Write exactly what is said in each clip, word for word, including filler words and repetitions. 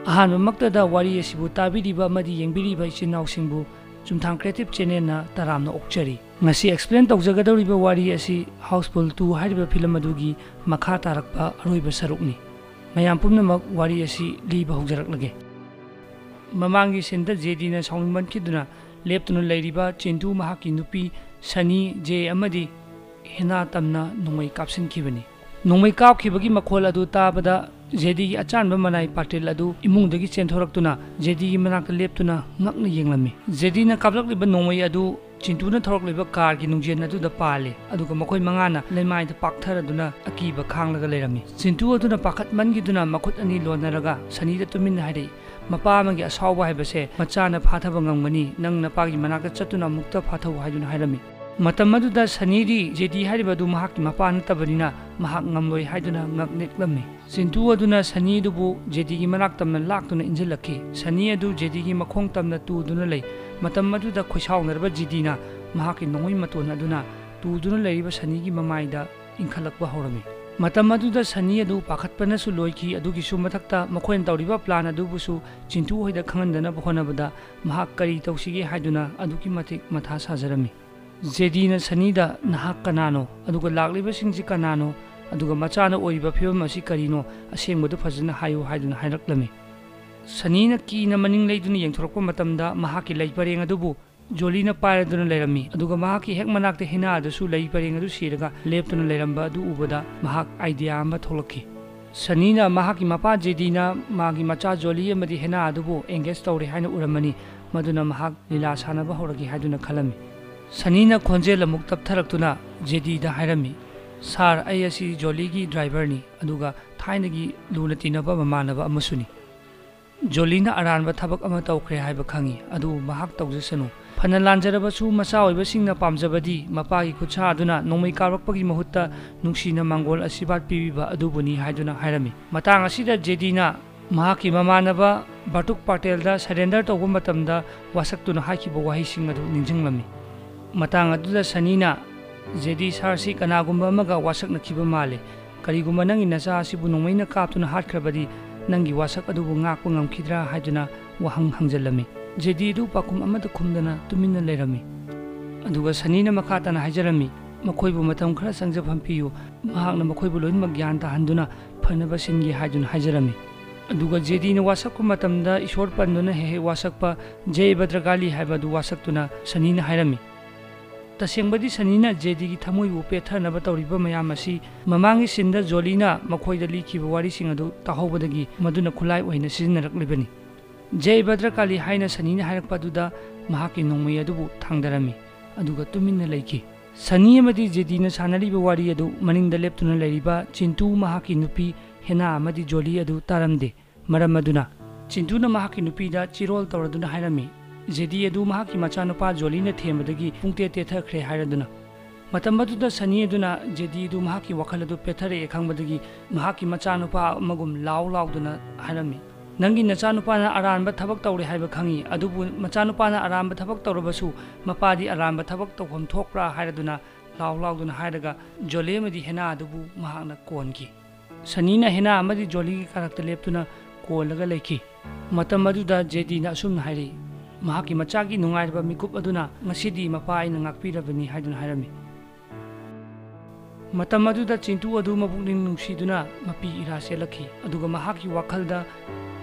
ꯑꯍꯥꯟꯕꯃꯛꯇꯗ ꯋꯥꯔꯤ ꯑꯁꯤꯕꯨ ꯇꯥꯕꯤꯔꯤꯕ ꯑꯃꯗꯤ ꯌꯦꯡꯕꯤꯔꯤꯕ ꯏꯆꯤꯟ ꯏꯅꯥꯎꯁꯤꯡꯕꯨ ꯆꯨꯝꯊꯥꯡ Creative Channelꯅ ꯇꯔꯥꯝꯅ ꯑꯣꯛꯆꯔꯤ꯫ ꯉꯁꯤ explain ꯇꯧꯖꯒꯗꯧꯔꯤꯕ ꯋꯥꯔꯤ ꯑꯁꯤ Housefull two ꯍꯥꯏꯔꯤꯕ film ꯑꯗꯨꯒꯤ ꯃꯈꯥ ꯇꯥꯔꯛꯄ ꯑꯔꯣꯏꯕ ꯁꯔꯨꯛꯅꯤ꯫ ꯃꯌꯥꯝ ꯄꯨꯝꯅꯃꯛ ꯋꯥꯔꯤ ꯑꯁꯤ ꯂꯤꯕ ꯍꯧꯖꯔꯛꯂꯒꯦ꯫ ꯃꯃꯥꯡꯒꯤ sceneꯗ ꯖꯦꯗꯤꯅ ꯁꯥꯎꯅꯤꯡꯃꯟꯈꯤꯗꯨꯅ ꯂꯦꯞꯇꯨꯅ ꯂꯩꯔꯤꯕ ꯆꯤꯟꯇꯨ, ꯃꯍꯥꯛꯀꯤ ꯅꯨꯄꯤ ꯁꯅꯤ, ꯖꯦ ꯑꯃꯗꯤ ꯍꯦꯅꯥ ꯇꯝꯅ ꯅꯣꯡꯃꯩ ꯀꯥꯞꯁꯤꯟꯈꯤꯕꯅꯤ꯫ ꯅꯣꯡꯃꯩ ꯀꯥꯞꯈꯤꯕꯒꯤ ꯃꯈꯣꯜ ꯑꯗꯨ ꯇꯥꯕꯗ ꯖꯦꯗꯤꯒꯤ ꯑꯆꯥꯟꯕ ꯃꯅꯥꯏ ꯄꯥꯇꯤꯜ ꯑꯗꯨ ꯏꯃꯨꯡꯗꯒꯤ ꯆꯦꯟꯊꯣꯔꯛꯇꯨꯅ ꯖꯦꯗꯤꯒꯤ ꯃꯅꯥꯛꯇ ꯂꯦꯞꯇꯨꯅ ꯉꯛꯅ ꯌꯦꯡꯂꯝꯃꯤ꯫ ꯖꯦꯗꯤꯅ ꯀꯥꯞꯂꯛꯂꯤꯕ ꯅꯣꯡꯃꯩ ꯑꯗꯨ ꯆꯤꯟꯇꯨꯅ ꯊꯧꯔꯛꯂꯤꯕ carꯒꯤ ꯅꯨꯡꯖꯦꯟ ꯑꯗꯨꯗ ꯄꯥꯜꯂꯦ, ꯑꯗꯨꯒ ꯃꯈꯣꯏ ꯃꯉꯥꯅ ꯂꯩꯃꯥꯏꯗ ꯄꯥꯛꯊꯔꯗꯨꯅ ꯑꯀꯤꯕ ꯈꯥꯡꯂꯒ ꯂꯩꯔꯝꯃꯤ꯫ ꯆꯤꯟꯇꯨ ꯑꯗꯨꯅ ꯄꯥꯈꯠꯃꯟꯈꯤꯗꯨꯅ ꯃꯈꯨꯠ ꯑꯅꯤ ꯂꯣꯟꯅꯔꯒ ꯁꯅꯤꯗ ꯇꯨꯃꯤꯟꯅ ꯍꯥꯏꯔꯛꯏ, "ꯃꯄꯥ ꯑꯃꯒꯤ ꯑꯁꯥꯎꯕ ꯍꯥꯏꯕꯁꯦ ꯃꯆꯥꯅ ꯐꯥꯊꯕ ꯉꯝꯒꯅꯤ꯫ ꯅꯪ ꯅꯄꯥꯒꯤ ꯃꯅꯥꯛꯇ ꯆꯠꯇꯨꯅ ꯑꯃꯨꯛꯇ ꯐꯥꯊꯧ" ꯍꯥꯏꯗꯨꯅ ꯍꯥꯏꯔꯝꯃꯤ꯫ ꯃꯇꯝ ꯑꯗꯨꯗ ꯁꯅꯤꯗꯤ ꯖꯦꯗꯤ ꯍꯥꯏꯔꯤꯕ ꯑꯗꯨ ꯃꯍꯥꯛꯀꯤ ꯃꯄꯥ ꯅꯠꯇꯕꯅꯤꯅ ꯃꯍꯥꯛ ꯉꯝꯂꯣꯏ ꯍꯥꯏꯗꯨꯅ ꯉꯛ ꯅꯤꯛꯂꯝꯃꯤ꯫ ꯆꯤꯟꯇꯨ ꯑꯗꯨꯅ ꯁꯅꯤ ꯑꯗꯨꯕꯨ ꯖꯦꯗꯤꯒꯤ ꯃꯅꯥꯛ ꯇꯝꯅ ꯂꯥꯛꯇꯨꯅ ꯏꯟꯁꯤꯜꯂꯛꯈꯤ꯫ ꯁꯅꯤ ꯑꯗꯨ ꯖꯦꯗꯤꯒꯤ ꯃꯈꯣꯡ ꯇꯝꯅ ꯇꯨꯗꯨꯅ ꯂꯩ꯫ ꯃꯇꯝ ꯑꯗꯨꯗ ꯈꯣꯏꯁꯥꯎꯅꯔꯕ ꯖꯦꯗꯤꯅ ꯃꯍꯥꯛꯀꯤ ꯅꯣꯡꯃꯩ ꯃꯇꯣꯟ ꯑꯗꯨꯅ ꯇꯨꯗꯨꯅ ꯂꯩꯔꯤꯕ ꯁꯅꯤꯒꯤ ꯃꯃꯥꯏꯗ ꯏꯟꯈꯠꯂꯛꯄ ꯍꯧꯔꯝꯃꯤ꯫ ꯃꯇꯝ ꯑꯗꯨꯗ ꯁꯅꯤ ꯑꯗꯨ ꯄꯥꯈꯠꯄꯅꯁꯨ ꯂꯣꯏꯈꯤ꯫ ꯑꯗꯨꯒꯤꯁꯨ ꯃꯊꯛꯇ ꯃꯈꯣꯏꯅ ꯇꯧꯔꯤꯕ plan ꯑꯗꯨꯕꯨꯁꯨ ꯆꯤꯟꯇꯨ ꯍꯣꯏꯗ ꯈꯪꯍꯟꯗꯅꯕ ꯍꯣꯠꯅꯕꯗ ꯃꯍꯥꯛ ꯀꯔꯤ ꯇꯧꯁꯤꯒꯦ ꯍꯥꯏꯗꯨꯅ ꯑꯗꯨꯛꯀꯤ ꯃꯇꯤꯛ ꯃꯊꯥ ꯁꯥꯖꯔꯝꯃꯤ꯫ ꯖꯦꯗꯤꯅ ꯁꯅꯤꯗ, "ꯅꯍꯥꯛ ꯀꯅꯥꯅꯣ? ꯑꯗꯨꯒ ꯂꯥꯛꯂꯤꯕꯁꯤꯡꯁꯤ ꯀꯅꯥꯅꯣ? ꯑꯗꯨꯒ ꯃꯆꯥꯅ ꯑꯣꯏꯔꯤꯕ ꯐꯤꯕꯝ ꯑꯁꯤ ꯀꯔꯤꯅꯣ? ꯑꯁꯦꯡꯕꯗꯨ ꯐꯖꯅ ꯍꯥꯏꯌꯨ" ꯍꯥꯏꯗꯨꯅ ꯍꯥꯏꯔꯛꯂꯝꯃꯤ꯫ ꯁꯅꯤꯅ ꯀꯤꯅ ꯃꯅꯤꯡ ꯂꯩꯗꯨꯅ ꯌꯦꯡꯊꯣꯔꯛꯄ ꯃꯇꯝꯗ ꯃꯍꯥꯛꯀꯤ ꯂꯩ ꯄꯔꯦꯡ ꯑꯗꯨꯕꯨ ꯖꯣꯂꯤꯅ ꯄꯥꯏꯔꯗꯨꯅ ꯂꯩꯔꯝꯃꯤ꯫ ꯑꯗꯨꯒ ꯃꯍꯥꯛꯀꯤ ꯍꯦꯛ ꯃꯅꯥꯛꯇ ꯍꯦꯅꯥ ꯑꯗꯨꯁꯨ ꯂꯩ ꯄꯔꯦꯡ ꯑꯗꯨ ꯁꯤꯔꯒ ꯂꯦꯞꯇꯨꯅ ꯂꯩꯔꯝꯕ ꯑꯗꯨ ꯎꯕꯗ ꯃꯍꯥꯛ idea ꯑꯃ ꯊꯣꯛꯂꯛꯈꯤ꯫ ꯁꯅꯤꯅ ꯃꯍꯥꯛꯀꯤ ꯃꯄꯥ ꯖꯦꯗꯤꯅ ꯃꯥꯒꯤ ꯃꯆꯥ ꯖꯣꯂꯤ ꯑꯃꯗꯤ ꯍꯦꯅꯥ ꯑꯗꯨꯕꯨ engage ꯇꯧꯔꯦ ꯍꯥꯏꯅ ꯎꯔꯝꯃꯅꯤ, ꯃꯗꯨꯅ ꯃꯍꯥꯛ ꯂꯤꯂꯥ ꯁꯥꯟꯅꯕ ꯍꯧꯔꯒꯦ ꯍꯥꯏꯗꯨꯅ ꯈꯜꯂꯝꯃꯤ꯫ ꯁꯅꯤꯅ ꯈꯣꯟꯖꯦꯜ ꯑꯃꯨꯛ ꯇꯞꯊꯔꯛꯇꯨꯅ ꯖꯦꯗꯤꯗ ꯍꯥꯏꯔꯝꯃꯤ, "Sir, ꯑꯩ ꯑꯁꯤ ꯖꯣꯂꯤꯒꯤ driverꯅꯤ, ꯑꯗꯨꯒ ꯊꯥꯏꯅꯒꯤ ꯂꯨꯅ ꯇꯤꯟꯅꯕ ꯃꯃꯥꯟꯅꯕ ꯑꯃꯁꯨꯅꯤ꯫ ꯖꯣꯂꯤꯅ ꯑꯔꯥꯟꯕ ꯊꯕꯛ ꯑꯃ ꯇꯧꯈ꯭ꯔꯦ ꯍꯥꯏꯕ ꯈꯪꯏ, ꯑꯗꯨꯕꯨ ꯃꯍꯥꯛ ꯇꯧꯖꯁꯅꯨ꯫ ꯐꯅ ꯂꯥꯟꯖꯔꯕꯁꯨ ꯃꯆꯥ ꯑꯣꯏꯕꯁꯤꯡꯅ ꯄꯥꯝꯖꯕꯗꯤ ꯃꯄꯥꯒꯤ ꯈꯨꯠꯁꯥ ꯑꯗꯨꯅ ꯅꯣꯡꯃꯩ ꯀꯥꯞꯂꯛꯄꯒꯤ ꯃꯍꯨꯠꯇ ꯅꯨꯡꯁꯤꯅ ꯃꯥꯡꯒꯣꯜ ꯑꯁꯤꯔꯕꯥꯗ ꯄꯤꯕꯤꯕ ꯑꯗꯨꯕꯨꯅꯤ" ꯍꯥꯏꯗꯨꯅ ꯍꯥꯏꯔꯝꯃꯤ꯫ ꯃꯇꯥꯡ ꯑꯁꯤꯗ ꯖꯦꯗꯤꯅ ꯃꯍꯥꯛꯀꯤ ꯃꯃꯥꯟꯅꯕ ꯕꯥꯇꯨꯛ ꯄꯥꯇꯦꯜꯗ surrender ꯇꯧꯕ ꯃꯇꯝꯗ ꯋꯥꯁꯛꯇꯨꯅ ꯍꯥꯏꯈꯤꯕ ꯋꯥꯍꯩꯁꯤꯡ ꯑꯗꯨ ꯅꯤꯡꯁꯤꯡꯂꯝꯃꯤ꯫ ꯃꯇꯥꯡ ꯑꯗꯨꯗ ꯁꯅꯤꯅ, "ꯖꯦꯗꯤ ꯁꯥꯔꯁꯤ ꯀꯅꯥꯒꯨꯝꯕ ꯑꯃꯒ ꯋꯥꯁꯛꯅꯈꯤꯕ ꯃꯥꯜꯂꯤ꯫ ꯀꯔꯤꯒꯨꯝꯕ ꯅꯪꯒꯤ ꯅꯆꯥ ꯑꯁꯤꯕꯨ ꯅꯣꯡꯃꯩꯅ ꯀꯥꯞꯇꯨꯅ ꯍꯥꯠꯈ꯭ꯔꯕꯗꯤ ꯅꯪꯒꯤ ꯋꯥꯁꯛ ꯑꯗꯨꯕꯨ ꯉꯥꯛꯄ ꯉꯝꯈꯤꯗ꯭ꯔꯥ ꯍꯥꯏꯗꯨꯅ ꯋꯥꯍꯪ ꯍꯪꯖꯜꯂꯝꯃꯤ꯫ ꯖꯦꯗꯤ ꯑꯗꯨ ꯄꯥꯎꯈꯨꯝ ꯑꯃꯠꯇ ꯈꯨꯝꯗꯅ ꯇꯨꯃꯤꯟꯅ ꯂꯩꯔꯝꯃꯤ꯫ ꯑꯗꯨꯒ ꯁꯅꯤꯅ ꯃꯈꯥ ꯇꯥꯅ ꯍꯥꯏꯖꯔꯝꯃꯤ, ꯃꯈꯣꯏꯕꯨ ꯃꯇꯝ ꯈꯔ ꯆꯪꯖꯐꯝ ꯄꯤꯌꯨ, ꯃꯍꯥꯛꯅ ꯃꯈꯣꯏꯕꯨ ꯂꯣꯏꯅꯃꯛ ꯒ꯭ꯌꯥꯟ ꯇꯥꯍꯟꯗꯨꯅ ꯐꯅꯕ ꯁꯤꯟꯒꯦ ꯍꯥꯏꯗꯨꯅ ꯍꯥꯏꯖꯔꯝꯃꯤ꯫ ꯑꯗꯨꯒ ꯖꯦꯗꯤꯅ ꯋꯥꯁꯛꯄ ꯃꯇꯝꯗ ꯏꯁꯣꯔ ꯄꯟꯗꯨꯅ ꯍꯦꯛ ꯍꯦꯛ ꯋꯥꯁꯛꯄ ꯖꯦ ꯚꯗ꯭ꯔꯀꯥꯂꯤ ꯍꯥꯏꯕ ꯑꯗꯨ ꯋꯥꯁꯛꯇꯨꯅ ꯁꯅꯤꯅ ꯍꯥꯏꯔꯝꯃꯤ꯫ ꯇꯁꯦꯡꯕꯗꯤ ꯁꯅꯤꯅ ꯖꯦꯗꯤꯒꯤ ꯊꯃꯣꯏꯕꯨ ꯄꯦꯠꯊꯅꯕ ꯇꯧꯔꯤꯕ ꯃꯌꯥꯝ ꯑꯁꯤ ꯃꯃꯥꯡꯒꯤ ꯁꯤꯟꯗ ꯖꯣꯂꯤꯅ ꯃꯈꯣꯏꯗ ꯂꯤꯈꯤꯕ ꯋꯥꯔꯤꯁꯤꯡ ꯑꯗꯨ ꯇꯥꯍꯧꯕꯗꯒꯤ ꯃꯗꯨꯅ ꯈꯨꯠꯂꯥꯏ ꯑꯣꯏꯅ ꯁꯤꯖꯤꯟꯅꯔꯛꯂꯤꯕꯅꯤ꯫ ꯖꯦ ꯚꯗ꯭ꯔꯀꯥꯂꯤ ꯍꯥꯏꯅ ꯁꯅꯤꯅ ꯍꯥꯏꯔꯛꯄ ꯑꯗꯨꯗ ꯃꯍꯥꯛꯀꯤ ꯅꯣꯡꯃꯩ ꯑꯗꯨꯕꯨ ꯊꯥꯡꯗꯔꯝꯃꯤ, ꯑꯗꯨꯒ ꯇꯨꯃꯤꯟꯅ ꯂꯩꯈꯤ꯫ ꯁꯅꯤ ꯑꯃꯗꯤ ꯖꯦꯗꯤꯅ ꯁꯥꯟꯅꯔꯤꯕ ꯋꯥꯔꯤ ꯑꯗꯨ ꯃꯅꯤꯡꯗ ꯂꯦꯞꯇꯨꯅ ꯂꯩꯔꯤꯕ ꯆꯤꯟꯇꯨ, ꯃꯍꯥꯛꯀꯤ ꯅꯨꯄꯤ ꯍꯦꯅꯥ ꯑꯃꯗꯤ ꯖꯣꯂꯤ ꯑꯗꯨ ꯇꯥꯔꯝꯗꯦ꯫ ꯃꯔꯝ ꯑꯗꯨꯅ ꯆꯤꯟꯇꯨꯅ ꯃꯍꯥꯛꯀꯤ ꯅꯨꯄꯤꯗ ꯆꯤꯔꯣꯜ ꯇꯧꯔꯗꯨꯅ ꯍꯥꯏꯔꯝꯃꯤ, ꯖꯦꯗꯤ ꯑꯗꯨ ꯃꯍꯥꯛꯀꯤ ꯃꯆꯥꯅꯨꯄꯥ ꯖꯣꯂꯤꯅ ꯊꯦꯝꯕꯗꯒꯤ ꯄꯨꯡꯇꯦꯠ ꯇꯦꯠꯊꯈ꯭ꯔꯦ ꯍꯥꯏꯔꯗꯨꯅ꯫ ꯃꯇꯝ ꯑꯗꯨꯗ ꯁꯅꯤ ꯑꯗꯨꯅ ꯖꯦꯗꯤ ꯑꯗꯨ ꯃꯍꯥꯛꯀꯤ ꯋꯥꯈꯜ ꯑꯗꯨ ꯄꯦꯠꯊꯔꯛꯑꯦ ꯈꯪꯕꯗꯒꯤ ꯃꯍꯥꯛꯀꯤ ꯃꯆꯥꯅꯨꯄꯥ ꯑꯃꯒꯨꯝ ꯂꯥꯎ ꯂꯥꯎꯗꯨꯅ ꯍꯥꯏꯔꯝꯃꯤ, "ꯅꯪꯒꯤ ꯅꯆꯥꯅꯨꯄꯥꯅ ꯑꯔꯥꯟꯕ ꯊꯕꯛ ꯇꯧꯔꯦ ꯍꯥꯏꯕ ꯈꯪꯉꯤ, ꯑꯗꯨꯕꯨ ꯃꯆꯥꯅꯨꯄꯥꯅ ꯑꯔꯥꯟꯕ ꯊꯕꯛ ꯇꯧꯔꯕꯁꯨ ꯃꯄꯥꯗꯤ ꯑꯔꯥꯟꯕ ꯊꯕꯛ ꯇꯧꯐꯝ ꯊꯣꯛꯄ꯭ꯔꯥ?" ꯍꯥꯏꯔꯗꯨꯅ ꯂꯥꯎ ꯂꯥꯎꯗꯨꯅ ꯍꯥꯏꯔꯒ ꯖꯣꯂꯤ ꯑꯃꯗꯤ ꯍꯦꯅꯥ ꯑꯗꯨꯕꯨ ꯃꯍꯥꯛꯅ ꯀꯣꯟꯈꯤ꯫ ꯁꯅꯤꯅ ꯍꯦꯅꯥ ꯑꯃꯗꯤ ꯖꯣꯂꯤꯒꯤ ꯀꯥꯔꯛꯇ ꯂꯦꯞꯇꯨꯅ ꯀꯣꯜꯂꯒ ꯂꯩꯈꯤ꯫ ꯃꯇꯝ ꯑꯗꯨꯗ ꯖꯦꯗꯤꯅ ꯑꯁꯨꯝꯅ ꯍꯥꯏꯔꯛꯏ, ꯃꯍꯥꯛꯀꯤ ꯃꯆꯥꯒꯤ ꯅꯨꯡꯉꯥꯏꯔꯕ ꯃꯤꯀꯨꯞ ꯑꯗꯨꯅ ꯉꯁꯤꯗꯤ ꯃꯄꯥ ꯑꯩꯅ ꯉꯥꯛꯄꯤꯔꯕꯅꯤ ꯍꯥꯏꯗꯨꯅ ꯍꯥꯏꯔꯝꯃꯤ꯫ ꯃꯇꯝ ꯑꯗꯨꯗ ꯆꯤꯟꯇꯨ ꯑꯗꯨ ꯃꯄꯨꯛꯅꯤꯡ ꯅꯨꯡꯁꯤꯗꯨꯅ ꯃꯄꯤ ꯏꯔꯥ ꯆꯦꯜꯂꯛꯈꯤ, ꯑꯗꯨꯒ ꯃꯍꯥꯛꯀꯤ ꯋꯥꯈꯜꯗ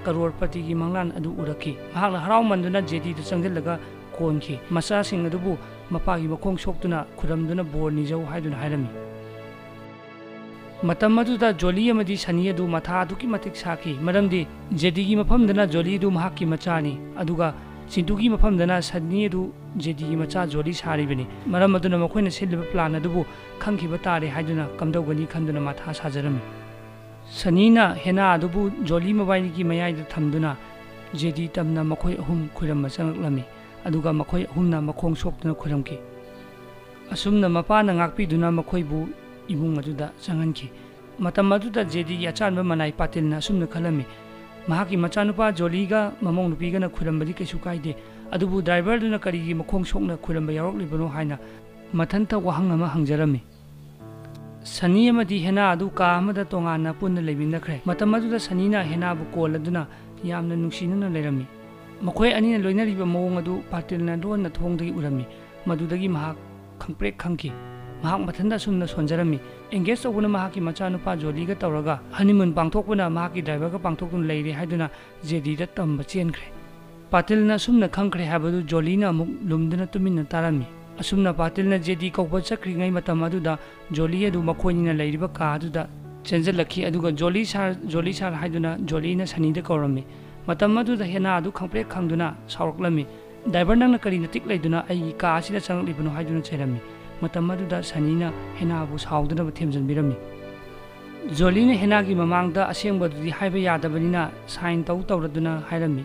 ꯀꯔꯣꯔꯄꯇꯤꯒꯤ ꯃꯪꯂꯥꯟ ꯑꯗꯨ ꯎꯔꯛꯈꯤ꯫ ꯃꯍꯥꯛꯅ ꯍꯔꯥꯎꯃꯟꯗꯨꯅ ꯖꯦꯗꯤꯗ ꯆꯪꯁꯤꯜꯂꯒ ꯀꯣꯟꯈꯤ꯫ ꯃꯆꯥꯁꯤꯡ ꯑꯗꯨꯕꯨ ꯃꯄꯥꯒꯤ ꯃꯈꯣꯡ ꯁꯣꯛꯇꯨꯅ ꯈꯨꯔꯝꯗꯨꯅ ꯕꯣꯔ ꯅꯤꯖꯧ ꯍꯥꯏꯗꯨꯅ ꯍꯥꯏꯔꯝꯃꯤ꯫ ꯃꯇꯝ ꯑꯗꯨꯗ ꯖꯣꯂꯤ ꯑꯃꯗꯤ ꯁꯅꯤ ꯑꯗꯨ ꯃꯊꯥ ꯑꯗꯨꯛꯀꯤ ꯃꯇꯤꯛ ꯁꯥꯈꯤ, ꯃꯔꯝꯗꯤ ꯖꯦꯗꯤꯒꯤ ꯃꯐꯝꯗꯅ ꯖꯣꯂꯤ ꯑꯗꯨ ꯃꯍꯥꯛꯀꯤ ꯃꯆꯥꯅꯤ, ꯑꯗꯨꯒ ꯆꯤꯟꯇꯨꯒꯤ ꯃꯐꯝꯗꯅ ꯁꯅꯤ ꯑꯗꯨ ꯖꯦꯗꯤꯒꯤ ꯃꯆꯥ ꯖꯣꯂꯤ ꯁꯥꯔꯤꯕꯅꯤ꯫ ꯃꯔꯝ ꯑꯗꯨꯅ ꯃꯈꯣꯏꯅ ꯁꯤꯜꯂꯤꯕ ꯄ꯭ꯂꯥꯟ ꯑꯗꯨꯕꯨ ꯈꯪꯈꯤꯕ ꯇꯥꯔꯦ ꯍꯥꯏꯗꯨꯅ ꯀꯝꯗꯧꯒꯅꯤ ꯈꯟꯗꯨꯅ ꯃꯊꯥ ꯁꯥꯖꯔꯝꯃꯤ꯫ ꯁꯅꯤꯅ ꯍꯦꯅꯥ ꯑꯗꯨꯕꯨ ꯖꯣꯂꯤ ꯃꯕꯥꯏꯅꯤꯒꯤ ꯃꯌꯥꯏꯗ ꯊꯝꯗꯨꯅ ꯖꯦꯗꯤ ꯇꯝꯅ ꯃꯈꯣꯏ ꯑꯍꯨꯝ ꯈꯨꯔꯝꯕ ꯆꯪꯂꯛꯂꯝꯃꯤ, ꯑꯗꯨꯒ ꯃꯈꯣꯏ ꯑꯍꯨꯝꯅ ꯃꯈꯣꯡ ꯁꯣꯛꯇꯨꯅ ꯈꯨꯔꯝꯈꯤ꯫ ꯑꯁꯨꯝꯅ ꯃꯄꯥꯅ ꯉꯥꯛꯄꯤꯗꯨꯅ ꯃꯈꯣꯏꯕꯨ ꯏꯃꯨꯡ ꯑꯗꯨꯗ ꯆꯪꯍꯟꯈꯤ꯫ ꯃꯇꯝ ꯑꯗꯨꯗ ꯖꯦꯗꯤꯒꯤ ꯑꯆꯥꯟꯕ ꯃꯅꯥꯏ ꯄꯥꯇꯤꯜꯅ ꯑꯁꯨꯝꯅ ꯈꯜꯂꯝꯃꯤ, ꯃꯍꯥꯛꯀꯤ ꯃꯆꯥꯅꯨꯄꯥ ꯖꯣꯂꯤꯒ ꯃꯃꯧ ꯅꯨꯄꯤꯒꯅ ꯈꯨꯔꯝꯕꯗꯤ ꯀꯩꯁꯨ ꯀꯥꯏꯗꯦ, ꯑꯗꯨꯕꯨ ꯗ꯭ꯔꯥꯏꯚꯔꯗꯨꯅ ꯀꯔꯤꯒꯤ ꯃꯈꯣꯡ ꯁꯣꯛꯅ ꯈꯨꯔꯝꯕ ꯌꯥꯎꯔꯛꯂꯤꯕꯅꯣ ꯍꯥꯏꯅ ꯃꯊꯟꯇ ꯋꯥꯍꯪ ꯑꯃ ꯍꯪꯖꯔꯝꯃꯤ꯫ ꯁꯅꯤ ꯑꯃꯗꯤ ꯍꯦꯅꯥ ꯑꯗꯨ ꯀꯥ ꯑꯃꯗ ꯇꯣꯉꯥꯟꯅ ꯄꯨꯟꯅ ꯂꯩꯃꯤꯟꯅꯈ꯭ꯔꯦ꯫ ꯃꯇꯝ ꯑꯗꯨꯗ ꯁꯅꯤꯅ ꯍꯦꯅꯥꯕꯨ ꯀꯣꯜꯂꯗꯨꯅ ꯌꯥꯝꯅ ꯅꯨꯡꯁꯤꯅꯅ ꯂꯩꯔꯝꯃꯤ꯫ ꯃꯈꯣꯏ ꯑꯅꯤꯅ ꯂꯣꯏꯅꯔꯤꯕ ꯃꯑꯣꯡ ꯑꯗꯨ ꯄꯥꯇꯤꯜꯅ ꯂꯣꯟꯅ ꯊꯣꯡꯗꯒꯤ ꯎꯔꯝꯃꯤ꯫ ꯃꯗꯨꯗꯒꯤ ꯃꯍꯥꯛ ꯈꯪꯄ꯭ꯔꯦꯛ ꯈꯪꯈꯤ꯫ ꯃꯍꯥꯛ ꯃꯊꯟꯇ ꯑꯁꯨꯝꯅ ꯁꯣꯟꯖꯔꯝꯃꯤ꯫ ꯑꯦꯡꯒꯦꯖ ꯇꯧꯕꯅ ꯃꯍꯥꯛꯀꯤ ꯃꯆꯥꯅꯨꯄꯥ ꯖꯣꯂꯤꯒ ꯇꯧꯔꯒ ꯍꯅꯤꯃꯨꯟ ꯄꯥꯡꯊꯣꯛꯄꯅ ꯃꯍꯥꯛꯀꯤ ꯗ꯭ꯔꯥꯏꯚꯔꯒ ꯄꯥꯡꯊꯣꯛꯇꯨꯅ ꯂꯩꯔꯦ ꯍꯥꯏꯗꯨꯅ ꯖꯦꯗꯤꯗ ꯇꯝꯕ ꯆꯦꯟꯈ꯭ꯔꯦ꯫ ꯄꯥꯇꯤꯜꯅ ꯑꯁꯨꯝꯅ ꯈꯪꯈ꯭ꯔꯦ ꯍꯥꯏꯕꯗꯨ ꯖꯣꯂꯤꯅ ꯑꯃꯨꯛ ꯂꯨꯝꯗꯨꯅ ꯇꯨꯃꯤꯟꯅ ꯇꯥꯔꯝꯃꯤ꯫ ꯑꯁꯨꯝꯅ ꯄꯥꯇꯤꯜꯅ ꯖꯦꯗꯤ ꯀꯧꯕ ꯆꯠꯈ꯭ꯔꯤꯉꯩ ꯃꯇꯝ ꯑꯗꯨꯗ ꯖꯣꯂꯤ ꯑꯗꯨ ꯃꯈꯣꯏꯅꯤꯅ ꯂꯩꯔꯤꯕ ꯀꯥ ꯑꯗꯨꯗ ꯆꯦꯟꯖꯜꯂꯛꯈꯤ꯫ ꯑꯗꯨꯒ "ꯖꯣꯂꯤ ꯁꯥꯔ, ꯖꯣꯂꯤ ꯁꯥꯔ" ꯍꯥꯏꯗꯨꯅ ꯖꯣꯂꯤꯅ ꯁꯅꯤꯗ ꯀꯧꯔꯝꯃꯤ꯫ ꯃꯇꯝ ꯑꯗꯨꯗ ꯍꯦꯅꯥ ꯑꯗꯨ ꯈꯪꯄ꯭ꯔꯦꯛ ꯈꯪꯗꯨꯅ ꯁꯥꯎꯔꯛꯂꯝꯃꯤ꯫ "ꯗ꯭ꯔꯥꯏꯚꯔ, ꯅꯪꯅ ꯀꯔꯤ ꯅꯇꯤꯛ ꯂꯩꯗꯨꯅ ꯑꯩꯒꯤ ꯀꯥ ꯑꯁꯤꯗ ꯆꯪꯂꯛꯂꯤꯕꯅꯣ?" ꯍꯥꯏꯗꯨꯅ ꯆꯩꯔꯝꯃꯤ꯫ ꯃꯇꯝ ꯑꯗꯨꯗ ꯁꯅꯤꯅ ꯍꯦꯅꯥꯕꯨ ꯁꯥꯎꯗꯅꯕ ꯊꯦꯝꯖꯤꯟꯕꯤꯔꯝꯃꯤ꯫ ꯖꯣꯂꯤꯅ ꯍꯦꯅꯥꯒꯤ ꯃꯃꯥꯡꯗ ꯑꯁꯦꯡꯕꯗꯨꯗꯤ ꯍꯥꯏꯕ ꯌꯥꯗꯕꯅꯤꯅ ꯁꯥꯏꯟ ꯇꯧ ꯇꯧꯔꯗꯨꯅ ꯍꯥꯏꯔꯝꯃꯤ꯫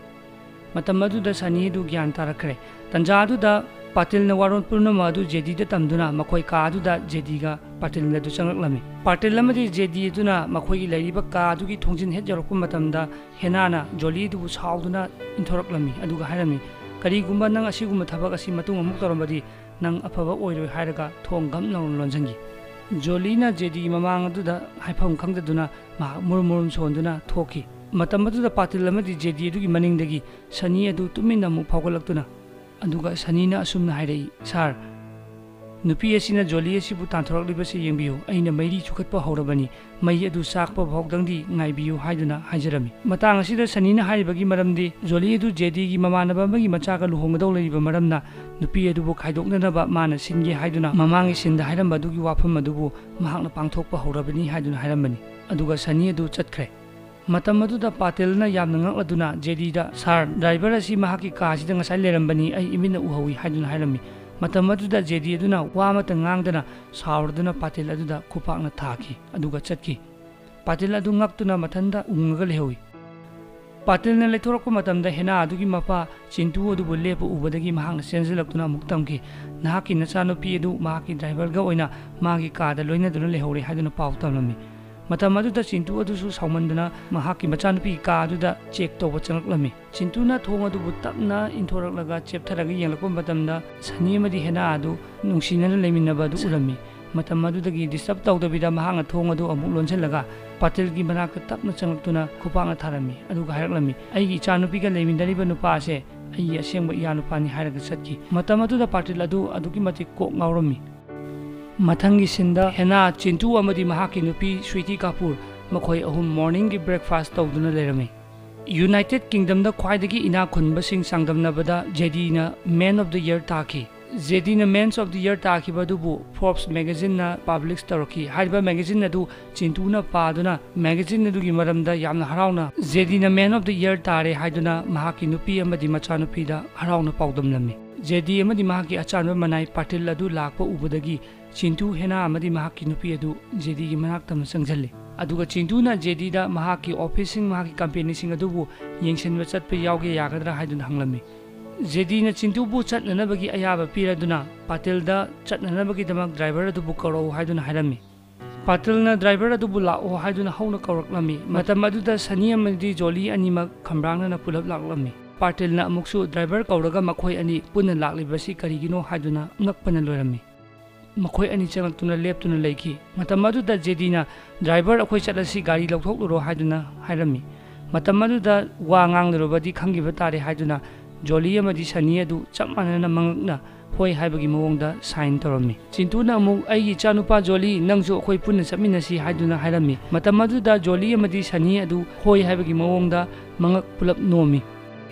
ꯃꯇꯝ ꯑꯗꯨꯗ ꯁꯅꯤ ꯑꯗꯨ ꯒ꯭ꯌꯥꯟ ꯇꯥꯔꯛꯈ꯭ꯔꯦ꯫ ꯇꯟꯖꯥ ꯑꯗꯨꯗ ꯄꯥꯇꯤꯜꯅ ꯋꯥꯔꯣꯜ ꯄꯨꯝꯅꯃꯛ ꯑꯗꯨ ꯖꯦꯗꯤꯗ ꯇꯝꯗꯨꯅ ꯃꯈꯣꯏ ꯀꯥ ꯑꯗꯨꯗ ꯖꯦꯗꯤꯒ ꯄꯥꯇꯤꯜꯒ ꯑꯗꯨ ꯆꯪꯂꯛꯂꯝꯃꯤ꯫ ꯄꯥꯇꯤꯜ ꯑꯃꯗꯤ ꯖꯦꯗꯤ ꯑꯗꯨꯅ ꯃꯈꯣꯏꯒꯤ ꯂꯩꯔꯤꯕ ꯀꯥ ꯑꯗꯨꯒꯤ ꯊꯣꯡꯖꯤꯟ ꯍꯦꯛ ꯌꯧꯔꯛꯄ ꯃꯇꯝꯗ ꯍꯦꯅꯥꯅ ꯖꯣꯂꯤ ꯑꯗꯨꯕꯨ ꯁꯥꯎꯗꯨꯅ ꯏꯟꯊꯣꯔꯛꯂꯝꯃꯤ, ꯑꯗꯨꯒ ꯍꯥꯏꯔꯝꯃꯤ, "ꯀꯔꯤꯒꯨꯝꯕ ꯅꯪ ꯑꯁꯤꯒꯨꯝꯕ ꯊꯕꯛ ꯑꯁꯤ ꯃꯇꯨꯡ ꯑꯃꯨꯛ ꯇꯧꯔꯝꯕꯗꯤ ꯅꯪ ꯑꯐꯕ ꯑꯣꯏꯔꯣꯏ" ꯍꯥꯏꯔꯒ ꯊꯣꯡ ꯒꯝ ꯂꯥꯎꯅ ꯂꯣꯟꯁꯤꯟꯈꯤ꯫ ꯖꯣꯂꯤꯅ ꯖꯦꯗꯤꯒꯤ ꯃꯃꯥꯡ ꯑꯗꯨꯗ ꯍꯥꯏꯐꯝ ꯈꯪꯗꯗꯨꯅ ꯃꯍꯥꯛ ꯃꯨꯔꯨꯝ ꯃꯨꯔꯨꯝ ꯁꯣꯟꯗꯨꯅ ꯊꯣꯛꯈꯤ꯫ ꯃꯇꯝ ꯑꯗꯨꯗ ꯄꯥꯇꯤꯜ ꯑꯃꯗꯤ ꯖꯦꯗꯤ ꯑꯗꯨꯒꯤ ꯃꯅꯤꯡꯗꯒꯤ ꯁꯅꯤ ꯑꯗꯨ ꯇꯨꯃꯤꯟꯅ ꯑꯃꯨꯛ ꯐꯥꯎꯒꯠꯂꯛꯇꯨꯅ, ꯑꯗꯨꯒ ꯁꯅꯤꯅ ꯑꯁꯨꯝꯅ ꯍꯥꯏꯔꯛꯏ, "ꯁꯥꯔ, ꯅꯨꯄꯤ ꯑꯁꯤꯅ ꯖꯣꯂꯤ ꯑꯁꯤꯕꯨ ꯇꯥꯟꯊꯣꯔꯛꯂꯤꯕꯁꯤ ꯌꯦꯡꯕꯤꯌꯨ, ꯑꯩꯅ ꯃꯩꯔꯤ ꯆꯨꯈꯠꯄ ꯍꯧꯔꯕꯅꯤ, ꯃꯩ ꯑꯗꯨ ꯆꯥꯛꯄ ꯐꯥꯎꯗꯪꯗꯤ ꯉꯥꯏꯕꯤꯌꯨ" ꯍꯥꯏꯗꯨꯅ ꯍꯥꯏꯖꯔꯝꯃꯤ꯫ ꯃꯇꯥꯡ ꯑꯁꯤꯗ ꯁꯅꯤꯅ ꯍꯥꯏꯔꯤꯕꯒꯤ ꯃꯔꯝꯗꯤ ꯖꯣꯂꯤ ꯑꯗꯨ ꯖꯦꯗꯤꯒꯤ ꯃꯃꯥꯟꯅꯕ ꯑꯃꯒꯤ ꯃꯆꯥꯒ ꯂꯨꯍꯣꯡꯒꯗꯧ ꯂꯩꯔꯤꯕ ꯃꯔꯝꯅ ꯅꯨꯄꯤ ꯑꯗꯨꯕꯨ ꯈꯥꯏꯗꯣꯛꯅꯅꯕ ꯃꯥꯅ ꯁꯤꯟꯒꯦ ꯍꯥꯏꯗꯨꯅ ꯃꯃꯥꯡꯒꯤ ꯁꯤꯟꯗ ꯍꯥꯏꯔꯝꯕ ꯑꯗꯨꯒꯤ ꯋꯥꯐꯝ ꯑꯗꯨꯕꯨ ꯃꯍꯥꯛꯅ ꯄꯥꯡꯊꯣꯛꯄ ꯍꯧꯔꯕꯅꯤ ꯍꯥꯏꯗꯨꯅ ꯍꯥꯏꯔꯝꯕꯅꯤ꯫ ꯑꯗꯨꯒ ꯁꯅꯤ ꯑꯗꯨ ꯆꯠꯈ꯭ꯔꯦ꯫ ꯃꯇꯝ ꯑꯗꯨꯗ ꯄꯥꯇꯤꯜꯅ ꯌꯥꯝꯅ ꯉꯛꯂꯗꯨꯅ ꯖꯦꯗꯤꯗ, "ꯁꯥꯔ, ꯗ꯭ꯔꯥꯏꯚꯔ ꯑꯁꯤ ꯃꯍꯥꯛꯀꯤ ꯀꯥ ꯑꯁꯤꯗ ꯉꯁꯥꯏ ꯂꯩꯔꯝꯕꯅꯤ, ꯑꯩ ꯏꯃꯤꯠꯅ ꯎꯍꯧꯏ" ꯍꯥꯏꯗꯨꯅ ꯍꯥꯏꯔꯝꯃꯤ꯫ ꯃꯇꯝ ꯑꯗꯨꯗ ꯖꯦꯗꯤ ꯑꯗꯨꯅ ꯋꯥ ꯑꯃꯠꯇ ꯉꯥꯡꯗꯅ ꯁꯥꯎꯔꯗꯨꯅ ꯄꯥꯇꯤꯜ ꯑꯗꯨꯗ ꯈꯨꯄꯥꯛꯅ ꯊꯥꯈꯤ, ꯑꯗꯨꯒ ꯆꯠꯈꯤ꯫ ꯄꯥꯇꯤꯜ ꯑꯗꯨ ꯉꯛꯇꯨꯅ ꯃꯊꯟꯇ ꯎꯪꯉꯒ ꯂꯩꯍꯧꯏ꯫ ꯄꯥꯇꯤꯜꯅ ꯂꯩꯊꯣꯔꯛꯄ ꯃꯇꯝꯗ ꯍꯦꯅꯥ ꯑꯗꯨꯒꯤ ꯃꯄꯥ ꯆꯤꯟꯇꯨ ꯑꯗꯨꯕꯨ ꯂꯦꯞꯄ ꯎꯕꯗꯒꯤ ꯃꯍꯥꯛꯅ ꯆꯦꯟꯁꯤꯜꯂꯛꯇꯨꯅ ꯑꯃꯨꯛ ꯇꯝꯈꯤ, "ꯅꯍꯥꯛꯀꯤ ꯅꯆꯥꯅꯨꯄꯤ ꯑꯗꯨ ꯃꯍꯥꯛꯀꯤ ꯗ꯭ꯔꯥꯏꯚꯔꯒ ꯑꯣꯏꯅ ꯃꯥꯒꯤ ꯀꯥꯗ ꯂꯣꯏꯅꯗꯨꯅ ꯂꯩꯍꯧꯔꯦ" ꯍꯥꯏꯗꯨꯅ ꯄꯥꯎ ꯇꯝꯂꯝꯃꯤ꯫ ꯃꯇꯝ ꯑꯗꯨꯗ ꯆꯤꯟꯇꯨ ꯑꯗꯨꯁꯨ ꯁꯥꯎꯃꯟꯗꯨꯅ ꯃꯍꯥꯛꯀꯤ ꯃꯆꯥꯅꯨꯄꯤꯒꯤ ꯀꯥ ꯑꯗꯨꯗ ꯆꯦꯛ ꯇꯧꯕ ꯆꯪꯂꯛꯂꯝꯃꯤ꯫ ꯆꯤꯟꯇꯨꯅ ꯊꯣꯡ ꯑꯗꯨꯕꯨ ꯇꯞꯅ ꯏꯟꯊꯣꯔꯛꯂꯒ ꯆꯦꯞꯊꯔꯒ ꯌꯦꯡꯂꯛꯄ ꯃꯇꯝꯗ ꯁꯅꯤ ꯑꯃꯗꯤ ꯍꯦꯅꯥ ꯑꯗꯨ ꯅꯨꯡꯁꯤꯅꯅ ꯂꯩꯃꯤꯟꯅꯕ ꯑꯗꯨ ꯎꯔꯝꯃꯤ꯫ ꯃꯇꯝ ꯑꯗꯨꯗꯒꯤ ꯗꯤꯁꯇꯔꯕ ꯇꯧꯗꯕꯤꯗ ꯃꯍꯥꯛꯅ ꯊꯣꯡ ꯑꯗꯨ ꯑꯃꯨꯛ ꯂꯣꯟꯁꯤꯜꯂꯒ ꯄꯥꯇꯤꯜꯒꯤ ꯃꯅꯥꯛꯇ ꯇꯞꯅ ꯆꯪꯂꯛꯇꯨꯅ ꯈꯨꯄꯥꯛꯅ ꯊꯥꯔꯝꯃꯤ꯫ ꯑꯗꯨꯒ ꯍꯥꯏꯔꯛꯂꯝꯃꯤ, "ꯑꯩꯒꯤ ꯏꯆꯥꯅꯨꯄꯤꯒ ꯂꯩꯃꯤꯟꯅꯔꯤꯕ ꯅꯨꯄꯥ ꯑꯁꯦ ꯑꯩꯒꯤ ꯑꯁꯦꯡꯕ ꯏꯌꯥꯅꯨꯄꯥꯅꯤ" ꯍꯥꯏꯔꯒ ꯆꯠꯈꯤ꯫ ꯃꯇꯝ ꯑꯗꯨꯗ ꯄꯥꯇꯤꯜ ꯑꯗꯨ ꯑꯗꯨꯛꯀꯤ ꯃꯇꯤꯛ ꯀꯣꯛ ꯉꯥꯎꯔꯝꯃꯤ꯫ ꯃꯊꯪꯒꯤ ꯁꯤꯟꯗ ꯍꯦꯅꯥ, ꯆꯤꯟꯇꯨ ꯑꯃꯗꯤ ꯃꯍꯥꯛꯀꯤ ꯅꯨꯄꯤ ꯁ꯭ꯋꯤꯇꯤ ꯀꯥꯄꯨꯔ, ꯃꯈꯣꯏ ꯑꯍꯨꯝ ꯃꯣꯔꯅꯤꯡꯒꯤ ꯕ꯭ꯔꯦꯛꯐꯥꯁ ꯇꯧꯗꯨꯅ ꯂꯩꯔꯝꯃꯤ꯫ ꯌꯨꯅꯥꯏꯇꯦꯗ ꯀꯤꯡꯗꯝꯗ ꯈ꯭ꯋꯥꯏꯗꯒꯤ ꯏꯅꯥꯛ ꯈꯨꯟꯕꯁꯤꯡ ꯆꯥꯡꯗꯝꯅꯕꯗ ꯖꯦꯗꯤꯅ ꯃꯦꯟ ꯑꯣꯐ ꯗ ꯌꯔ ꯇꯥꯈꯤ꯫ ꯖꯦꯗꯤꯅ ꯃꯦꯟꯁ ꯑꯣꯐ ꯗ ꯌꯔ ꯇꯥꯈꯤꯕ ꯑꯗꯨꯕꯨ ꯐꯣꯔꯕꯁ ꯃꯦꯒꯥꯖꯤꯟꯅ ꯄꯥꯕ꯭ꯂꯤꯁ ꯇꯧꯔꯛꯈꯤ꯫ ꯍꯥꯏꯔꯤꯕ ꯃꯦꯒꯥꯖꯤꯟ ꯑꯗꯨ ꯆꯤꯟꯇꯨꯅ ꯄꯥꯗꯨꯅ ꯃꯦꯒꯥꯖꯤꯟ ꯑꯗꯨꯒꯤ ꯃꯔꯝꯗ ꯌꯥꯝꯅ ꯍꯔꯥꯎꯅ ꯖꯦꯗꯤꯅ ꯃꯦꯟ ꯑꯣꯐ ꯗ ꯌꯔ ꯇꯥꯔꯦ ꯍꯥꯏꯗꯨꯅ ꯃꯍꯥꯛꯀꯤ ꯅꯨꯄꯤ ꯑꯃꯗꯤ ꯃꯆꯥꯅꯨꯄꯤꯗ ꯍꯔꯥꯎꯅ ꯄꯥꯎꯗꯝꯂꯝꯃꯤ꯫ ꯖꯦꯗꯤ ꯑꯃꯗꯤ ꯃꯍꯥꯛꯀꯤ ꯑꯆꯥꯟꯕ ꯃꯅꯥꯏ ꯄꯥꯇꯤꯜ ꯑꯗꯨ ꯂꯥꯛꯄ ꯎꯕꯗꯒꯤ ꯆꯤꯟꯇꯨ, ꯍꯦꯅꯥ ꯑꯃꯗꯤ ꯃꯍꯥꯛꯀꯤ ꯅꯨꯄꯤ ꯑꯗꯨ ꯖꯦꯗꯤꯒꯤ ꯃꯅꯥꯛꯇ ꯑꯃ ꯆꯪꯁꯤꯜꯂꯤ꯫ ꯑꯗꯨꯒ ꯆꯤꯟꯇꯨꯅ ꯖꯦꯗꯤꯗ ꯃꯍꯥꯛꯀꯤ ꯑꯣꯐꯤꯁꯁꯤꯡ, ꯃꯍꯥꯛꯀꯤ ꯀꯝꯄꯦꯅꯤꯁꯤꯡ ꯑꯗꯨꯕꯨ ꯌꯦꯡꯁꯤꯟꯕ ꯆꯠꯄ ꯌꯥꯎꯒꯦ ꯌꯥꯒꯗ꯭ꯔꯥ ꯍꯥꯏꯗꯨꯅ ꯍꯪꯂꯝꯃꯤ꯫ ꯖꯦꯗꯤꯅ ꯆꯤꯟꯇꯨꯕꯨ ꯆꯠꯅꯅꯕꯒꯤ ꯑꯌꯥꯕ ꯄꯤꯔꯗꯨꯅ ꯄꯥꯇꯤꯜꯗ ꯆꯠꯅꯅꯕꯒꯤꯗꯃꯛ ꯗ꯭ꯔꯥꯏꯚꯔ ꯑꯗꯨꯕꯨ ꯀꯧꯔꯛꯎ ꯍꯥꯏꯗꯨꯅ ꯍꯥꯏꯔꯝꯃꯤ꯫ ꯄꯥꯇꯤꯜꯅ ꯗ꯭ꯔꯥꯏꯚꯔ ꯑꯗꯨꯕꯨ ꯂꯥꯛꯑꯣ ꯍꯥꯏꯗꯨꯅ ꯍꯧꯅ ꯀꯧꯔꯛꯂꯝꯃꯤ꯫ ꯃꯇꯝ ꯑꯗꯨꯗ ꯁꯅꯤ ꯑꯃꯗꯤ ꯖꯣꯂꯤ ꯑꯅꯤꯃꯛ ꯈꯝꯕ꯭ꯔꯥꯡꯅꯅ ꯄꯨꯂꯞ ꯂꯥꯛꯂꯝꯃꯤ꯫ ꯄꯥꯇꯤꯜꯅ ꯑꯃꯨꯛꯁꯨ ꯗ꯭ꯔꯥꯏꯚꯔ ꯀꯧꯔꯒ ꯃꯈꯣꯏ ꯑꯅꯤ ꯄꯨꯟꯅ ꯂꯥꯛꯂꯤꯕꯁꯤ ꯀꯔꯤꯒꯤꯅꯣ ꯍꯥꯏꯗꯨꯅ ꯉꯛꯄꯅ ꯂꯣꯏꯔꯝꯃꯤ꯫ ꯃꯈꯣꯏ ꯑꯅꯤ ꯆꯪꯂꯛꯇꯨꯅ ꯂꯦꯞꯇꯨꯅ ꯂꯩꯈꯤ꯫ ꯃꯇꯝ ꯑꯗꯨꯗ ꯖꯦꯗꯤꯅ, "ꯗ꯭ꯔꯥꯏꯚꯔ, ꯑꯩꯈꯣꯏ ꯆꯠꯂꯁꯤ, ꯒꯥꯔꯤ ꯂꯧꯊꯣꯛꯂꯨꯔꯣ" ꯍꯥꯏꯗꯨꯅ ꯍꯥꯏꯔꯝꯃꯤ꯫ ꯃꯇꯝ ꯑꯗꯨꯗ ꯋꯥ ꯉꯥꯡꯂꯨꯔꯕꯗꯤ ꯈꯪꯈꯤꯕ ꯇꯥꯔꯦ ꯍꯥꯏꯗꯨꯅ ꯖꯣꯂꯤ ꯑꯃꯗꯤ ꯁꯅꯤ ꯑꯗꯨ ꯆꯞ ꯃꯥꯟꯅꯅ ꯃꯉꯛꯅ ꯍꯣꯏ ꯍꯥꯏꯕꯒꯤ ꯃꯑꯣꯡꯗ ꯁꯥꯏꯟ ꯇꯧꯔꯝꯃꯤ꯫ ꯆꯤꯟꯇꯨꯅ ꯑꯃꯨꯛ, "ꯑꯩꯒꯤ ꯏꯆꯥꯅꯨꯄꯥ ꯖꯣꯂꯤ, ꯅꯪꯁꯨ ꯑꯩꯈꯣꯏ ꯄꯨꯟꯅ ꯆꯠꯃꯤꯟꯅꯁꯤ" ꯍꯥꯏꯗꯨꯅ ꯍꯥꯏꯔꯝꯃꯤ꯫ ꯃꯇꯝ ꯑꯗꯨꯗ ꯖꯣꯂꯤ ꯑꯃꯗꯤ ꯁꯅꯤ ꯑꯗꯨ ꯍꯣꯏ ꯍꯥꯏꯕꯒꯤ ꯃꯑꯣꯡꯗ ꯃꯉꯛ ꯄꯨꯂꯞ ꯅꯣꯝꯃꯤ꯫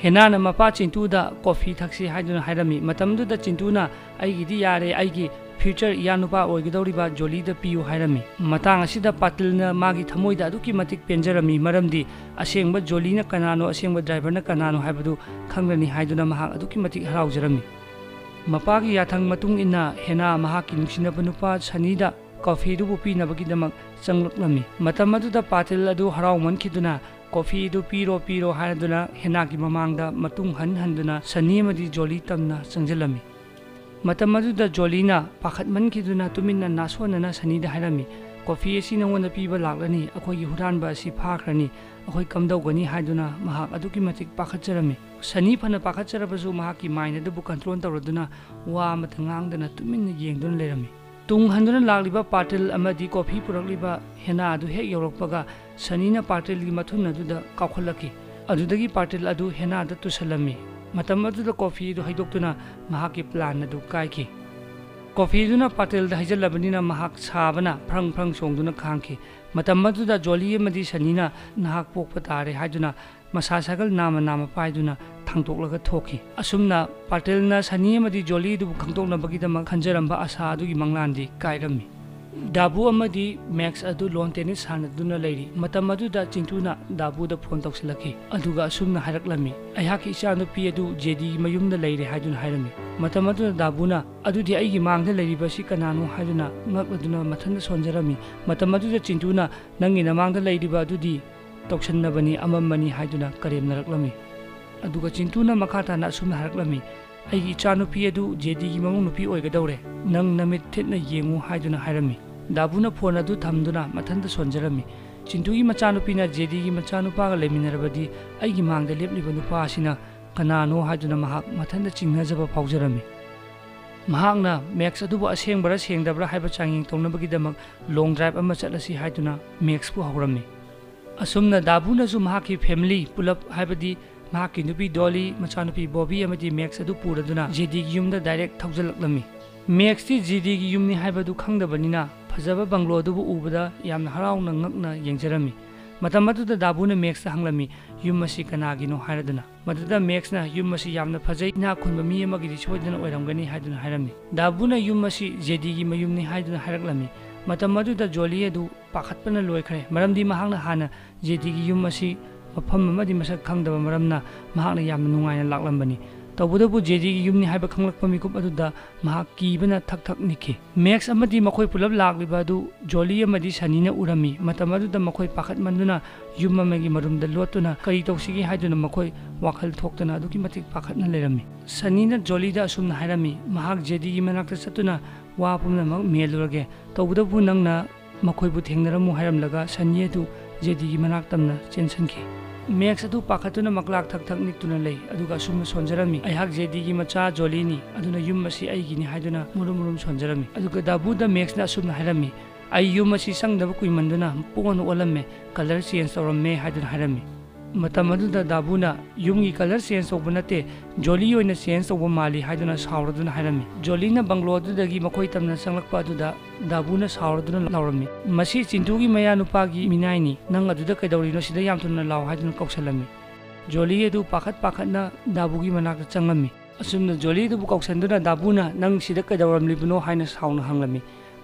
ꯍꯦꯅꯥꯅ ꯃꯄꯥ ꯆꯤꯟꯇꯨꯗ "ꯀꯣꯐꯤ ꯊꯛꯁꯤ" ꯍꯥꯏꯗꯨꯅ ꯍꯥꯏꯔꯝꯃꯤ꯫ ꯃꯇꯝꯗꯨꯗ ꯆꯤꯟꯇꯨꯅ, "ꯑꯩꯒꯤꯗꯤ ꯌꯥꯔꯦ, ꯑꯩꯒꯤ ꯐ꯭ꯌꯨꯆꯔ ꯏꯌꯥꯅꯨꯄꯥ ꯑꯣꯏꯒꯗꯧꯔꯤꯕ ꯖꯣꯂꯤꯗ ꯄꯤꯌꯨ" ꯍꯥꯏꯔꯝꯃꯤ꯫ ꯃꯇꯥꯡ ꯑꯁꯤꯗ ꯄꯥꯇꯤꯜꯅ ꯃꯥꯒꯤ ꯊꯃꯣꯏꯗ ꯑꯗꯨꯛꯀꯤ ꯃꯇꯤꯛ ꯄꯦꯟꯖꯔꯝꯃꯤ, ꯃꯔꯝꯗꯤ ꯑꯁꯦꯡꯕ ꯖꯣꯂꯤꯅ ꯀꯅꯥꯅꯣ, ꯑꯁꯦꯡꯕ ꯗ꯭ꯔꯥꯏꯚꯔꯅ ꯀꯅꯥꯅꯣ ꯍꯥꯏꯕꯗꯨ ꯈꯪꯂꯅꯤ ꯍꯥꯏꯗꯨꯅ ꯃꯍꯥꯛ ꯑꯗꯨꯛꯀꯤ ꯃꯇꯤꯛ ꯍꯔꯥꯎꯖꯔꯝꯃꯤ꯫ ꯃꯄꯥꯒꯤ ꯌꯥꯊꯪ ꯃꯇꯨꯡ ꯏꯟꯅ ꯍꯦꯅꯥ ꯃꯍꯥꯛꯀꯤ ꯅꯨꯡꯁꯤꯅꯕ ꯅꯨꯄꯥ ꯁꯅꯤꯗ ꯀꯣꯐꯤꯗꯨꯕꯨ ꯄꯤꯅꯕꯒꯤꯗꯃꯛ ꯆꯪꯂꯛꯂꯝꯃꯤ꯫ ꯃꯇꯝ ꯑꯗꯨꯗ ꯄꯥꯇꯤꯜ ꯑꯗꯨ ꯍꯔꯥꯎꯃꯟꯈꯤꯗꯨꯅ, "ꯀꯣꯐꯤꯗꯨ ꯄꯤꯔꯣ, ꯄꯤꯔꯣ" ꯍꯥꯏꯗꯨꯅ ꯍꯦꯅꯥꯒꯤ ꯃꯃꯥꯡꯗ ꯃꯇꯨꯡ ꯍꯟ ꯍꯟꯗꯨꯅ ꯁꯅꯤ ꯑꯃꯗꯤ ꯖꯣꯂꯤ ꯇꯝꯅ ꯆꯪꯁꯤꯜꯂꯝꯃꯤ꯫ ꯃꯇꯝ ꯑꯗꯨꯗ ꯖꯣꯂꯤꯅ ꯄꯥꯈꯠꯃꯟꯈꯤꯗꯨꯅ ꯇꯨꯃꯤꯟꯅ ꯅꯥꯁꯣꯟꯅꯅ ꯁꯅꯤꯗ ꯍꯥꯏꯔꯝꯃꯤ, "ꯀꯣꯐꯤ ꯑꯁꯤ ꯅꯉꯣꯟꯗ ꯄꯤꯕ ꯂꯥꯛꯂꯅꯤ, ꯑꯩꯈꯣꯏꯒꯤ ꯍꯨꯔꯥꯟꯕ ꯑꯁꯤ ꯐꯥꯈ꯭ꯔꯅꯤ, ꯑꯩꯈꯣꯏ ꯀꯝꯗꯧꯒꯅꯤ?" ꯍꯥꯏꯗꯨꯅ ꯃꯍꯥꯛ ꯑꯗꯨꯛꯀꯤ ꯃꯇꯤꯛ ꯄꯥꯈꯠꯆꯔꯝꯃꯤ꯫ ꯁꯅꯤ ꯐꯅ ꯄꯥꯈꯠꯆꯔꯕꯁꯨ ꯃꯍꯥꯛꯀꯤ ꯃꯥꯏꯟ ꯑꯗꯨꯕꯨ ꯀꯟꯇ꯭ꯔꯣꯜ ꯇꯧꯔꯗꯨꯅ ꯋꯥ ꯑꯃꯠꯇ ꯉꯥꯡꯗꯅ ꯇꯨꯃꯤꯟꯅ ꯌꯦꯡꯗꯨꯅ ꯂꯩꯔꯝꯃꯤ꯫ ꯇꯨꯡ ꯍꯟꯗꯨꯅ ꯂꯥꯛꯂꯤꯕ ꯄꯥꯇꯤꯜ ꯑꯃꯗꯤ ꯀꯣꯐꯤ ꯄꯨꯔꯛꯂꯤꯕ ꯍꯦꯅꯥ ꯑꯗꯨ ꯍꯦꯛ ꯌꯧꯔꯛꯄꯒ ꯁꯅꯤꯅ ꯄꯥꯇꯤꯜꯒꯤ ꯃꯊꯨꯟ ꯑꯗꯨꯗ ꯀꯥꯎꯈꯠꯂꯛꯈꯤ꯫ ꯑꯗꯨꯗꯒꯤ ꯄꯥꯇꯤꯜ ꯑꯗꯨ ꯍꯦꯅꯥꯗ ꯇꯨꯁꯜꯂꯝꯃꯤ꯫ ꯃꯇꯝ ꯑꯗꯨꯗ ꯀꯣꯐꯤ ꯑꯗꯨ ꯍꯩꯗꯣꯛꯇꯨꯅ ꯃꯍꯥꯛꯀꯤ ꯄ꯭ꯂꯥꯟ ꯑꯗꯨ ꯀꯥꯏꯈꯤ꯫ ꯀꯣꯐꯤ ꯑꯗꯨꯅ ꯄꯥꯇꯤꯜꯗ ꯍꯩꯖꯤꯜꯂꯕꯅꯤꯅ ꯃꯍꯥꯛ ꯁꯥꯕꯅ ꯐ꯭ꯔꯪ ꯐ꯭ꯔꯪ ꯆꯣꯡꯗꯨꯅ ꯈꯥꯡꯈꯤ꯫ ꯃꯇꯝ ꯑꯗꯨꯗ ꯖꯣꯂꯤ ꯑꯃꯗꯤ ꯁꯅꯤꯅ ꯅꯍꯥꯛ ꯄꯣꯛꯄ ꯇꯥꯔꯦ ꯍꯥꯏꯗꯨꯅ ꯃꯁꯥ ꯁꯥꯒꯜ ꯅꯥꯝꯃ ꯅꯥꯝꯃ ꯄꯥꯏꯗꯨꯅ ꯊꯥꯡꯗꯣꯛꯂꯒ ꯊꯣꯛꯈꯤ꯫ ꯑꯁꯨꯝꯅ ꯄꯥꯇꯤꯜꯅ ꯁꯅꯤ ꯑꯃꯗꯤ ꯖꯣꯂꯤ ꯑꯗꯨꯕꯨ ꯈꯪꯗꯣꯛꯅꯕꯒꯤꯗꯃꯛ ꯈꯟꯖꯔꯝꯕ ꯑꯁꯥ ꯑꯗꯨꯒꯤ ꯃꯪꯂꯥꯟꯗꯤ ꯀꯥꯏꯔꯝꯃꯤ꯫ ꯗꯥꯕꯨ ꯑꯃꯗꯤ ꯃꯦꯛꯁ ꯑꯗꯨ ꯂꯣꯟ ꯇꯦꯅꯤꯁ ꯁꯥꯟꯅꯗꯨꯅ ꯂꯩꯔꯤ꯫ ꯃꯇꯝ ꯑꯗꯨꯗ ꯆꯤꯟꯇꯨꯅ ꯗꯥꯕꯨꯗ ꯐꯣꯟ ꯇꯧꯁꯤꯜꯂꯛꯈꯤ꯫ ꯑꯗꯨꯒ ꯑꯁꯨꯝꯅ ꯍꯥꯏꯔꯛꯂꯝꯃꯤ, "ꯑꯩꯍꯥꯛꯀꯤ ꯏꯆꯥꯅꯨꯄꯤ ꯑꯗꯨ ꯖꯦꯗꯤꯒꯤ ꯃꯌꯨꯝꯗ ꯂꯩꯔꯦ" ꯍꯥꯏꯗꯨꯅ ꯍꯥꯏꯔꯝꯃꯤ꯫ ꯃꯇꯝ ꯑꯗꯨꯗ ꯗꯥꯕꯨꯅ, "ꯑꯗꯨꯗꯤ ꯑꯩꯒꯤ ꯃꯥꯡꯗ ꯂꯩꯔꯤꯕ ꯑꯁꯤ ꯀꯅꯥꯅꯣ?" ꯍꯥꯏꯗꯨꯅ ꯉꯛꯂꯗꯨꯅ ꯃꯊꯟꯇ ꯁꯣꯟꯖꯔꯝꯃꯤ꯫ ꯃꯇꯝ ꯑꯗꯨꯗ ꯆꯤꯟꯇꯨꯅ, "ꯅꯪꯒꯤ ꯅꯃꯥꯡꯗ ꯂꯩꯔꯤꯕ ꯑꯗꯨꯗꯤ ꯇꯧꯁꯟꯅꯕꯅꯤ, ꯑꯃꯝꯕꯅꯤ" ꯍꯥꯏꯗꯨꯅ ꯀꯔꯦꯝꯅꯔꯛꯂꯝꯃꯤ꯫ ꯑꯗꯨꯒ ꯆꯤꯟꯇꯨꯅ ꯃꯈꯥ ꯇꯥꯅ ꯑꯁꯨꯝꯅ ꯍꯥꯏꯔꯛꯂꯝꯃꯤ, "ꯑꯩꯒꯤ ꯏꯆꯥꯅꯨꯄꯤ ꯑꯗꯨ ꯖꯦꯗꯤꯒꯤ ꯃꯃꯧ ꯅꯨꯄꯤ ꯑꯣꯏꯒꯗꯧꯔꯦ꯫ ꯅꯪ ꯅꯃꯤꯠ ꯊꯤꯠꯅ ꯌꯦꯡꯉꯨ" ꯍꯥꯏꯗꯨꯅ ꯍꯥꯏꯔꯝꯃꯤ꯫ ꯗꯥꯕꯨꯅ ꯐꯣꯟ ꯑꯗꯨ ꯊꯝꯗꯨꯅ ꯃꯊꯟꯇ ꯁꯣꯟꯖꯔꯝꯃꯤ꯫ ꯆꯤꯟꯇꯨꯒꯤ ꯃꯆꯥꯅꯨꯄꯤꯅ ꯖꯦꯗꯤꯒꯤ ꯃꯆꯥꯅꯨꯄꯥꯒ ꯂꯩꯃꯤꯟꯅꯔꯕꯗꯤ ꯑꯩꯒꯤ ꯃꯥꯡꯗ ꯂꯦꯞꯂꯤꯕ ꯅꯨꯄꯥ ꯑꯁꯤꯅ ꯀꯅꯥꯅꯣ ꯍꯥꯏꯗꯨꯅ ꯃꯍꯥꯛ ꯃꯊꯟꯇ ꯆꯤꯡꯅꯖꯕ ꯐꯥꯎꯖꯔꯝꯃꯤ꯫ ꯃꯍꯥꯛꯅ ꯃꯦꯛꯁ ꯑꯗꯨꯕꯨ ꯑꯁꯦꯡꯕꯔꯥ ꯁꯦꯡꯗꯕ꯭ꯔꯥ ꯍꯥꯏꯕ ꯆꯥꯡꯌꯦꯡ ꯇꯧꯅꯕꯒꯤꯗꯃꯛ ꯂꯣꯡ ꯗ꯭ꯔꯥꯏꯚ ꯑꯃ ꯆꯠꯂꯁꯤ ꯍꯥꯏꯗꯨꯅ ꯃꯦꯛꯁꯄꯨ ꯍꯧꯔꯝꯃꯤ꯫ ꯑꯁꯨꯝꯅ ꯗꯥꯕꯨꯅꯁꯨ ꯃꯍꯥꯛꯀꯤ ꯐꯦꯃꯤꯂꯤ ꯄꯨꯂꯞ, ꯍꯥꯏꯕꯗꯤ ꯃꯍꯥꯛꯀꯤ ꯅꯨꯄꯤ ꯗꯣꯂꯤ, ꯃꯆꯥꯅꯨꯄꯤ ꯕꯣꯕꯤ ꯑꯃꯗꯤ ꯃꯦꯛꯁ ꯑꯗꯨ ꯄꯨꯔꯗꯨꯅ ꯖꯦꯗꯤꯒꯤ ꯌꯨꯝꯗ ꯗꯥꯏꯔꯦꯛ ꯊꯧꯖꯤꯜꯂꯛꯂꯝꯃꯤ꯫ ꯃꯦꯛꯁꯇꯤ ꯖꯦꯗꯤꯒꯤ ꯌꯨꯝꯅꯤ ꯍꯥꯏꯕꯗꯨ ꯈꯪꯗꯕꯅꯤꯅ ꯐꯖꯕ ꯕꯪꯒ꯭ꯂꯣ ꯑꯗꯨꯕꯨ ꯎꯕꯗ ꯌꯥꯝꯅ ꯍꯔꯥꯎꯅ ꯉꯛꯅ ꯌꯦꯡꯖꯔꯝꯃꯤ꯫ ꯃꯇꯝ ꯑꯗꯨꯗ ꯗꯥꯕꯨꯅ ꯃꯦꯛꯁꯇ ꯍꯪꯂꯝꯃꯤ, "ꯌꯨꯝ ꯑꯁꯤ ꯀꯅꯥꯒꯤꯅꯣ?" ꯍꯥꯏꯔꯗꯨꯅ꯫ ꯃꯗꯨꯗ ꯃꯦꯛꯁꯅ, "ꯌꯨꯝ ꯑꯁꯤ ꯌꯥꯝꯅ ꯐꯖꯩ, ꯏꯅꯥꯛ ꯈꯨꯟꯕ ꯃꯤ ꯑꯃꯒꯤꯗꯤ ꯁꯣꯏꯗꯅ ꯑꯣꯏꯔꯝꯒꯅꯤ" ꯍꯥꯏꯗꯨꯅ ꯍꯥꯏꯔꯝꯃꯤ꯫ ꯗꯥꯕꯨꯅ ꯌꯨꯝ ꯑꯁꯤ ꯖꯦꯗꯤꯒꯤ ꯃꯌꯨꯝꯅꯤ ꯍꯥꯏꯗꯨꯅ ꯍꯥꯏꯔꯛꯂꯝꯃꯤ꯫ ꯃꯇꯝ ꯑꯗꯨꯗ ꯖꯣꯂꯤ ꯑꯗꯨ ꯄꯥꯈꯠꯄꯅ ꯂꯣꯏꯈ꯭ꯔꯦ, ꯃꯔꯝꯗꯤ ꯃꯍꯥꯛꯅ ꯍꯥꯟꯅ ꯖꯦꯗꯤꯒꯤ ꯌꯨꯝ ꯑꯁꯤ ꯃꯐꯝ ꯑꯃꯗꯤ ꯃꯁꯛ ꯈꯪꯗꯕ ꯃꯔꯝꯅ ꯃꯍꯥꯛꯅ ꯌꯥꯝꯅ ꯅꯨꯡꯉꯥꯏꯅ ꯂꯥꯛꯂꯝꯕꯅꯤ꯫ ꯇꯧꯕꯇꯕꯨ ꯖꯦꯗꯤꯒꯤ ꯌꯨꯝꯅꯤ ꯍꯥꯏꯕ ꯈꯪꯂꯛꯄ ꯃꯤꯀꯨꯞ ꯑꯗꯨꯗ ꯃꯍꯥꯛ ꯀꯤꯕꯅ ꯊꯛ ꯊꯛ ꯅꯤꯛꯈꯤ꯫ ꯃꯦꯛꯁ ꯑꯃꯗꯤ ꯃꯈꯣꯏ ꯄꯨꯂꯞ ꯂꯥꯛꯂꯤꯕ ꯑꯗꯨ ꯖꯣꯂꯤ ꯑꯃꯗꯤ ꯁꯅꯤꯅ ꯎꯔꯝꯃꯤ꯫ ꯃꯇꯝ ꯑꯗꯨꯗ ꯃꯈꯣꯏ ꯄꯥꯈꯠꯃꯟꯗꯨꯅ ꯌꯨꯝ ꯑꯃꯒꯤ ꯃꯔꯨꯝꯗ ꯂꯣꯠꯇꯨꯅ ꯀꯔꯤ ꯇꯧꯁꯤꯒꯦ ꯍꯥꯏꯗꯨꯅ ꯃꯈꯣꯏ ꯋꯥꯈꯜ ꯊꯣꯛꯇꯅ ꯑꯗꯨꯛꯀꯤ ꯃꯇꯤꯛ ꯄꯥꯈꯠꯅ ꯂꯩꯔꯝꯃꯤ꯫ ꯁꯅꯤꯅ ꯖꯣꯂꯤꯗ ꯑꯁꯨꯝꯅ ꯍꯥꯏꯔꯝꯃꯤ, "ꯃꯍꯥꯛ ꯖꯦꯗꯤꯒꯤ ꯃꯅꯥꯛꯇ ꯆꯠꯇꯨꯅ ꯋꯥ ꯄꯨꯝꯅꯃꯛ ꯃꯦꯜꯂꯨꯔꯒꯦ꯫ ꯇꯧꯕꯇꯕꯨ ꯅꯪꯅ ꯃꯈꯣꯏꯕꯨ ꯊꯦꯡꯅꯔꯝꯃꯨ" ꯍꯥꯏꯔꯝꯂꯒ ꯁꯅꯤ ꯑꯗꯨ ꯖꯦꯗꯤꯒꯤ ꯃꯅꯥꯛ ꯇꯝꯅ ꯆꯦꯟꯁꯤꯟꯈꯤ꯫ ꯃꯦꯛꯁ ꯑꯗꯨ ꯄꯥꯈꯠꯇꯨꯅ ꯃꯀ꯭ꯂꯥꯛ ꯊꯛ ꯊꯛ ꯅꯤꯛꯇꯨꯅ ꯂꯩ, ꯑꯗꯨꯒ ꯑꯁꯨꯝꯅ ꯁꯣꯟꯖꯔꯝꯃꯤ, "ꯑꯩꯍꯥꯛ ꯖꯦꯗꯤꯒꯤ ꯃꯆꯥ ꯖꯣꯂꯤꯅꯤ, ꯑꯗꯨꯅ ꯌꯨꯝ ꯑꯁꯤ ꯑꯩꯒꯤꯅꯤ" ꯍꯥꯏꯗꯨꯅ ꯃꯨꯔꯨꯝ ꯃꯨꯔꯨꯝ ꯁꯣꯟꯖꯔꯝꯃꯤ꯫ ꯑꯗꯨꯒ ꯗꯥꯕꯨꯗ ꯃꯦꯛꯁꯅ ꯑꯁꯨꯝꯅ ꯍꯥꯏꯔꯝꯃꯤ, "ꯑꯩ ꯌꯨꯝ ꯑꯁꯤ ꯆꯪꯗꯕ ꯀꯨꯏꯃꯟꯗꯨꯅ ꯄꯨꯡ ꯑꯣꯟ ꯑꯣꯜꯂꯝꯃꯦ, ꯀꯂꯔ ꯆꯦꯟꯖ ꯇꯧꯔꯝꯃꯦ" ꯍꯥꯏꯗꯨꯅ ꯍꯥꯏꯔꯝꯃꯤ꯫ ꯃꯇꯝ ꯑꯗꯨꯗ ꯗꯥꯕꯨꯅ, "ꯌꯨꯝꯒꯤ ꯀꯂꯔ ꯆꯦꯟꯖ ꯇꯧꯕ ꯅꯠꯇꯦ, ꯖꯣꯂꯤ ꯑꯣꯏꯅ ꯆꯦꯟꯖ ꯇꯧꯕ ꯃꯥꯜꯂꯤ" ꯍꯥꯏꯗꯨꯅ ꯁꯥꯎꯔꯗꯨꯅ ꯍꯥꯏꯔꯝꯃꯤ꯫ ꯖꯣꯂꯤꯅ ꯕꯪꯒ꯭ꯂꯣ ꯑꯗꯨꯗꯒꯤ ꯃꯈꯣꯏ ꯇꯝꯅ ꯆꯪꯂꯛꯄ ꯑꯗꯨꯗ ꯗꯥꯕꯨꯅ ꯁꯥꯎꯔꯗꯨꯅ ꯂꯥꯎꯔꯝꯃꯤ, "ꯃꯁꯤ ꯆꯤꯟꯇꯨꯒꯤ ꯃꯌꯥꯅꯨꯄꯥꯒꯤ ꯃꯤꯅꯥꯏꯅꯤ, ꯅꯪ ꯑꯗꯨꯗ ꯀꯩꯗꯧꯔꯤꯅꯣ? ꯁꯤꯗ ꯌꯥꯝ ꯊꯨꯅ ꯂꯥꯎ" ꯍꯥꯏꯗꯨꯅ ꯀꯧꯁꯜꯂꯝꯃꯤ꯫ ꯖꯣꯂꯤ ꯑꯗꯨ ꯄꯥꯈꯠ ꯄꯥꯈꯠꯅ ꯗꯥꯕꯨꯒꯤ ꯃꯅꯥꯛꯇ ꯆꯪꯂꯝꯃꯤ꯫ ꯑꯁꯨꯝꯅ ꯖꯣꯂꯤ ꯑꯗꯨꯕꯨ ꯀꯧꯁꯟꯗꯨꯅ ꯗꯥꯕꯨꯅ, "ꯅꯪ ꯁꯤꯗ ꯀꯩꯗꯧꯔꯝꯂꯤꯕꯅꯣ?" ꯍꯥꯏꯅ ꯁꯥꯎꯅ ꯍꯪꯂꯝꯃꯤ꯫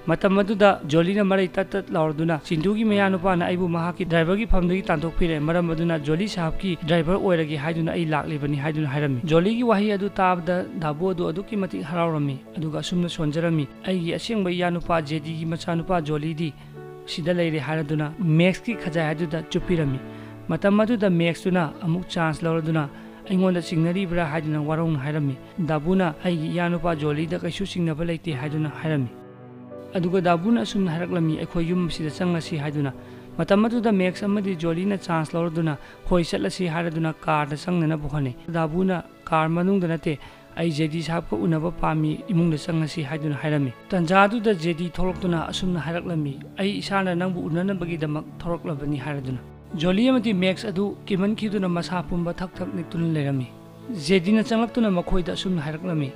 ꯃꯇꯝ ꯑꯗꯨꯗ ꯖꯣꯂꯤꯅ ꯃꯔꯩ ꯇꯠ ꯇꯠ ꯂꯥꯎꯔꯗꯨꯅ, "ꯆꯤꯟꯇꯨꯒꯤ ꯃꯌꯥꯅꯨꯄꯥꯅ ꯑꯩꯕꯨ ꯃꯍꯥꯛꯀꯤ ꯗ꯭ꯔꯥꯏꯚꯔꯒꯤ ꯐꯝꯗꯒꯤ ꯇꯥꯟꯊꯣꯛꯄꯤꯔꯦ, ꯃꯔꯝ ꯑꯗꯨꯅ ꯖꯣꯂꯤ ꯁꯥꯍꯕꯀꯤ ꯗ꯭ꯔꯥꯏꯚꯔ ꯑꯣꯏꯔꯒꯦ ꯍꯥꯏꯗꯨꯅ ꯑꯩ ꯂꯥꯛꯂꯤꯕꯅꯤ" ꯍꯥꯏꯗꯨꯅ ꯍꯥꯏꯔꯝꯃꯤ꯫ ꯖꯣꯂꯤꯒꯤ ꯋꯥꯍꯩ ꯑꯗꯨ ꯇꯥꯕꯗ ꯗꯥꯕꯨ ꯑꯗꯨ ꯑꯗꯨꯛꯀꯤ ꯃꯇꯤꯛ ꯍꯔꯥꯎꯔꯝꯃꯤ, ꯑꯗꯨꯒ ꯑꯁꯨꯝꯅ ꯁꯣꯟꯖꯔꯝꯃꯤ, "ꯑꯩꯒꯤ ꯑꯁꯦꯡꯕ ꯏꯌꯥꯅꯨꯄꯥ ꯖꯦꯗꯤꯒꯤ ꯃꯆꯥꯅꯨꯄꯥ ꯖꯣꯂꯤꯗꯤ ꯁꯤꯗ ꯂꯩꯔꯦ" ꯍꯥꯏꯔꯗꯨꯅ ꯃꯦꯛꯁꯀꯤ ꯈꯖꯥꯏ ꯑꯗꯨꯗ ꯆꯨꯞꯄꯤꯔꯝꯃꯤ꯫ ꯃꯇꯝ ꯑꯗꯨꯗ ꯃꯦꯛꯁꯇꯨꯅ ꯑꯃꯨꯛ ꯆꯥꯟꯁ ꯂꯧꯔꯗꯨꯅ, "ꯑꯩꯉꯣꯟꯗ ꯆꯤꯡꯅꯔꯤꯕ꯭ꯔꯥ?" ꯍꯥꯏꯗꯨꯅ ꯋꯥꯔꯧꯅ ꯍꯥꯏꯔꯝꯃꯤ꯫ ꯗꯥꯕꯨꯅ, "ꯑꯩꯒꯤ ꯏꯌꯥꯅꯨꯄꯥ ꯖꯣꯂꯤꯗ ꯀꯩꯁꯨ ꯆꯤꯡꯅꯕ ꯂꯩꯇꯦ" ꯍꯥꯏꯗꯨꯅ ꯍꯥꯏꯔꯝꯃꯤ꯫ ꯑꯗꯨꯒ ꯗꯥꯕꯨꯅ ꯑꯁꯨꯝꯅ ꯍꯥꯏꯔꯛꯂꯝꯃꯤ, "ꯑꯩꯈꯣꯏ ꯌꯨꯝ ꯑꯁꯤꯗ ꯆꯪꯉꯁꯤ" ꯍꯥꯏꯗꯨꯅ꯫ ꯃꯇꯝ ꯑꯗꯨꯗ ꯃꯦꯛꯁ ꯑꯃꯗꯤ ꯖꯣꯂꯤꯅ ꯆꯥꯟꯁ ꯂꯧꯔꯗꯨꯅ, "ꯍꯣꯏ, ꯆꯠꯂꯁꯤ" ꯍꯥꯏꯔꯗꯨꯅ ꯀꯥꯔꯗ ꯆꯪꯅꯅꯕ ꯍꯣꯠꯅꯩ꯫ ꯗꯥꯕꯨꯅ, "ꯀꯥꯔ ꯃꯅꯨꯡꯗ ꯅꯠꯇꯦ, ꯑꯩ ꯖꯦꯗꯤ ꯁꯥꯍꯕꯀ ꯎꯅꯕ ꯄꯥꯝꯃꯤ, ꯏꯃꯨꯡꯗ ꯆꯪꯉꯁꯤ" ꯍꯥꯏꯗꯨꯅ ꯍꯥꯏꯔꯝꯃꯤ꯫ ꯇꯟꯖꯥ ꯑꯗꯨꯗ ꯖꯦꯗꯤ ꯊꯣꯛꯂꯛꯇꯨꯅ ꯑꯁꯨꯝꯅ ꯍꯥꯏꯔꯛꯂꯝꯃꯤ, "ꯑꯩ ꯏꯁꯥꯅ ꯅꯪꯕꯨ ꯎꯅꯅꯕꯒꯤꯗꯃꯛ ꯊꯣꯔꯛꯂꯕꯅꯤ" ꯍꯥꯏꯔꯗꯨꯅ꯫ ꯖꯣꯂꯤ ꯑꯃꯗꯤ ꯃꯦꯛꯁ ꯑꯗꯨ ꯀꯤꯃꯟꯈꯤꯗꯨꯅ ꯃꯁꯥ ꯄꯨꯝꯕ ꯊꯛ ꯊꯛ ꯅꯤꯛꯇꯨꯅ ꯂꯩꯔꯝꯃꯤ꯫ ꯖꯦꯗꯤꯅ ꯆꯪꯂꯛꯇꯨꯅ ꯃꯈꯣꯏꯗ ꯑꯁꯨꯝꯅ ꯍꯥꯏꯔꯛꯂꯝꯃꯤ,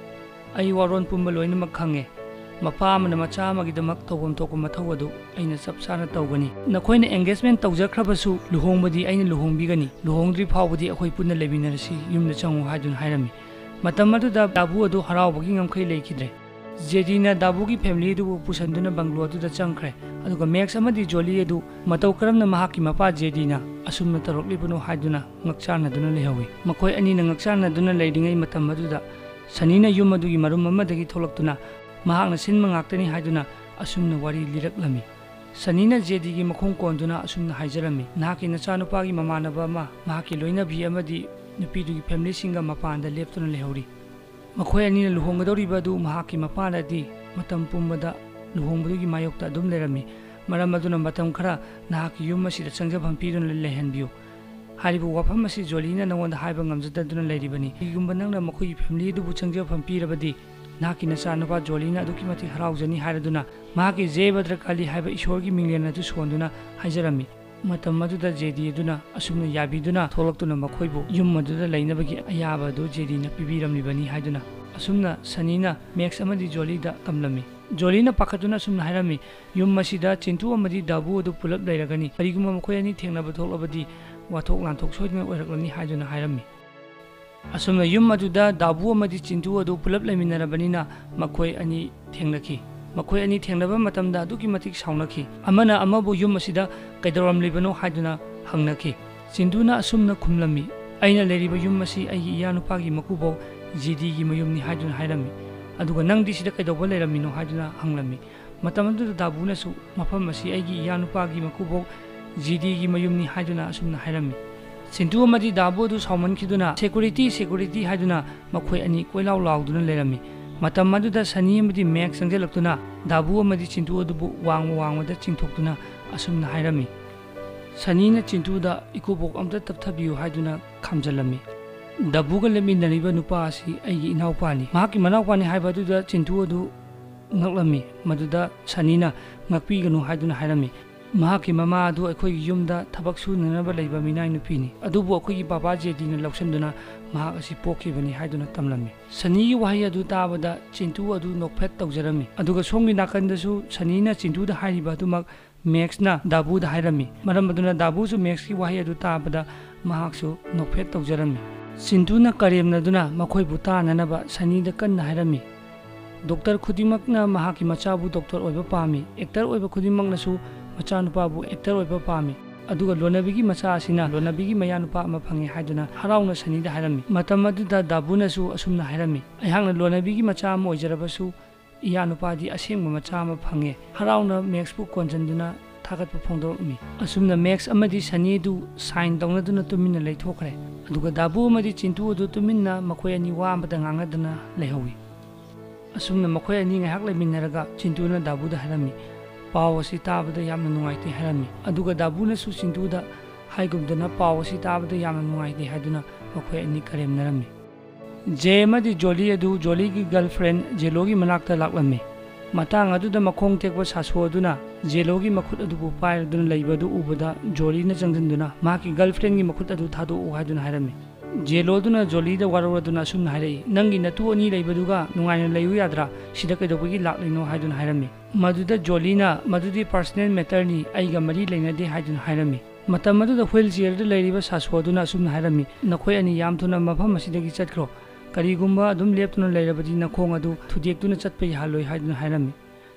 "ꯑꯩ ꯋꯥꯔꯣꯟ ꯄꯨꯝꯕ ꯂꯣꯏꯅꯃꯛ ꯈꯪꯉꯦ꯫ ꯃꯄꯥ ꯑꯃꯅ ꯃꯆꯥ ꯑꯃꯒꯤꯗꯃꯛ ꯇꯧꯐꯝ ꯊꯣꯛꯄ ꯃꯊꯧ ꯑꯗꯨ ꯑꯩꯅ ꯆꯞ ꯆꯥꯅ ꯇꯧꯒꯅꯤ꯫ ꯅꯈꯣꯏꯅ ꯑꯦꯡꯒꯦꯖꯃꯦꯟ ꯇꯧꯖꯈ꯭ꯔꯕꯁꯨ ꯂꯨꯍꯣꯡꯕꯗꯤ ꯑꯩꯅ ꯂꯨꯍꯣꯡꯕꯤꯒꯅꯤ꯫ ꯂꯨꯍꯣꯡꯗ꯭ꯔꯤ ꯐꯥꯎꯕꯗꯤ ꯑꯩꯈꯣꯏ ꯄꯨꯟꯅ ꯂꯩꯃꯤꯟꯅꯔꯁꯤ, ꯌꯨꯝꯗ ꯆꯪꯉꯨ" ꯍꯥꯏꯗꯨꯅ ꯍꯥꯏꯔꯝꯃꯤ꯫ ꯃꯇꯝ ꯑꯗꯨꯗ ꯗꯥꯕꯨ ꯑꯗꯨ ꯍꯔꯥꯎꯕꯒꯤ ꯉꯝꯈꯩ ꯂꯩꯈꯤꯗ꯭ꯔꯦ꯫ ꯖꯦꯗꯤꯅ ꯗꯥꯕꯨꯒꯤ ꯐꯦꯃꯤꯂꯤ ꯑꯗꯨꯕꯨ ꯄꯨꯁꯟꯗꯨꯅ ꯕꯪꯒ꯭ꯂꯣ ꯑꯗꯨꯗ ꯆꯪꯈ꯭ꯔꯦ, ꯑꯗꯨꯒ ꯃꯦꯛꯁ ꯑꯃꯗꯤ ꯖꯣꯂꯤ ꯑꯗꯨ ꯃꯇꯧ ꯀꯔꯝꯅ ꯃꯍꯥꯛꯀꯤ ꯃꯄꯥ ꯖꯦꯗꯤꯅ ꯑꯁꯨꯝꯅ ꯇꯧꯔꯛꯂꯤꯕꯅꯣ ꯍꯥꯏꯗꯨꯅ ꯉꯛꯆꯥꯟꯅꯗꯨꯅ ꯂꯩꯍꯧꯏ꯫ ꯃꯈꯣꯏ ꯑꯅꯤꯅ ꯉꯛꯆꯥꯟꯅꯗꯨꯅ ꯂꯩꯔꯤꯉꯩ ꯃꯇꯝ ꯑꯗꯨꯗ ꯁꯅꯤꯅ ꯌꯨꯝ ꯑꯗꯨꯒꯤ ꯃꯔꯨꯝ ꯑꯃꯗꯒꯤ ꯊꯣꯛꯂꯛꯇꯨꯅ ꯃꯍꯥꯛꯅ ꯁꯤꯟꯕ ꯉꯥꯛꯇꯅꯤ ꯍꯥꯏꯗꯨꯅ ꯑꯁꯨꯝꯅ ꯋꯥꯔꯤ ꯂꯤꯔꯛꯂꯝꯃꯤ꯫ ꯁꯅꯤꯅ ꯖꯦꯗꯤꯒꯤ ꯃꯈꯣꯡ ꯀꯣꯟꯗꯨꯅ ꯑꯁꯨꯝꯅ ꯍꯥꯏꯖꯔꯝꯃꯤ, "ꯅꯍꯥꯛꯀꯤ ꯅꯆꯥꯅꯨꯄꯥꯒꯤ ꯃꯃꯥꯟꯅꯕ ꯑꯃ, ꯃꯍꯥꯛꯀꯤ ꯂꯣꯏꯅꯕꯤ ꯑꯃꯗꯤ ꯅꯨꯄꯤꯗꯨꯒꯤ ꯐꯦꯃꯤꯂꯤꯁꯤꯡꯒ ꯃꯄꯥꯟꯗ ꯂꯦꯞꯇꯨꯅ ꯂꯩꯍꯧꯔꯤ꯫ ꯃꯈꯣꯏ ꯑꯅꯤꯅ ꯂꯨꯍꯣꯡꯒꯗꯧꯔꯤꯕ ꯑꯗꯨ ꯃꯍꯥꯛꯀꯤ ꯃꯄꯥꯅꯗꯤ ꯃꯇꯝ ꯄꯨꯝꯕꯗ ꯂꯨꯍꯣꯡꯕꯗꯨꯒꯤ ꯃꯥꯌꯣꯛꯇ ꯑꯗꯨꯝ ꯂꯩꯔꯝꯃꯤ꯫ ꯃꯔꯝ ꯑꯗꯨꯅ ꯃꯇꯝ ꯈꯔ ꯅꯍꯥꯛꯀꯤ ꯌꯨꯝ ꯑꯁꯤꯗ ꯆꯪꯖꯐꯝ ꯄꯤꯗꯨꯅ ꯂꯩꯍꯟꯕꯤꯌꯨ꯫ ꯍꯥꯏꯔꯤꯕ ꯋꯥꯐꯝ ꯑꯁꯤ ꯖꯣꯂꯤꯅ ꯅꯉꯣꯟꯗ ꯍꯥꯏꯕ ꯉꯝꯖꯗꯗꯨꯅ ꯂꯩꯔꯤꯕꯅꯤ꯫ ꯀꯔꯤꯒꯨꯝꯕ ꯅꯪꯅ ꯃꯈꯣꯏꯒꯤ ꯐꯦꯃꯤꯂꯤ ꯑꯗꯨꯕꯨ ꯆꯪꯖꯐꯝ ꯄꯤꯔꯕꯗꯤ, ꯅꯍꯥꯛꯀꯤ ꯅꯆꯥꯅꯨꯄꯥ ꯖꯣꯂꯤꯅ ꯑꯗꯨꯛꯀꯤ ꯃꯇꯤꯛ ꯍꯔꯥꯎꯖꯅꯤ" ꯍꯥꯏꯔꯗꯨꯅ ꯃꯍꯥꯛꯀꯤ "ꯖꯦ ꯚꯗ꯭ꯔꯀꯥꯂꯤ" ꯍꯥꯏꯕ ꯏꯁꯣꯔꯒꯤ ꯃꯤꯡꯂꯦꯟ ꯑꯗꯨ ꯁꯣꯟꯗꯨꯅ ꯍꯥꯏꯖꯔꯝꯃꯤ꯫ ꯃꯇꯝ ꯑꯗꯨꯗ ꯖꯦꯗꯤ ꯑꯗꯨꯅ ꯑꯁꯨꯝꯅ ꯌꯥꯕꯤꯗꯨꯅ ꯊꯣꯛꯂꯛꯇꯨꯅ ꯃꯈꯣꯏꯕꯨ ꯌꯨꯝ ꯑꯗꯨꯗ ꯂꯩꯅꯕꯒꯤ ꯑꯌꯥꯕ ꯑꯗꯨ ꯖꯦꯗꯤꯅ ꯄꯤꯕꯤꯔꯝꯂꯤꯕꯅꯤ ꯍꯥꯏꯗꯨꯅ ꯑꯁꯨꯝꯅ ꯁꯅꯤꯅ ꯃꯦꯛꯁ ꯑꯃꯗꯤ ꯖꯣꯂꯤꯗ ꯇꯝꯂꯝꯃꯤ꯫ ꯖꯣꯂꯤꯅ ꯄꯥꯈꯠꯇꯨꯅ ꯑꯁꯨꯝꯅ ꯍꯥꯏꯔꯝꯃꯤ, "ꯌꯨꯝ ꯑꯁꯤꯗ ꯆꯤꯟꯇꯨ ꯑꯃꯗꯤ ꯗꯥꯕꯨ ꯑꯗꯨ ꯄꯨꯂꯞ ꯂꯩꯔꯒꯅꯤ꯫ ꯀꯔꯤꯒꯨꯝꯕ ꯃꯈꯣꯏ ꯑꯅꯤ ꯊꯦꯡꯅꯕ ꯊꯣꯛꯂꯕꯗꯤ ꯋꯥꯊꯣꯛ ꯂꯥꯟꯊꯣꯛ ꯁꯣꯏꯗꯅ ꯑꯣꯏꯔꯛꯂꯅꯤ" ꯍꯥꯏꯗꯨꯅ ꯍꯥꯏꯔꯝꯃꯤ꯫ ꯑꯁꯨꯝꯅ ꯌꯨꯝ ꯑꯗꯨꯗ ꯗꯥꯕꯨ ꯑꯃꯗꯤ ꯆꯤꯟꯇꯨ ꯑꯗꯨ ꯄꯨꯂꯞ ꯂꯩꯃꯤꯟꯅꯔꯕꯅꯤꯅ ꯃꯈꯣꯏ ꯑꯅꯤ ꯊꯦꯡꯅꯈꯤ꯫ ꯃꯈꯣꯏ ꯑꯅꯤ ꯊꯦꯡꯅꯕ ꯃꯇꯝꯗ ꯑꯗꯨꯛꯀꯤ ꯃꯇꯤꯛ ꯁꯥꯎꯅꯈꯤ꯫ ꯑꯃꯅ ꯑꯃꯕꯨ ꯌꯨꯝ ꯑꯁꯤꯗ ꯀꯩꯗꯧꯔꯝꯂꯤꯕꯅꯣ ꯍꯥꯏꯗꯨꯅ ꯍꯪꯅꯈꯤ꯫ ꯆꯤꯟꯇꯨꯅ ꯑꯁꯨꯝꯅ ꯈꯨꯝꯂꯝꯃꯤ, "ꯑꯩꯅ ꯂꯩꯔꯤꯕ ꯌꯨꯝ ꯑꯁꯤ ꯑꯩꯒꯤ ꯏꯌꯥꯅꯨꯄꯥꯒꯤ ꯃꯀꯨꯕꯣꯛ ꯖꯤꯗꯤꯒꯤ ꯃꯌꯨꯝꯅꯤ" ꯍꯥꯏꯗꯨꯅ ꯍꯥꯏꯔꯝꯃꯤ꯫ ꯑꯗꯨꯒ "ꯅꯪꯗꯤ ꯁꯤꯗ ꯀꯩꯗꯧꯕ ꯂꯩꯔꯝꯃꯤꯅꯣ?" ꯍꯥꯏꯗꯨꯅ ꯍꯪꯂꯝꯃꯤ꯫ ꯃꯇꯝ ꯑꯗꯨꯗ ꯗꯥꯕꯨꯅꯁꯨ "ꯃꯐꯝ ꯑꯁꯤ ꯑꯩꯒꯤ ꯏꯌꯥꯅꯨꯄꯥꯒꯤ ꯃꯀꯨꯕꯣꯛ ꯖꯤꯗꯤꯒꯤ ꯃꯌꯨꯝꯅꯤ" ꯍꯥꯏꯗꯨꯅ ꯑꯁꯨꯝꯅ ꯍꯥꯏꯔꯝꯃꯤ꯫ ꯆꯤꯟꯇꯨ ꯑꯃꯗꯤ ꯗꯥꯕꯨ ꯑꯗꯨ ꯁꯥꯎꯃꯟꯈꯤꯗꯨꯅ "ꯁꯦꯀꯨꯔꯤꯇꯤ, ꯁꯦꯀꯨꯔꯤꯇꯤ" ꯍꯥꯏꯗꯨꯅ ꯃꯈꯣꯏ ꯑꯅꯤ ꯀꯣꯏꯂꯥꯎ ꯂꯥꯎꯗꯨꯅ ꯂꯩꯔꯝꯃꯤ꯫ ꯃꯇꯝ ꯑꯗꯨꯗ ꯁꯅꯤ ꯑꯃꯗꯤ ꯃꯦꯛꯁ ꯆꯪꯁꯤꯜꯂꯛꯇꯨꯅ ꯗꯥꯕꯨ ꯑꯃꯗꯤ ꯆꯤꯟꯇꯨ ꯑꯗꯨꯕꯨ ꯋꯥꯡꯃ ꯋꯥꯡꯃꯗ ꯆꯤꯡꯊꯣꯛꯇꯨꯅ ꯑꯁꯨꯝꯅ ꯍꯥꯏꯔꯝꯃꯤ, "ꯁꯅꯤꯅ ꯆꯤꯟꯇꯨꯗ ꯏꯀꯨꯕꯣꯛ ꯑꯝꯇ ꯇꯞꯊꯕꯤꯌꯨ" ꯍꯥꯏꯗꯨꯅ ꯈꯥꯝꯖꯜꯂꯝꯃꯤ꯫ "ꯗꯥꯕꯨꯒ ꯂꯦꯞꯃꯤꯟꯅꯔꯤꯕ ꯅꯨꯄꯥ ꯑꯁꯤ ꯑꯩꯒꯤ ꯏꯅꯥꯎꯄꯥꯅꯤ, ꯃꯍꯥꯛꯀꯤ ꯃꯅꯥꯎꯄꯥꯅꯤ" ꯍꯥꯏꯕ ꯑꯗꯨꯗ ꯆꯤꯟꯇꯨ ꯑꯗꯨ ꯉꯛꯂꯝꯃꯤ꯫ ꯃꯗꯨꯗ ꯁꯅꯤꯅ "ꯉꯛꯄꯤꯒꯅꯨ" ꯍꯥꯏꯗꯨꯅ ꯍꯥꯏꯔꯝꯃꯤ꯫ "ꯃꯍꯥꯛꯀꯤ ꯃꯃꯥ ꯑꯗꯨ ꯑꯩꯈꯣꯏꯒꯤ ꯌꯨꯝꯗ ꯊꯕꯛ ꯁꯨꯅꯅꯕ ꯂꯩꯕ ꯃꯤꯅꯥꯏ ꯅꯨꯄꯤꯅꯤ, ꯑꯗꯨꯕꯨ ꯑꯩꯈꯣꯏꯒꯤ ꯕꯕꯥ ꯖꯦꯗꯤꯅ ꯂꯧꯁꯤꯟꯗꯨꯅ ꯃꯍꯥꯛ ꯑꯁꯤ ꯄꯣꯛꯈꯤꯕꯅꯤ" ꯍꯥꯏꯗꯨꯅ ꯇꯝꯂꯝꯃꯤ꯫ ꯁꯅꯤꯒꯤ ꯋꯥꯍꯩ ꯑꯗꯨ ꯇꯥꯕꯗ ꯆꯤꯟꯇꯨ ꯑꯗꯨ ꯅꯣꯛꯐꯦꯠ ꯇꯧꯖꯔꯝꯃꯤ꯫ ꯑꯗꯨꯒ ꯁꯣꯝꯒꯤ ꯅꯥꯀꯟꯗꯁꯨ ꯁꯅꯤꯅ ꯆꯤꯟꯇꯨꯗ ꯍꯥꯏꯔꯤꯕ ꯑꯗꯨꯃꯛ ꯃꯦꯛꯁꯅ ꯗꯥꯕꯨꯗ ꯍꯥꯏꯔꯝꯃꯤ꯫ ꯃꯔꯝ ꯑꯗꯨꯅ ꯗꯥꯕꯨꯁꯨ ꯃꯦꯛꯁꯀꯤ ꯋꯥꯍꯩ ꯑꯗꯨ ꯇꯥꯕꯗ ꯃꯍꯥꯛꯁꯨ ꯅꯣꯛꯐꯦꯠ ꯇꯧꯖꯔꯝꯃꯤ꯫ ꯆꯤꯟꯇꯨꯅ ꯀꯔꯦꯝꯅꯗꯨꯅ ꯃꯈꯣꯏꯕꯨ ꯇꯥꯅꯅꯕ ꯁꯅꯤꯗ ꯀꯟꯅ ꯍꯥꯏꯔꯝꯃꯤ, "ꯗꯣꯛꯇꯔ ꯈꯨꯗꯤꯡꯃꯛꯅ ꯃꯍꯥꯛꯀꯤ ꯃꯆꯥꯕꯨ ꯗꯣꯛꯇꯔ ꯑꯣꯏꯕ ꯄꯥꯝꯃꯤ꯫ ꯑꯦꯛꯇꯔ ꯑꯣꯏꯕ ꯈꯨꯗꯤꯡꯃꯛꯅꯁꯨ ꯃꯆꯥꯅꯨꯄꯥꯕꯨ ꯑꯦꯛꯇꯔ ꯑꯣꯏꯕ ꯄꯥꯝꯃꯤ꯫ ꯑꯗꯨꯒ ꯂꯣꯅꯕꯤꯒꯤ ꯃꯆꯥ ꯑꯁꯤꯅ ꯂꯣꯅꯕꯤꯒꯤ ꯃꯌꯥꯅꯨꯄꯥ ꯑꯃ ꯐꯪꯉꯦ" ꯍꯥꯏꯗꯨꯅ ꯍꯔꯥꯎꯅ ꯁꯅꯤꯗ ꯍꯥꯏꯔꯝꯃꯤ꯫ ꯃꯇꯝ ꯑꯗꯨꯗ ꯗꯥꯕꯨꯅꯁꯨ ꯑꯁꯨꯝꯅ ꯍꯥꯏꯔꯝꯃꯤ, "ꯑꯩꯍꯥꯛꯅ ꯂꯣꯅꯕꯤꯒꯤ ꯃꯆꯥ ꯑꯃ ꯑꯣꯏꯖꯔꯕꯁꯨ ꯏꯌꯥꯅꯨꯄꯥꯗꯤ ꯑꯁꯦꯡꯕ ꯃꯆꯥ ꯑꯃ ꯐꯪꯉꯦ"꯫ ꯍꯔꯥꯎꯅ ꯃꯦꯛꯁꯄꯨ ꯀꯣꯟꯁꯤꯟꯗꯨꯅ ꯊꯥꯒꯠꯄ ꯐꯣꯡꯗꯣꯔꯛꯂꯝꯃꯤ꯫ ꯑꯁꯨꯝꯅ ꯃꯦꯛꯁ ꯑꯃꯗꯤ ꯁꯅꯤ ꯑꯗꯨ ꯁꯥꯏꯟ ꯇꯧꯅꯗꯨꯅ ꯇꯨꯃꯤꯟꯅ ꯂꯩꯊꯣꯛꯈ꯭ꯔꯦ꯫ ꯑꯗꯨꯒ ꯗꯥꯕꯨ ꯑꯃꯗꯤ ꯆꯤꯟꯇꯨ ꯑꯗꯨ ꯇꯨꯃꯤꯟꯅ ꯃꯈꯣꯏ ꯑꯅꯤ ꯋꯥ ꯑꯃꯇ ꯉꯥꯡꯅꯗꯅ ꯂꯩꯍꯧꯏ꯫ ꯑꯁꯨꯝꯅ ꯃꯈꯣꯏ ꯑꯅꯤ ꯉꯥꯏꯍꯥꯛ ꯂꯩꯃꯤꯟꯅꯔꯒ ꯆꯤꯟꯇꯨꯅ ꯗꯥꯕꯨꯗ ꯍꯥꯏꯔꯝꯃꯤ, "ꯄꯥꯎ ꯑꯁꯤ ꯇꯥꯕꯗ ꯌꯥꯝꯅ ꯅꯨꯡꯉꯥꯏꯇꯦ" ꯍꯥꯏꯔꯝꯃꯤ꯫ ꯑꯗꯨꯒ ꯗꯥꯕꯨꯅꯁꯨ ꯆꯤꯟꯇꯨꯗ ꯍꯥꯏꯒꯨꯝꯗꯅ ꯄꯥꯎ ꯑꯁꯤ ꯇꯥꯕꯗ ꯌꯥꯝꯅ ꯅꯨꯡꯉꯥꯏꯇꯦ ꯍꯥꯏꯗꯨꯅ ꯃꯈꯣꯏ ꯑꯅꯤ ꯀꯔꯦꯝꯅꯔꯝꯃꯤ꯫ ꯖꯦ ꯑꯃꯗꯤ ꯖꯣꯂꯤ ꯑꯗꯨ ꯖꯣꯂꯤꯒꯤ ꯒꯔꯜꯐ꯭ꯔꯦꯟ ꯖꯦꯂꯣꯒꯤ ꯃꯅꯥꯛꯇ ꯂꯥꯛꯂꯝꯃꯤ꯫ ꯃꯇꯥꯡ ꯑꯗꯨꯗ ꯃꯈꯣꯡ ꯇꯦꯛꯄ ꯁꯥꯁꯣ ꯑꯗꯨꯅ ꯖꯦꯂꯣꯒꯤ ꯃꯈꯨꯠ ꯑꯗꯨꯕꯨ ꯄꯥꯏꯔꯗꯨꯅ ꯂꯩꯕ ꯑꯗꯨ ꯎꯕꯗ ꯖꯣꯂꯤꯅ ꯆꯪꯁꯤꯟꯗꯨꯅ ꯃꯍꯥꯛꯀꯤ ꯒꯔꯜꯐ꯭ꯔꯦꯟꯒꯤ ꯃꯈꯨꯠ ꯑꯗꯨ ꯊꯥꯗꯣꯛꯎ ꯍꯥꯏꯗꯨꯅ ꯍꯥꯏꯔꯝꯃꯤ꯫ ꯖꯦꯂꯣꯗꯨꯅ ꯖꯣꯂꯤꯗ ꯋꯥꯔꯧꯔꯗꯨꯅ ꯑꯁꯨꯝꯅ ꯍꯥꯏꯔꯛꯏ, "ꯅꯪꯒꯤ ꯅꯇꯨ ꯑꯅꯤ ꯂꯩꯕꯗꯨꯒ ꯅꯨꯡꯉꯥꯏꯅ ꯂꯩꯌꯨ ꯌꯥꯗ꯭ꯔꯥ? ꯁꯤꯗ ꯀꯩꯗꯧꯕꯒꯤ ꯂꯥꯛꯂꯤꯅꯣ?" ꯍꯥꯏꯗꯨꯅ ꯍꯥꯏꯔꯝꯃꯤ꯫ ꯃꯗꯨꯗ ꯖꯣꯂꯤꯅ, "ꯃꯗꯨꯗꯤ ꯄꯔꯁꯅꯦꯜ ꯃꯦꯇꯔꯅꯤ, ꯑꯩꯒ ꯃꯔꯤ ꯂꯩꯅꯗꯦ" ꯍꯥꯏꯗꯨꯅ ꯍꯥꯏꯔꯝꯃꯤ꯫ ꯃꯇꯝ ꯑꯗꯨꯗ ꯍ꯭ꯋꯤꯜ ꯆꯤꯌꯔꯗ ꯂꯩꯔꯤꯕ ꯁꯥꯁꯣ ꯑꯗꯨꯅ ꯑꯁꯨꯝꯅ ꯍꯥꯏꯔꯝꯃꯤ, "ꯅꯈꯣꯏ ꯑꯅꯤ ꯌꯥꯝ ꯊꯨꯅ ꯃꯐꯝ ꯑꯁꯤꯗꯒꯤ ꯆꯠꯈ꯭ꯔꯣ꯫ ꯀꯔꯤꯒꯨꯝꯕ ꯑꯗꯨꯝ ꯂꯦꯞꯇꯨꯅ ꯂꯩꯔꯕꯗꯤ ꯅꯈꯣꯡ ꯑꯗꯨ ꯊꯨꯗꯦꯛꯇꯨꯅ ꯆꯠꯄ ꯌꯥꯍꯜꯂꯣꯏ" ꯍꯥꯏꯗꯨꯅ ꯍꯥꯏꯔꯝꯃꯤ꯫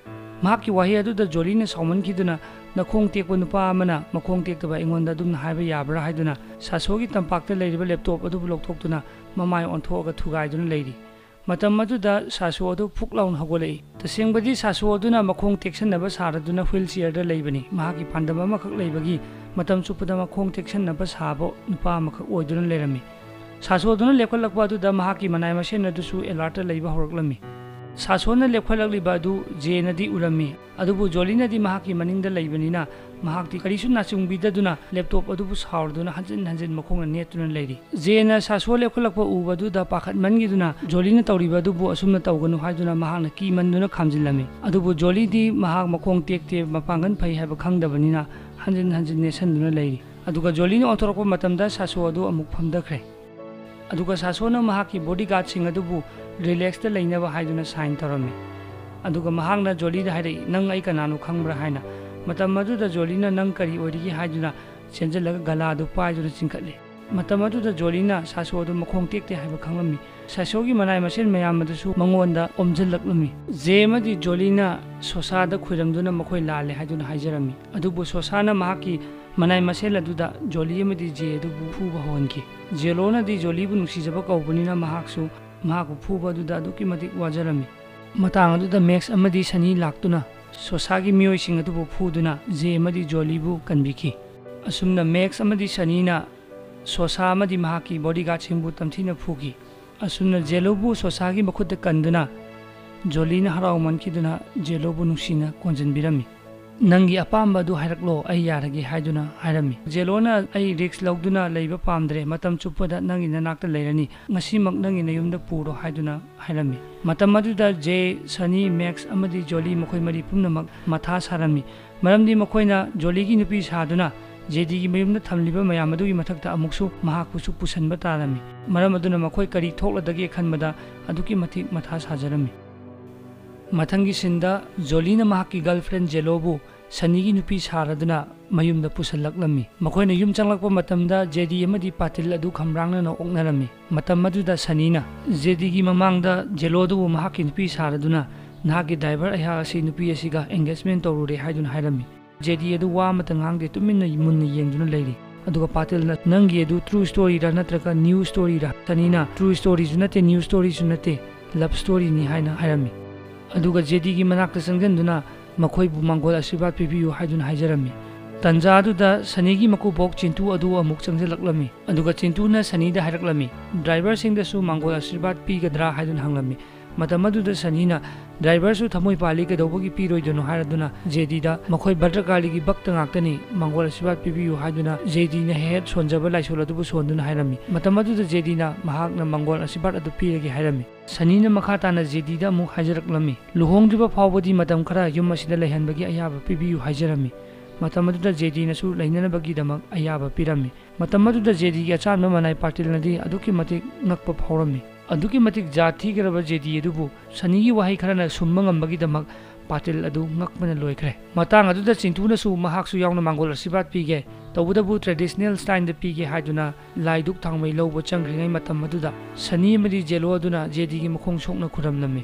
ꯃꯍꯥꯛꯀꯤ ꯋꯥꯍꯩ ꯑꯗꯨꯗ ꯖꯣꯂꯤꯅ ꯁꯥꯎꯃꯟꯈꯤꯗꯨꯅ, "ꯅꯈꯣꯡ ꯇꯦꯛꯄ ꯅꯨꯄꯥ ꯑꯃꯅ ꯃꯈꯣꯡ ꯇꯦꯛꯇꯕ ꯑꯩꯉꯣꯟꯗ ꯑꯗꯨꯝꯅ ꯍꯥꯏꯕ ꯌꯥꯕ꯭ꯔꯥ?" ꯍꯥꯏꯗꯨꯅ ꯁꯥꯁꯣꯒꯤ ꯇꯝꯄꯥꯛꯇ ꯂꯩꯔꯤꯕ ꯂꯦꯞꯇꯣꯞ ꯑꯗꯨꯕꯨ ꯂꯧꯊꯣꯛꯇꯨꯅ ꯃꯃꯥꯏ ꯑꯣꯟꯊꯣꯛꯑꯒ ꯊꯨꯒꯥꯏꯗꯨꯅ ꯂꯩꯔꯤ꯫ ꯃꯇꯝ ꯑꯗꯨꯗ ꯁꯥꯁꯣ ꯑꯗꯨ ꯐꯨꯛ ꯂꯥꯎꯅ ꯍꯧꯒꯠꯂꯛꯏ꯫ ꯇꯁꯦꯡꯕꯗꯤ ꯁꯥꯁꯣ ꯑꯗꯨꯅ ꯃꯈꯣꯡ ꯇꯦꯛꯁꯟꯅꯕ ꯁꯥꯔꯗꯨꯅ ꯍ꯭ꯋꯤꯜ ꯆꯤꯌꯔꯗ ꯂꯩꯕꯅꯤ꯫ ꯃꯍꯥꯛꯀꯤ ꯄꯥꯟꯗꯝ ꯑꯃꯈꯛ ꯂꯩꯕꯒꯤ ꯃꯇꯝ ꯆꯨꯞꯄꯗ ꯃꯈꯣꯡ ꯇꯦꯛꯁꯟꯅꯕ ꯁꯥꯕ ꯅꯨꯄꯥ ꯑꯃꯈꯛ ꯑꯣꯏꯗꯨꯅ ꯂꯩꯔꯝꯃꯤ꯫ ꯁꯥꯁꯣꯗꯨꯅ ꯂꯦꯞꯈꯠꯂꯛꯄ ꯑꯗꯨꯗ ꯃꯍꯥꯛꯀꯤ ꯃꯅꯥꯏ ꯃꯁꯦꯟ ꯑꯗꯨꯁꯨ ꯑꯦꯂꯥꯔꯠꯇ ꯂꯩꯕ ꯍꯧꯔꯛꯂꯝꯃꯤ꯫ ꯁꯥꯁꯣꯅ ꯂꯦꯞꯈꯠꯂꯛꯂꯤꯕ ꯑꯗꯨ ꯖꯦꯅꯗꯤ ꯎꯔꯝꯃꯤ, ꯑꯗꯨꯕꯨ ꯖꯣꯂꯤꯅꯗꯤ ꯃꯍꯥꯛꯀꯤ ꯃꯅꯤꯡꯗ ꯂꯩꯕꯅꯤꯅ ꯃꯍꯥꯛꯇꯤ ꯀꯔꯤꯁꯨ ꯅꯥꯆꯨꯡꯕꯤꯗꯗꯨꯅ ꯂꯦꯞꯇꯣꯞ ꯑꯗꯨꯕꯨ ꯁꯥꯎꯔꯗꯨꯅ ꯍꯟꯖꯤꯟ ꯍꯟꯖꯤꯟ ꯃꯈꯣꯡꯅ ꯅꯦꯠꯇꯨꯅ ꯂꯩꯔꯤ꯫ ꯖꯦꯅ ꯁꯥꯁꯣ ꯂꯦꯞꯈꯠꯂꯛꯄ ꯎꯕꯗꯨꯗ ꯄꯥꯈꯠꯃꯟꯈꯤꯗꯨꯅ ꯖꯣꯂꯤꯅ ꯇꯧꯔꯤꯕ ꯑꯗꯨꯕꯨ ꯑꯁꯨꯝꯅ ꯇꯧꯒꯅꯨ ꯍꯥꯏꯗꯨꯅ ꯃꯍꯥꯛꯅ ꯀꯤꯃꯟꯗꯨꯅ ꯈꯥꯝꯖꯤꯜꯂꯝꯃꯤ꯫ ꯑꯗꯨꯕꯨ ꯖꯣꯂꯤꯗꯤ ꯃꯍꯥꯛ ꯃꯈꯣꯡ ꯇꯦꯛꯇꯦ, ꯃꯄꯥꯡꯒꯜ ꯐꯩ ꯍꯥꯏꯕ ꯈꯪꯗꯕꯅꯤꯅ ꯍꯟꯖꯤꯟ ꯍꯟꯖꯤꯟ ꯅꯦꯠꯁꯟꯗꯨꯅ ꯂꯩꯔꯤ꯫ ꯑꯗꯨꯒ ꯖꯣꯂꯤꯅ ꯑꯣꯟꯊꯣꯔꯛꯄ ꯃꯇꯝꯗ ꯁꯥꯁꯣ ꯑꯗꯨ ꯑꯃꯨꯛ ꯐꯝꯊꯈ꯭ꯔꯦ꯫ ꯑꯗꯨꯒ ꯁꯥꯁꯣꯅ ꯃꯍꯥꯛꯀꯤ ꯕꯣꯗꯤꯒꯥꯔꯗꯁꯤꯡ ꯑꯗꯨꯕꯨ ꯔꯤꯂꯦꯛꯁꯇ ꯂꯩꯅꯕ ꯍꯥꯏꯗꯨꯅ ꯁꯥꯏꯟ ꯇꯧꯔꯝꯃꯤ꯫ ꯑꯗꯨꯒ ꯃꯍꯥꯛꯅ ꯖꯣꯂꯤꯗ ꯍꯥꯏꯔꯛꯏ, "ꯅꯪ ꯑꯩ ꯀꯅꯥꯅꯣ ꯈꯪꯕ꯭ꯔꯥ?" ꯍꯥꯏꯅ꯫ ꯃꯇꯝ ꯑꯗꯨꯗ ꯖꯣꯂꯤꯅ "ꯅꯪ ꯀꯔꯤ ꯑꯣꯏꯔꯤꯒꯦ?" ꯍꯥꯏꯗꯨꯅ ꯆꯦꯟꯖꯜꯂꯒ ꯒꯂꯥ ꯑꯗꯨ ꯄꯥꯏꯗꯨꯅ ꯆꯤꯡꯈꯠꯂꯤ꯫ ꯃꯇꯝ ꯑꯗꯨꯗ ꯖꯣꯂꯤꯅ ꯁꯥꯁꯣ ꯑꯗꯨ ꯃꯈꯣꯡ ꯇꯦꯛꯇꯦ ꯍꯥꯏꯕ ꯈꯪꯂꯝꯃꯤ꯫ ꯁꯥꯁꯣꯒꯤ ꯃꯅꯥꯏ ꯃꯁꯦꯟ ꯃꯌꯥꯝ ꯑꯗꯨꯁꯨ ꯃꯉꯣꯟꯗ ꯑꯣꯝꯁꯤꯜꯂꯛꯂꯝꯃꯤ꯫ ꯖꯦ ꯑꯃꯗꯤ ꯖꯣꯂꯤꯅ ꯁꯣꯁꯥꯗ ꯈꯣꯏꯔꯝꯗꯨꯅ ꯃꯈꯣꯏ ꯂꯥꯜꯂꯦ ꯍꯥꯏꯗꯨꯅ ꯍꯥꯏꯖꯔꯝꯃꯤ꯫ ꯑꯗꯨꯕꯨ ꯁꯣꯁꯥꯅ ꯃꯍꯥꯛꯀꯤ ꯃꯅꯥꯏ ꯃꯁꯦꯜ ꯑꯗꯨꯗ ꯖꯣꯂꯤ ꯑꯃꯗꯤ ꯖꯦ ꯑꯗꯨꯕꯨ ꯐꯨꯕ ꯍꯧꯍꯟꯈꯤ꯫ ꯖꯦꯂꯣꯅꯗꯤ ꯖꯣꯂꯤꯕꯨ ꯅꯨꯡꯁꯤꯖꯕ ꯀꯧꯕꯅꯤꯅ ꯃꯍꯥꯛꯁꯨ ꯃꯍꯥꯛꯄꯨ ꯐꯨꯕ ꯑꯗꯨꯗ ꯑꯗꯨꯛꯀꯤ ꯃꯇꯤꯛ ꯋꯥꯖꯔꯝꯃꯤ꯫ ꯃꯇꯥꯡ ꯑꯗꯨꯗ ꯃꯦꯛꯁ ꯑꯃꯗꯤ ꯁꯅꯤ ꯂꯥꯛꯇꯨꯅ ꯁꯣꯁꯥꯒꯤ ꯃꯤꯑꯣꯏꯁꯤꯡ ꯑꯗꯨꯕꯨ ꯐꯨꯗꯨꯅ ꯖꯦ ꯑꯃꯗꯤ ꯖꯣꯂꯤꯕꯨ ꯀꯟꯕꯤꯈꯤ꯫ ꯑꯁꯨꯝꯅ ꯃꯦꯛꯁ ꯑꯃꯗꯤ ꯁꯅꯤꯅ ꯁꯣꯁꯥ ꯑꯃꯗꯤ ꯃꯍꯥꯛꯀꯤ ꯕꯣꯗꯤꯒꯥꯔꯗꯁꯤꯡꯕꯨ ꯇꯝꯊꯤꯅ ꯐꯨꯈꯤ꯫ ꯑꯁꯨꯝꯅ ꯖꯦꯂꯣꯕꯨ ꯁꯣꯁꯥꯒꯤ ꯃꯈꯨꯠꯇ ꯀꯟꯗꯨꯅ ꯖꯣꯂꯤꯅ ꯍꯔꯥꯎꯃꯟꯈꯤꯗꯨꯅ ꯖꯦꯂꯣꯕꯨ ꯅꯨꯡꯁꯤꯅ ꯀꯣꯟꯁꯤꯟꯕꯤꯔꯝꯃꯤ꯫ "ꯅꯪꯒꯤ ꯑꯄꯥꯝꯕ ꯑꯗꯨ ꯍꯥꯏꯔꯛꯂꯣ, ꯑꯩ ꯌꯥꯔꯒꯦ" ꯍꯥꯏꯗꯨꯅ ꯍꯥꯏꯔꯝꯃꯤ꯫ ꯖꯦꯂꯣꯅ, "ꯑꯩ ꯔꯤꯁ꯭ꯛ ꯂꯧꯗꯨꯅ ꯂꯩꯕ ꯄꯥꯝꯗ꯭ꯔꯦ, ꯃꯇꯝ ꯆꯨꯞꯄꯗ ꯅꯪꯒꯤ ꯅꯅꯥꯛꯇ ꯂꯩꯔꯅꯤ, ꯉꯁꯤꯃꯛ ꯅꯪꯒꯤ ꯅꯌꯨꯝꯗ ꯄꯨꯔꯣ" ꯍꯥꯏꯗꯨꯅ ꯍꯥꯏꯔꯝꯃꯤ꯫ ꯃꯇꯝ ꯑꯗꯨꯗ ꯖꯦ, ꯁꯅꯤ, ꯃꯦꯛꯁ ꯑꯃꯗꯤ ꯖꯣꯂꯤ ꯃꯈꯣꯏ ꯃꯔꯤ ꯄꯨꯝꯅꯃꯛ ꯃꯊꯥ ꯁꯥꯔꯝꯃꯤ, ꯃꯔꯝꯗꯤ ꯃꯈꯣꯏꯅ ꯖꯣꯂꯤꯒꯤ ꯅꯨꯄꯤ ꯁꯥꯗꯨꯅ ꯖꯦꯗꯤꯒꯤ ꯃꯌꯨꯝꯗ ꯊꯝꯂꯤꯕ ꯃꯌꯥꯝ ꯑꯗꯨꯒꯤ ꯃꯊꯛꯇ ꯑꯃꯨꯛꯁꯨ ꯃꯍꯥꯛꯄꯨꯁꯨ ꯄꯨꯁꯟꯕ ꯇꯥꯔꯝꯃꯤ꯫ ꯃꯔꯝ ꯑꯗꯨꯅ ꯃꯈꯣꯏ ꯀꯔꯤ ꯊꯣꯛꯂꯗꯒꯦ ꯈꯟꯕꯗ ꯑꯗꯨꯛꯀꯤ ꯃꯇꯤꯛ ꯃꯊꯥ ꯁꯥꯖꯔꯝꯃꯤ꯫ ꯃꯊꯪꯒꯤ ꯁꯤꯟꯗ ꯖꯣꯂꯤꯅ ꯃꯍꯥꯛꯀꯤ ꯒꯔꯜꯐ꯭ꯔꯦꯟ ꯖꯦꯂꯣꯕꯨ ꯁꯅꯤꯒꯤ ꯅꯨꯄꯤ ꯁꯥꯔꯗꯨꯅ ꯃꯌꯨꯝꯗ ꯄꯨꯁꯜꯂꯛꯂꯝꯃꯤ꯫ ꯃꯈꯣꯏꯅ ꯌꯨꯝ ꯆꯪꯂꯛꯄ ꯃꯇꯝꯗ ꯖꯦꯗꯤ ꯑꯃꯗꯤ ꯄꯥꯇꯤꯜ ꯑꯗꯨ ꯈꯝꯕ꯭ꯔꯥꯡꯅꯅ ꯑꯣꯛꯅꯔꯝꯃꯤ꯫ ꯃꯇꯝ ꯑꯗꯨꯗ ꯁꯅꯤꯅ ꯖꯦꯗꯤꯒꯤ ꯃꯃꯥꯡꯗ ꯖꯦꯂꯣꯗꯨꯕꯨ ꯃꯍꯥꯛꯀꯤ ꯅꯨꯄꯤ ꯁꯥꯔꯗꯨꯅ, "ꯅꯍꯥꯛꯀꯤ ꯗ꯭ꯔꯥꯏꯚꯔ ꯑꯩꯍꯥꯛ ꯑꯁꯤ ꯅꯨꯄꯤ ꯑꯁꯤꯒ ꯑꯦꯡꯒꯦꯖꯃꯦꯟ ꯇꯧꯔꯨꯔꯦ" ꯍꯥꯏꯗꯨꯅ ꯍꯥꯏꯔꯝꯃꯤ꯫ ꯖꯦꯗꯤ ꯑꯗꯨ ꯋꯥ ꯑꯃꯠꯇ ꯉꯥꯡꯗꯦ, ꯇꯨꯃꯤꯟꯅ ꯃꯨꯟꯅ ꯌꯦꯡꯗꯨꯅ ꯂꯩꯔꯤ꯫ ꯑꯗꯨꯒ ꯄꯥꯇꯤꯜꯅ, "ꯅꯪꯒꯤ ꯑꯗꯨ ꯇ꯭ꯔꯨ ꯁ꯭ꯇꯣꯔꯤꯔꯥ ꯅꯠꯇ꯭ꯔꯒ ꯅ꯭ꯌꯨ ꯁ꯭ꯇꯣꯔꯤꯔꯥ?" ꯁꯅꯤꯅ, "ꯇ꯭ꯔꯨ ꯁ꯭ꯇꯣꯔꯤꯁꯨ ꯅꯠꯇꯦ, ꯅ꯭ꯌꯨ ꯁ꯭ꯇꯣꯔꯤꯁꯨ ꯅꯠꯇꯦ, ꯂꯚ ꯁ꯭ꯇꯣꯔꯤꯅꯤ" ꯍꯥꯏꯅ ꯍꯥꯏꯔꯝꯃꯤ꯫ ꯑꯗꯨꯒ ꯖꯦꯗꯤꯒꯤ ꯃꯅꯥꯛꯇ ꯆꯪꯁꯤꯟꯗꯨꯅ ꯃꯈꯣꯏꯕꯨ ꯃꯥꯡꯒꯣꯜ ꯑꯁꯤꯔꯕꯥꯗ ꯄꯤꯕꯤꯌꯨ ꯍꯥꯏꯗꯨꯅ ꯍꯥꯏꯖꯔꯝꯃꯤ꯫ ꯇꯟꯖꯥ ꯑꯗꯨꯗ ꯁꯅꯤꯒꯤ ꯃꯀꯨꯕꯣꯛ ꯆꯤꯟꯇꯨ ꯑꯗꯨ ꯑꯃꯨꯛ ꯆꯪꯁꯤꯜꯂꯛꯂꯝꯃꯤ꯫ ꯑꯗꯨꯒ ꯆꯤꯟꯇꯨꯅ ꯁꯅꯤꯗ ꯍꯥꯏꯔꯛꯂꯝꯃꯤ, "ꯗ꯭ꯔꯥꯏꯚꯔꯁꯤꯡꯗꯁꯨ ꯃꯥꯡꯒꯣꯜ ꯑꯁꯤꯔꯕꯥꯗ ꯄꯤꯒꯗ꯭ꯔꯥ?" ꯍꯥꯏꯗꯨꯅ ꯍꯪꯂꯝꯃꯤ꯫ ꯃꯇꯝ ꯑꯗꯨꯗ ꯁꯅꯤꯅ, "ꯗ꯭ꯔꯥꯏꯚꯔꯁꯨ ꯊꯃꯣꯏ ꯄꯥꯜꯂꯤ, ꯀꯩꯗꯧꯕꯒꯤ ꯄꯤꯔꯣꯏꯗꯣꯏꯅꯣ?" ꯍꯥꯏꯔꯗꯨꯅ ꯖꯦꯗꯤꯗ, "ꯃꯈꯣꯏ ꯚꯗ꯭ꯔꯀꯥꯂꯤꯒꯤ ꯚꯛꯇ ꯉꯥꯛꯇꯅꯤ, ꯃꯥꯡꯒꯣꯜ ꯑꯁꯤꯔꯕꯥꯗ ꯄꯤꯕꯤꯌꯨ" ꯍꯥꯏꯗꯨꯅ ꯖꯦꯗꯤꯅ ꯍꯦꯛ ꯍꯦꯛ ꯁꯣꯟꯖꯕ ꯂꯥꯏꯁꯣꯜ ꯑꯗꯨꯕꯨ ꯁꯣꯟꯗꯨꯅ ꯍꯥꯏꯔꯝꯃꯤ꯫ ꯃꯇꯝ ꯑꯗꯨꯗ ꯖꯦꯗꯤꯅ ꯃꯍꯥꯛꯅ ꯃꯥꯡꯒꯣꯜ ꯑꯁꯤꯔꯕꯥꯗ ꯑꯗꯨ ꯄꯤꯔꯒꯦ ꯍꯥꯏꯔꯝꯃꯤ꯫ ꯁꯅꯤꯅ ꯃꯈꯥ ꯇꯥꯅ ꯖꯦꯗꯤꯗ ꯑꯃꯨꯛ ꯍꯥꯏꯖꯔꯛꯂꯝꯃꯤ, "ꯂꯨꯍꯣꯡꯗ꯭ꯔꯤꯕ ꯐꯥꯎꯕꯗꯤ ꯃꯇꯝ ꯈꯔ ꯌꯨꯝ ꯑꯁꯤꯗ ꯂꯩꯍꯟꯕꯒꯤ ꯑꯌꯥꯕ ꯄꯤꯕꯤꯌꯨ" ꯍꯥꯏꯖꯔꯝꯃꯤ꯫ ꯃꯇꯝ ꯑꯗꯨꯗ ꯖꯦꯗꯤꯅꯁꯨ ꯂꯩꯅꯅꯕꯒꯤꯗꯃꯛ ꯑꯌꯥꯕ ꯄꯤꯔꯝꯃꯤ꯫ ꯃꯇꯝ ꯑꯗꯨꯗ ꯖꯦꯗꯤꯒꯤ ꯑꯆꯥꯟꯕ ꯃꯅꯥꯏ ꯄꯥꯇꯤꯜꯅꯗꯤ ꯑꯗꯨꯛꯀꯤ ꯃꯇꯤꯛ ꯉꯛꯄ ꯐꯥꯎꯔꯝꯃꯤ꯫ ꯑꯗꯨꯛꯀꯤ ꯃꯇꯤꯛ ꯖꯥꯠ ꯊꯤꯈ꯭ꯔꯕ ꯖꯦꯗꯤ ꯑꯗꯨꯕꯨ ꯁꯅꯤꯒꯤ ꯋꯥꯍꯩ ꯈꯔꯅ ꯁꯨꯝꯕ ꯉꯝꯕꯒꯤꯗꯃꯛ ꯄꯥꯇꯤꯜ ꯑꯗꯨ ꯉꯛꯄꯅ ꯂꯣꯏꯈ꯭ꯔꯦ꯫ ꯃꯇꯥꯡ ꯑꯗꯨꯗ ꯆꯤꯟꯇꯨꯅꯁꯨ ꯃꯍꯥꯛꯁꯨ ꯌꯥꯎꯅ ꯃꯥꯡꯒꯣꯜ ꯑꯁꯤꯔꯕꯥꯗ ꯄꯤꯒꯦ, ꯇꯧꯕꯇꯕꯨ ꯇ꯭ꯔꯦꯗꯤꯁꯅꯦꯜ ꯁ꯭ꯇꯥꯏꯜꯗ ꯄꯤꯒꯦ ꯍꯥꯏꯗꯨꯅ ꯂꯥꯏꯗꯨꯛ ꯊꯥꯎꯃꯩ ꯂꯧꯕ ꯆꯪꯈ꯭ꯔꯤꯉꯩ ꯃꯇꯝ ꯑꯗꯨꯗ ꯁꯅꯤ ꯑꯃꯗꯤ ꯖꯦꯂꯣ ꯑꯗꯨꯅ ꯖꯦꯗꯤꯒꯤ ꯃꯈꯣꯡ ꯁꯣꯛꯅ ꯈꯨꯔꯝꯂꯝꯃꯤ꯫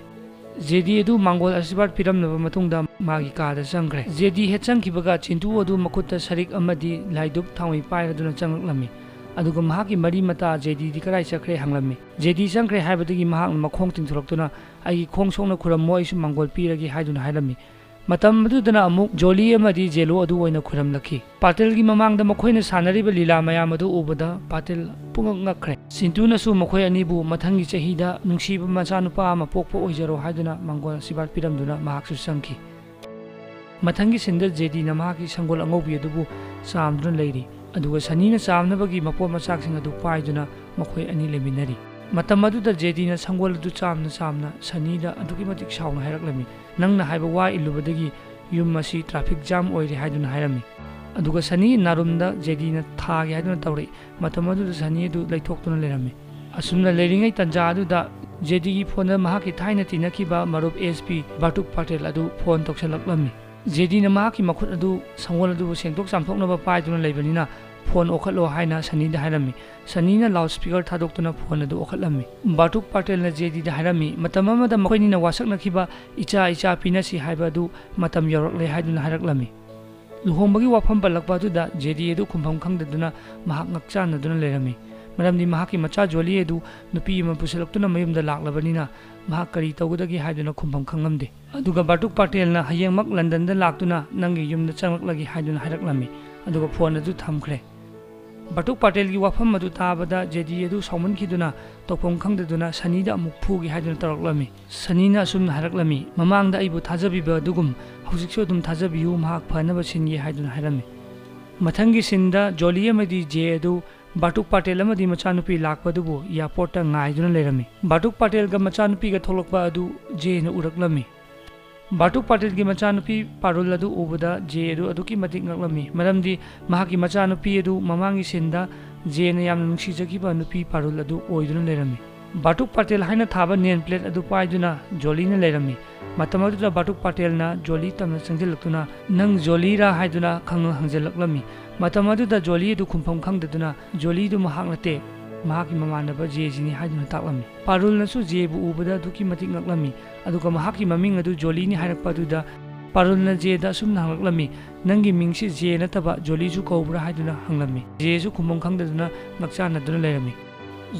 ꯖꯦꯗꯤ ꯑꯗꯨ ꯃꯥꯡꯒꯣꯜ ꯑꯁꯤꯔꯕꯥꯗ ꯄꯤꯔꯝꯂꯕ ꯃꯇꯨꯡꯗ ꯃꯥꯒꯤ ꯀꯥꯗ ꯆꯪꯈ꯭ꯔꯦ꯫ ꯖꯦꯗꯤ ꯍꯦꯛ ꯆꯪꯈꯤꯕꯒ ꯆꯤꯟꯇꯨ ꯑꯗꯨ ꯃꯈꯨꯠꯇ ꯁꯔꯤꯛ ꯑꯃꯗꯤ ꯂꯥꯏꯗꯨꯛ ꯊꯥꯎꯃꯩ ꯄꯥꯏꯔꯗꯨꯅ ꯆꯪꯂꯛꯂꯝꯃꯤ꯫ ꯑꯗꯨꯒ ꯃꯍꯥꯛꯀꯤ ꯃꯔꯤ ꯃꯇꯥ ꯖꯦꯗꯤꯗꯤ ꯀꯗꯥꯏ ꯆꯠꯈ꯭ꯔꯦ ꯍꯪꯂꯝꯃꯤ꯫ ꯖꯦꯗꯤ ꯆꯪꯈ꯭ꯔꯦ ꯍꯥꯏꯕꯗꯒꯤ ꯃꯍꯥꯛꯅ ꯃꯈꯣꯡ ꯇꯤꯡꯊꯣꯔꯛꯇꯨꯅ, "ꯑꯩꯒꯤ ꯈꯣꯡ ꯁꯣꯛꯅ ꯈꯨꯔꯝꯃꯣ, ꯑꯩꯁꯨ ꯃꯥꯡꯒꯣꯜ ꯄꯤꯔꯒꯦ" ꯍꯥꯏꯗꯨꯅ ꯍꯥꯏꯔꯝꯃꯤ꯫ ꯃꯇꯝ ꯑꯗꯨꯗꯅ ꯑꯃꯨꯛ ꯖꯣꯂꯤ ꯑꯃꯗꯤ ꯖꯦꯂꯣ ꯑꯗꯨ ꯑꯣꯏꯅ ꯈꯨꯔꯝꯂꯛꯈꯤ꯫ ꯄꯥꯇꯤꯜꯒꯤ ꯃꯃꯥꯡꯗ ꯃꯈꯣꯏꯅ ꯁꯥꯟꯅꯔꯤꯕ ꯂꯤꯂꯥ ꯃꯌꯥꯝ ꯑꯗꯨ ꯎꯕꯗ ꯄꯥꯇꯤꯜ ꯄꯨꯡꯉꯛ ꯉꯛꯈ꯭ꯔꯦ꯫ ꯆꯤꯟꯇꯨꯅꯁꯨ ꯃꯈꯣꯏ ꯑꯅꯤꯕꯨ ꯃꯊꯪꯒꯤ ꯆꯍꯤꯗ ꯅꯨꯡꯁꯤꯕ ꯃꯆꯥꯅꯨꯄꯥ ꯑꯃ ꯄꯣꯛꯄ ꯑꯣꯏꯖꯔꯣ ꯍꯥꯏꯗꯨꯅ ꯃꯥꯡꯒꯣꯜ ꯑꯁꯤꯔꯕꯥꯗ ꯄꯤꯔꯝꯗꯨꯅ ꯃꯍꯥꯛꯁꯨ ꯆꯪꯈꯤ꯫ ꯃꯊꯪꯒꯤ ꯁꯤꯟꯗ ꯖꯦꯗꯤꯅ ꯃꯍꯥꯛꯀꯤ ꯁꯪꯒꯣꯜ ꯑꯉꯧꯕꯤ ꯑꯗꯨꯕꯨ ꯆꯥꯝꯗꯨꯅ ꯂꯩꯔꯤ, ꯑꯗꯨꯒ ꯁꯅꯤꯅ ꯆꯥꯝꯅꯕꯒꯤ ꯃꯄꯣꯠ ꯃꯆꯥꯛꯁꯤꯡ ꯑꯗꯨ ꯄꯥꯏꯗꯨꯅ ꯃꯈꯣꯏ ꯑꯅꯤ ꯂꯩꯃꯤꯟꯅꯔꯤ꯫ ꯃꯇꯝ ꯑꯗꯨꯗ ꯖꯦꯗꯤꯅ ꯁꯪꯒꯣꯜ ꯑꯗꯨ ꯆꯥꯝꯅ ꯆꯥꯝꯅ ꯁꯅꯤꯗ ꯑꯗꯨꯛꯀꯤ ꯃꯇꯤꯛ ꯁꯥꯎꯅ ꯍꯥꯏꯔꯛꯂꯝꯃꯤ, "ꯅꯪꯅ ꯍꯥꯏꯕ ꯋꯥ ꯏꯜꯂꯨꯕꯗꯒꯤ ꯌꯨꯝ ꯑꯁꯤ traffic jam ꯑꯣꯏꯔꯦ" ꯍꯥꯏꯗꯨꯅ ꯍꯥꯏꯔꯝꯃꯤ꯫ ꯑꯗꯨꯒ ꯁꯅꯤ ꯅꯥꯔꯨꯝꯗ ꯖꯦꯗꯤꯅ ꯊꯥꯒꯦ ꯍꯥꯏꯗꯨꯅ ꯇꯧꯔꯛꯏ꯫ ꯃꯇꯝ ꯑꯗꯨꯗ ꯁꯅꯤ ꯑꯗꯨ ꯂꯩꯊꯣꯛꯇꯨꯅ ꯂꯩꯔꯝꯃꯤ꯫ ꯑꯁꯨꯝꯅ ꯂꯩꯔꯤꯉꯩ ꯇꯥꯟꯖꯥ ꯑꯗꯨꯗ ꯖꯦꯗꯤꯒꯤ ꯐꯣꯟꯗ ꯃꯍꯥꯛꯀꯤ ꯊꯥꯏꯅ ꯇꯤꯟꯅꯈꯤꯕ ꯃꯔꯨꯞ ꯑꯦꯁ ꯄꯤ ꯕꯥꯇꯨꯛ ꯄꯥꯇꯦꯜ ꯑꯗꯨ ꯐꯣꯟ ꯇꯧꯁꯜꯂꯛꯂꯝꯃꯤ꯫ ꯖꯦꯗꯤꯅ ꯃꯍꯥꯛꯀꯤ ꯃꯈꯨꯠ ꯑꯗꯨ ꯁꯪꯒꯣꯜ ꯑꯗꯨꯕꯨ ꯁꯦꯡꯗꯣꯛ ꯆꯥꯝꯊꯣꯛꯅꯕ ꯄꯥꯏꯗꯨꯅ ꯂꯩꯕꯅꯤꯅ ꯐꯣꯟ ꯑꯣꯛꯈꯠꯂꯣ ꯍꯥꯏꯅ ꯁꯅꯤꯗ ꯍꯥꯏꯔꯝꯃꯤ꯫ ꯁꯅꯤꯅ loudspeaker ꯊꯥꯗꯣꯛꯇꯨꯅ ꯐꯣꯟ ꯑꯗꯨ ꯑꯣꯛꯈꯠꯂꯝꯃꯤ꯫ ꯕꯥꯇꯨꯛ ꯄꯥꯇꯦꯜꯅ ꯖꯦꯗꯤꯗ ꯍꯥꯏꯔꯝꯃꯤ, "ꯃꯇꯝ ꯑꯃꯗ ꯃꯈꯣꯏꯅꯤꯅ ꯋꯥꯁꯛꯅꯈꯤꯕ ꯏꯆꯥ ꯏꯆꯥ ꯄꯤꯅꯁꯤ ꯍꯥꯏꯕ ꯑꯗꯨ ꯃꯇꯝ ꯌꯧꯔꯛꯂꯦ" ꯍꯥꯏꯗꯨꯅ ꯍꯥꯏꯔꯛꯂꯝꯃꯤ꯫ ꯂꯨꯍꯣꯡꯕꯒꯤ ꯋꯥꯐꯝ ꯄꯜꯂꯛꯄ ꯑꯗꯨꯗ ꯖꯦꯗꯤ ꯑꯗꯨ ꯈꯨꯝꯐꯝ ꯈꯪꯗꯗꯨꯅ ꯃꯍꯥꯛ ꯉꯛꯆꯥꯟꯅꯗꯨꯅ ꯂꯩꯔꯝꯃꯤ, ꯃꯔꯝꯗꯤ ꯃꯍꯥꯛꯀꯤ ꯃꯆꯥ ꯖꯣꯂꯤ ꯑꯗꯨ ꯅꯨꯄꯤ ꯑꯃ ꯄꯨꯁꯤꯜꯂꯛꯇꯨꯅ ꯃꯌꯨꯝꯗ ꯂꯥꯛꯂꯕꯅꯤꯅ ꯃꯍꯥꯛ ꯀꯔꯤ ꯇꯧꯒꯗꯒꯦ ꯍꯥꯏꯗꯨꯅ ꯈꯨꯝꯐꯝ ꯈꯪꯂꯝꯗꯦ꯫ ꯑꯗꯨꯒ ꯕꯥꯇꯨꯛ ꯄꯥꯇꯦꯜꯅ ꯍꯌꯦꯡꯃꯛ ꯂꯟꯗꯟꯗ ꯂꯥꯛꯇꯨꯅ ꯅꯪꯒꯤ ꯌꯨꯝꯗ ꯆꯪꯂꯛꯂꯒꯦ ꯍꯥꯏꯗꯨꯅ ꯍꯥꯏꯔꯛꯂꯝꯃꯤ, ꯑꯗꯨꯒ ꯐꯣꯟ ꯑꯗꯨ ꯊꯝꯈ꯭ꯔꯦ꯫ ꯕꯥꯇꯨꯛ ꯄꯥꯇꯦꯜꯒꯤ ꯋꯥꯐꯝ ꯑꯗꯨ ꯇꯥꯕꯗ ꯖꯦꯗꯤ ꯑꯗꯨ ꯁꯥꯎꯃꯟꯈꯤꯗꯨꯅ ꯇꯧꯐꯝ ꯈꯪꯗꯗꯨꯅ ꯁꯅꯤꯗ ꯑꯃꯨꯛ ꯐꯨꯒꯦ ꯍꯥꯏꯗꯨꯅ ꯇꯧꯔꯛꯂꯝꯃꯤ꯫ ꯁꯅꯤꯅ ꯑꯁꯨꯝꯅ ꯍꯥꯏꯔꯛꯂꯝꯃꯤ, "ꯃꯃꯥꯡꯗ ꯑꯩꯕꯨ ꯊꯥꯖꯕꯤꯕ ꯑꯗꯨꯒꯨꯝ ꯍꯧꯖꯤꯛꯁꯨ ꯑꯗꯨꯝ ꯊꯥꯖꯕꯤꯌꯨ, ꯃꯍꯥꯛ ꯐꯅꯕ ꯁꯤꯟꯒꯦ" ꯍꯥꯏꯗꯨꯅ ꯍꯥꯏꯔꯝꯃꯤ꯫ ꯃꯊꯪꯒꯤ ꯁꯤꯟꯗ ꯖꯣꯂꯤ ꯑꯃꯗꯤ ꯖꯦ ꯑꯗꯨ ꯕꯥꯇꯨꯛ ꯄꯥꯇꯦꯜ ꯑꯃꯗꯤ ꯃꯆꯥꯅꯨꯄꯤ ꯂꯥꯛꯄꯗꯨꯕꯨ airportꯇ ꯉꯥꯏꯗꯨꯅ ꯂꯩꯔꯝꯃꯤ꯫ ꯕꯥꯇꯨꯛ ꯄꯥꯇꯦꯜꯒ ꯃꯆꯥꯅꯨꯄꯤꯒ ꯊꯣꯛꯂꯛꯄ ꯑꯗꯨ ꯖꯦꯅ ꯎꯔꯛꯂꯝꯃꯤ꯫ ꯕꯥꯇꯨꯛ ꯄꯥꯇꯦꯜꯒꯤ ꯃꯆꯥꯅꯨꯄꯤ ꯄꯥꯔꯨꯜ ꯑꯗꯨ ꯎꯕꯗ ꯖꯦ ꯑꯗꯨ ꯑꯗꯨꯛꯀꯤ ꯃꯇꯤꯛ ꯉꯛꯂꯝꯃꯤ, ꯃꯔꯝꯗꯤ ꯃꯍꯥꯛꯀꯤ ꯃꯆꯥꯅꯨꯄꯤ ꯑꯗꯨ ꯃꯃꯥꯡꯒꯤ ꯁꯤꯟꯗ ꯖꯦꯅ ꯌꯥꯝꯅ ꯅꯨꯡꯁꯤꯖꯈꯤꯕ ꯅꯨꯄꯤ ꯄꯥꯔꯨꯜ ꯑꯗꯨ ꯑꯣꯏꯗꯨꯅ ꯂꯩꯔꯝꯃꯤ꯫ ꯕꯥꯇꯨꯛ ꯄꯥꯇꯦꯜ ꯍꯥꯏꯅ ꯊꯥꯕ name plate ꯑꯗꯨ ꯄꯥꯏꯗꯨꯅ ꯖꯣꯂꯤꯅ ꯂꯩꯔꯝꯃꯤ꯫ ꯃꯇꯝ ꯑꯗꯨꯗ ꯕꯥꯇꯨꯛ ꯄꯥꯇꯦꯜꯅ ꯖꯣꯂꯤ ꯇꯝꯅ ꯆꯪꯁꯤꯜꯂꯛꯇꯨꯅ, "ꯅꯪ ꯖꯣꯂꯤꯔꯥ?" ꯍꯥꯏꯗꯨꯅ ꯈꯪ ꯍꯪꯖꯤꯜꯂꯛꯂꯝꯃꯤ꯫ ꯃꯇꯝ ꯑꯗꯨꯗ ꯖꯣꯂꯤ ꯑꯗꯨ ꯈꯨꯝꯐꯝ ꯈꯪꯗꯗꯨꯅ, "ꯖꯣꯂꯤꯗꯨ ꯃꯍꯥꯛ ꯅꯠꯇꯦ, ꯃꯍꯥꯛꯀꯤ ꯃꯃꯥꯟꯅꯕ ꯖꯦꯖꯤꯅꯤ" ꯍꯥꯏꯗꯨꯅ ꯇꯥꯛꯂꯝꯃꯤ꯫ ꯄꯥꯔꯨꯜꯅꯁꯨ ꯖꯦꯕꯨ ꯎꯕꯗ ꯑꯗꯨꯛꯀꯤ ꯃꯇꯤꯛ ꯉꯛꯂꯝꯃꯤ, ꯑꯗꯨꯒ ꯃꯍꯥꯛꯀꯤ ꯃꯃꯤꯡ ꯑꯗꯨ ꯖꯣꯂꯤꯅꯤ ꯍꯥꯏꯔꯛꯄ ꯑꯗꯨꯗ ꯄꯥꯔꯨꯜꯅ ꯖꯦꯗ ꯑꯁꯨꯝꯅ ꯍꯪꯂꯛꯂꯝꯃꯤ, "ꯅꯪꯒꯤ ꯃꯤꯡꯁꯤ ꯖꯦ ꯅꯠꯇꯕ ꯖꯣꯂꯤꯁꯨ ꯀꯧꯕ꯭ꯔꯥ?" ꯍꯥꯏꯗꯨꯅ ꯍꯪꯂꯝꯃꯤ꯫ ꯖꯦꯁꯨ ꯈꯨꯝꯐꯝ ꯈꯪꯗꯗꯨꯅ ꯉꯛꯆꯥꯟꯅꯗꯨꯅ ꯂꯩꯔꯝꯃꯤ꯫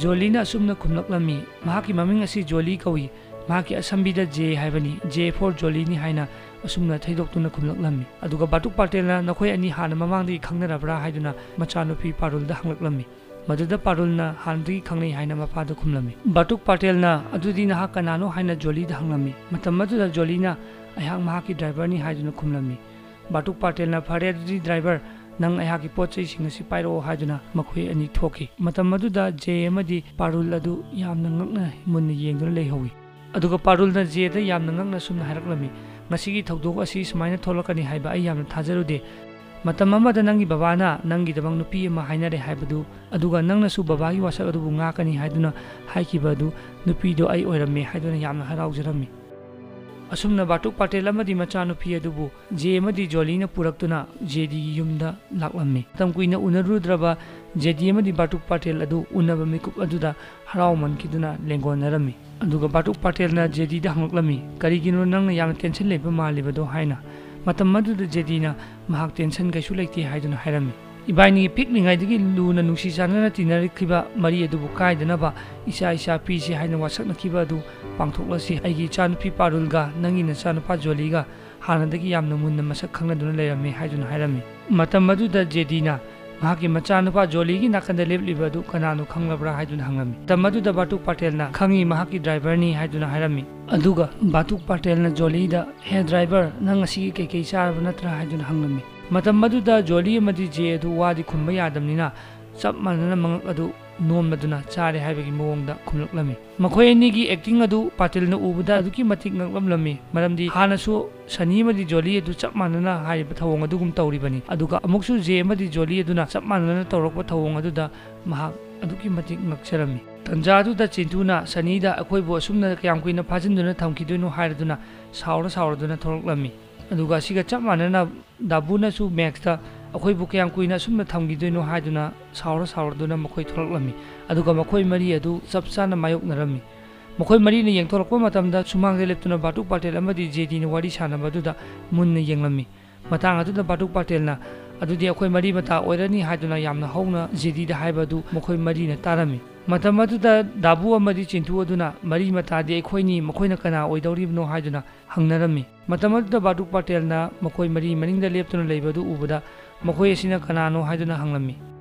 ꯖꯣꯂꯤꯅ ꯑꯁꯨꯝꯅ ꯈꯨꯝꯂꯛꯂꯝꯃꯤ, "ꯃꯍꯥꯛꯀꯤ ꯃꯃꯤꯡ ꯑꯁꯤ ꯖꯣꯂꯤ ꯀꯧꯏ, ꯃꯍꯥꯛꯀꯤ ꯑꯁꯝꯕꯤꯗ ꯖꯦ ꯍꯥꯏꯕꯅꯤ, J for ꯖꯣꯂꯤꯅꯤ" ꯍꯥꯏꯅ ꯑꯁꯨꯝꯅ ꯊꯩꯗꯣꯛꯇꯨꯅ ꯈꯨꯝꯂꯛꯂꯝꯃꯤ꯫ ꯑꯗꯨꯒ ꯕꯥꯇꯨꯛ ꯄꯥꯇꯦꯜꯅ, "ꯅꯈꯣꯏ ꯑꯅꯤ ꯍꯥꯟꯅ ꯃꯃꯥꯡꯗꯒꯤ ꯈꯪꯅꯔꯕ꯭ꯔꯥ?" ꯍꯥꯏꯗꯨꯅ ꯃꯆꯥꯅꯨꯄꯤ ꯄꯥꯔꯨꯜꯗ ꯍꯪꯂꯛꯂꯝꯃꯤ꯫ ꯃꯗꯨꯗ ꯄꯥꯔꯨꯜꯅ ꯍꯥꯟꯅꯗꯒꯤ ꯈꯪꯅꯩ ꯍꯥꯏꯅ ꯃꯄꯥꯗ ꯈꯨꯝꯂꯝꯃꯤ꯫ ꯕꯥꯇꯨꯛ ꯄꯥꯇꯦꯜꯅ, "ꯑꯗꯨꯗꯤ ꯅꯍꯥꯛ ꯀꯅꯥꯅꯣ?" ꯍꯥꯏꯅ ꯖꯣꯂꯤꯗ ꯍꯪꯂꯝꯃꯤ꯫ ꯃꯇꯝ ꯑꯗꯨꯗ ꯖꯣꯂꯤꯅ, "ꯑꯩꯍꯥꯛ ꯃꯍꯥꯛꯀꯤ ꯗ꯭ꯔꯥꯏꯚꯔꯅꯤ" ꯍꯥꯏꯗꯨꯅ ꯈꯨꯝꯂꯝꯃꯤ꯫ ꯕꯥꯇꯨꯛ ꯄꯥꯇꯦꯜꯅ, "ꯐꯔꯦ ꯑꯗꯨꯗꯤ ꯗ꯭ꯔꯥꯏꯚꯔ, ꯅꯪ ꯑꯩꯍꯥꯛꯀꯤ ꯄꯣꯠ ꯆꯩꯁꯤꯡ ꯑꯁꯤ ꯄꯥꯏꯔꯛꯑꯣ" ꯍꯥꯏꯗꯨꯅ ꯃꯈꯣꯏ ꯑꯅꯤ ꯊꯣꯛꯈꯤ꯫ ꯃꯇꯝ ꯑꯗꯨꯗ ꯖꯦ ꯑꯃꯗꯤ ꯄꯥꯔꯨꯜ ꯑꯗꯨ ꯌꯥꯝꯅ ꯉꯛꯅ ꯃꯨꯟꯅ ꯌꯦꯡꯗꯨꯅ ꯂꯩꯍꯧꯋꯤ꯫ ꯑꯗꯨꯒ ꯄꯥꯔꯨꯜꯅ ꯖꯦꯗ ꯌꯥꯝꯅ ꯉꯛꯅ ꯁꯨꯝꯅ ꯍꯥꯏꯔꯛꯂꯝꯃꯤ, "ꯉꯁꯤꯒꯤ ꯊꯧꯗꯣꯛ ꯑꯁꯤ ꯁꯨꯃꯥꯏꯅ ꯊꯣꯛꯂꯛꯀꯅꯤ ꯍꯥꯏꯕ ꯑꯩ ꯌꯥꯝꯅ ꯊꯥꯖꯔꯨꯗꯦ꯫ ꯃꯇꯝ ꯑꯃꯗ ꯅꯪꯒꯤ ꯕꯕꯥꯅ ꯅꯪꯒꯤꯗꯃꯛ ꯅꯨꯄꯤ ꯑꯃ ꯍꯥꯏꯅꯔꯦ ꯍꯥꯏꯕꯗꯨ, ꯑꯗꯨꯒ ꯅꯪꯅꯁꯨ ꯕꯕꯥꯒꯤ ꯋꯥꯁꯛ ꯑꯗꯨꯕꯨ ꯉꯥꯛꯀꯅꯤ ꯍꯥꯏꯗꯨꯅ ꯍꯥꯏꯈꯤꯕ ꯑꯗꯨ ꯅꯨꯄꯤꯗꯣ ꯑꯩ ꯑꯣꯏꯔꯝꯃꯦ" ꯍꯥꯏꯗꯨꯅ ꯌꯥꯝꯅ ꯍꯔꯥꯎꯖꯔꯝꯃꯤ꯫ ꯑꯁꯨꯝꯅ ꯕꯥꯇꯨꯛ ꯄꯥꯇꯦꯜ ꯑꯃꯗꯤ ꯃꯆꯥꯅꯨꯄꯤ ꯑꯗꯨꯕꯨ ꯖꯦ ꯑꯃꯗꯤ ꯖꯣꯂꯤꯅ ꯄꯨꯔꯛꯇꯨꯅ ꯖꯦꯗꯤꯒꯤ ꯌꯨꯝꯗ ꯂꯥꯛꯂꯝꯃꯤ꯫ ꯃꯇꯝ ꯀꯨꯏꯅ ꯎꯅꯔꯨꯗ꯭ꯔꯕ ꯖꯦꯗꯤ ꯑꯃꯗꯤ ꯕꯥꯇꯨꯛ ꯄꯥꯇꯦꯜ ꯑꯗꯨ ꯎꯅꯕ ꯃꯤꯀꯨꯞ ꯑꯗꯨꯗ ꯍꯔꯥꯎꯃꯟꯈꯤꯗꯨꯅ ꯂꯦꯡꯒꯣꯟꯅꯔꯝꯃꯤ꯫ ꯑꯗꯨꯒ ꯕꯥꯇꯨꯛ ꯄꯥꯇꯦꯜꯅ ꯖꯦꯗꯤꯗ ꯍꯪꯂꯛꯂꯝꯃꯤ, "ꯀꯔꯤꯒꯤꯅꯣ ꯅꯪꯅ ꯌꯥꯝꯅ ꯇꯦꯟꯁꯟ ꯂꯩꯕ ꯃꯥꯜꯂꯤꯕꯗꯣ?" ꯍꯥꯏꯅ꯫ ꯃꯇꯝ ꯑꯗꯨꯗ ꯖꯦꯗꯤꯅ ꯃꯍꯥꯛ ꯇꯦꯟꯁꯟ ꯀꯩꯁꯨ ꯂꯩꯇꯦ ꯍꯥꯏꯗꯨꯅ ꯍꯥꯏꯔꯝꯃꯤ꯫ "ꯏꯕꯥꯏꯅꯤ ꯄꯤꯛꯂꯤꯉꯩꯗꯒꯤ ꯂꯨꯅ ꯅꯨꯡꯁꯤ ꯆꯥꯟꯅꯅ ꯇꯤꯟꯅꯔꯛꯈꯤꯕ ꯃꯔꯤ ꯑꯗꯨꯕꯨ ꯀꯥꯏꯗꯅꯕ ꯏꯆꯥ ꯏꯆꯥ ꯄꯤꯁꯤ ꯍꯥꯏꯅ ꯋꯥꯁꯛꯅꯈꯤꯕ ꯑꯗꯨ ꯄꯥꯡꯊꯣꯛꯂꯁꯤ꯫ ꯑꯩꯒꯤ ꯏꯆꯥꯅꯨꯄꯤ ꯄꯥꯔꯨꯜꯒ ꯅꯪꯒꯤ ꯅꯆꯥꯅꯨꯄꯥ ꯖꯣꯂꯤꯒ ꯍꯥꯟꯅꯗꯒꯤ ꯌꯥꯝꯅ ꯃꯨꯟꯅ ꯃꯁꯛ ꯈꯪꯅꯗꯨꯅ ꯂꯩꯔꯝꯃꯤ" ꯍꯥꯏꯗꯨꯅ ꯍꯥꯏꯔꯝꯃꯤ꯫ ꯃꯇꯝ ꯑꯗꯨꯗ ꯖꯦꯗꯤꯅ ꯃꯍꯥꯛꯀꯤ ꯃꯆꯥꯅꯨꯄꯥ ꯖꯣꯂꯤꯒꯤ ꯅꯥꯀꯟꯗ ꯂꯦꯞꯂꯤꯕ ꯑꯗꯨ ꯀꯅꯥꯅꯣ ꯈꯪꯂꯕ꯭ꯔꯥ ꯍꯥꯏꯗꯨꯅ ꯍꯪꯂꯝꯃꯤ꯫ ꯃꯇꯝ ꯑꯗꯨꯗ ꯕꯥꯇꯨꯛ ꯄꯥꯇꯦꯜꯅ, "ꯈꯪꯉꯤ, ꯃꯍꯥꯛꯀꯤ ꯗ꯭ꯔꯥꯏꯚꯔꯅꯤ" ꯍꯥꯏꯗꯨꯅ ꯍꯥꯏꯔꯝꯃꯤ꯫ ꯑꯗꯨꯒ ꯕꯥꯇꯨꯛ ꯄꯥꯇꯦꯜꯅ ꯖꯣꯂꯤꯗ, "ꯍꯦ ꯗ꯭ꯔꯥꯏꯚꯔ, ꯅꯪ ꯉꯁꯤꯒꯤ ꯀꯩꯀꯩ ꯆꯥꯔꯕ ꯅꯠꯇ꯭ꯔꯥ?" ꯍꯥꯏꯗꯨꯅ ꯍꯪꯂꯝꯃꯤ꯫ ꯃꯇꯝ ꯑꯗꯨꯗ ꯖꯣꯂꯤ ꯑꯃꯗꯤ ꯖꯦ ꯑꯗꯨ ꯋꯥꯗꯤ ꯈꯨꯝꯕ ꯌꯥꯗꯕꯅꯤꯅ ꯆꯞ ꯃꯥꯟꯅꯅ ꯃꯉꯛ ꯑꯗꯨ ꯅꯣꯝꯂꯗꯨꯅ ꯆꯥꯔꯦ ꯍꯥꯏꯕꯒꯤ ꯃꯑꯣꯡꯗ ꯈꯨꯝꯂꯛꯂꯝꯃꯤ꯫ ꯃꯈꯣꯏ ꯑꯅꯤꯒꯤ ꯑꯦꯛꯇꯤꯡ ꯑꯗꯨ ꯄꯥꯇꯤꯜꯅ ꯎꯕꯗ ꯑꯗꯨꯛꯀꯤ ꯃꯇꯤꯛ ꯉꯛꯂꯝꯂꯝꯃꯤ, ꯃꯔꯝꯗꯤ ꯍꯥꯟꯅꯁꯨ ꯁꯅꯤ ꯑꯃꯗꯤ ꯖꯣꯂꯤ ꯑꯗꯨ ꯆꯞ ꯃꯥꯟꯅꯅ ꯍꯥꯏꯔꯤꯕ ꯊꯧꯑꯣꯡ ꯑꯗꯨꯒꯨꯝ ꯇꯧꯔꯤꯕꯅꯤ, ꯑꯗꯨꯒ ꯑꯃꯨꯛꯁꯨ ꯖꯦ ꯑꯃꯗꯤ ꯖꯣꯂꯤ ꯑꯗꯨꯅ ꯆꯞ ꯃꯥꯟꯅꯅ ꯇꯧꯔꯛꯄ ꯊꯧꯑꯣꯡ ꯑꯗꯨꯗ ꯃꯍꯥꯛ ꯑꯗꯨꯛꯀꯤ ꯃꯇꯤꯛ ꯉꯛꯆꯔꯝꯃꯤ꯫ ꯇꯟꯖꯥ ꯑꯗꯨꯗ ꯆꯤꯟꯇꯨꯅ ꯁꯅꯤꯗ, "ꯑꯩꯈꯣꯏꯕꯨ ꯑꯁꯨꯝꯅ ꯀꯌꯥꯝ ꯀꯨꯏꯅ ꯐꯥꯖꯤꯟꯗꯨꯅ ꯊꯝꯈꯤꯗꯣꯏꯅꯣ?" ꯍꯥꯏꯔꯗꯨꯅ ꯁꯥꯎꯔ ꯁꯥꯎꯔꯗꯨꯅ ꯊꯣꯛꯂꯛꯂꯝꯃꯤ꯫ ꯑꯗꯨꯒ ꯑꯁꯤꯒ ꯆꯞ ꯃꯥꯟꯅꯅ ꯗꯥꯕꯨꯅꯁꯨ ꯃꯦꯛꯁꯇ, "ꯑꯩꯈꯣꯏꯕꯨ ꯀꯌꯥꯝ ꯀꯨꯏꯅ ꯑꯁꯨꯝꯅ ꯊꯝꯈꯤꯗꯣꯏꯅꯣ?" ꯍꯥꯏꯗꯨꯅ ꯁꯥꯎꯔ ꯁꯥꯎꯔꯗꯨꯅ ꯃꯈꯣꯏ ꯊꯣꯛꯂꯛꯂꯝꯃꯤ꯫ ꯑꯗꯨꯒ ꯃꯈꯣꯏ ꯃꯔꯤ ꯑꯗꯨ ꯆꯞ ꯆꯥꯅ ꯃꯥꯌꯣꯛꯅꯔꯝꯃꯤ꯫ ꯃꯈꯣꯏ ꯃꯔꯤꯅ ꯌꯦꯡꯊꯣꯔꯛꯄ ꯃꯇꯝꯗ ꯁꯨꯃꯥꯡꯗ ꯂꯦꯞꯇꯨꯅ ꯕꯥꯇꯨꯛ ꯄꯥꯇꯦꯜ ꯑꯃꯗꯤ ꯖꯦꯗꯤꯅ ꯋꯥꯔꯤ ꯁꯥꯟꯅꯕ ꯑꯗꯨꯗ ꯃꯨꯟꯅ ꯌꯦꯡꯂꯝꯃꯤ꯫ ꯃꯇꯥꯡ ꯑꯗꯨꯗ ꯕꯥꯇꯨꯛ ꯄꯥꯇꯦꯜꯅ, "ꯑꯗꯨꯗꯤ ꯑꯩꯈꯣꯏ ꯃꯔꯤ ꯃꯇꯥ ꯑꯣꯏꯔꯅꯤ" ꯍꯥꯏꯗꯨꯅ ꯌꯥꯝꯅ ꯍꯧꯅ ꯖꯦꯗꯤꯗ ꯍꯥꯏꯕ ꯑꯗꯨ ꯃꯈꯣꯏ ꯃꯔꯤꯅ ꯇꯥꯔꯝꯃꯤ꯫ ꯃꯇꯝ ꯑꯗꯨꯗ ꯗꯥꯕꯨ ꯑꯃꯗꯤ ꯆꯤꯟꯇꯨ ꯑꯗꯨꯅ, "ꯃꯔꯤ ꯃꯇꯥꯗꯤ ꯑꯩꯈꯣꯏꯅꯤ, ꯃꯈꯣꯏꯅ ꯀꯅꯥ ꯑꯣꯏꯗꯧꯔꯤꯕꯅꯣ?" ꯍꯥꯏꯗꯨꯅ ꯍꯪꯅꯔꯝꯃꯤ꯫ ꯃꯇꯝ ꯑꯗꯨꯗ ꯕꯥꯇꯨꯛ ꯄꯥꯇꯦꯜꯅ ꯃꯈꯣꯏ ꯃꯔꯤ ꯃꯅꯤꯡꯗ ꯂꯦꯞꯇꯨꯅ ꯂꯩꯕ ꯑꯗꯨ ꯎꯕꯗ, "ꯃꯈꯣꯏ ꯑꯁꯤꯅ ꯀꯅꯥꯅꯣ?" ꯍꯥꯏꯗꯨꯅ ꯍꯪꯂꯝꯃꯤ꯫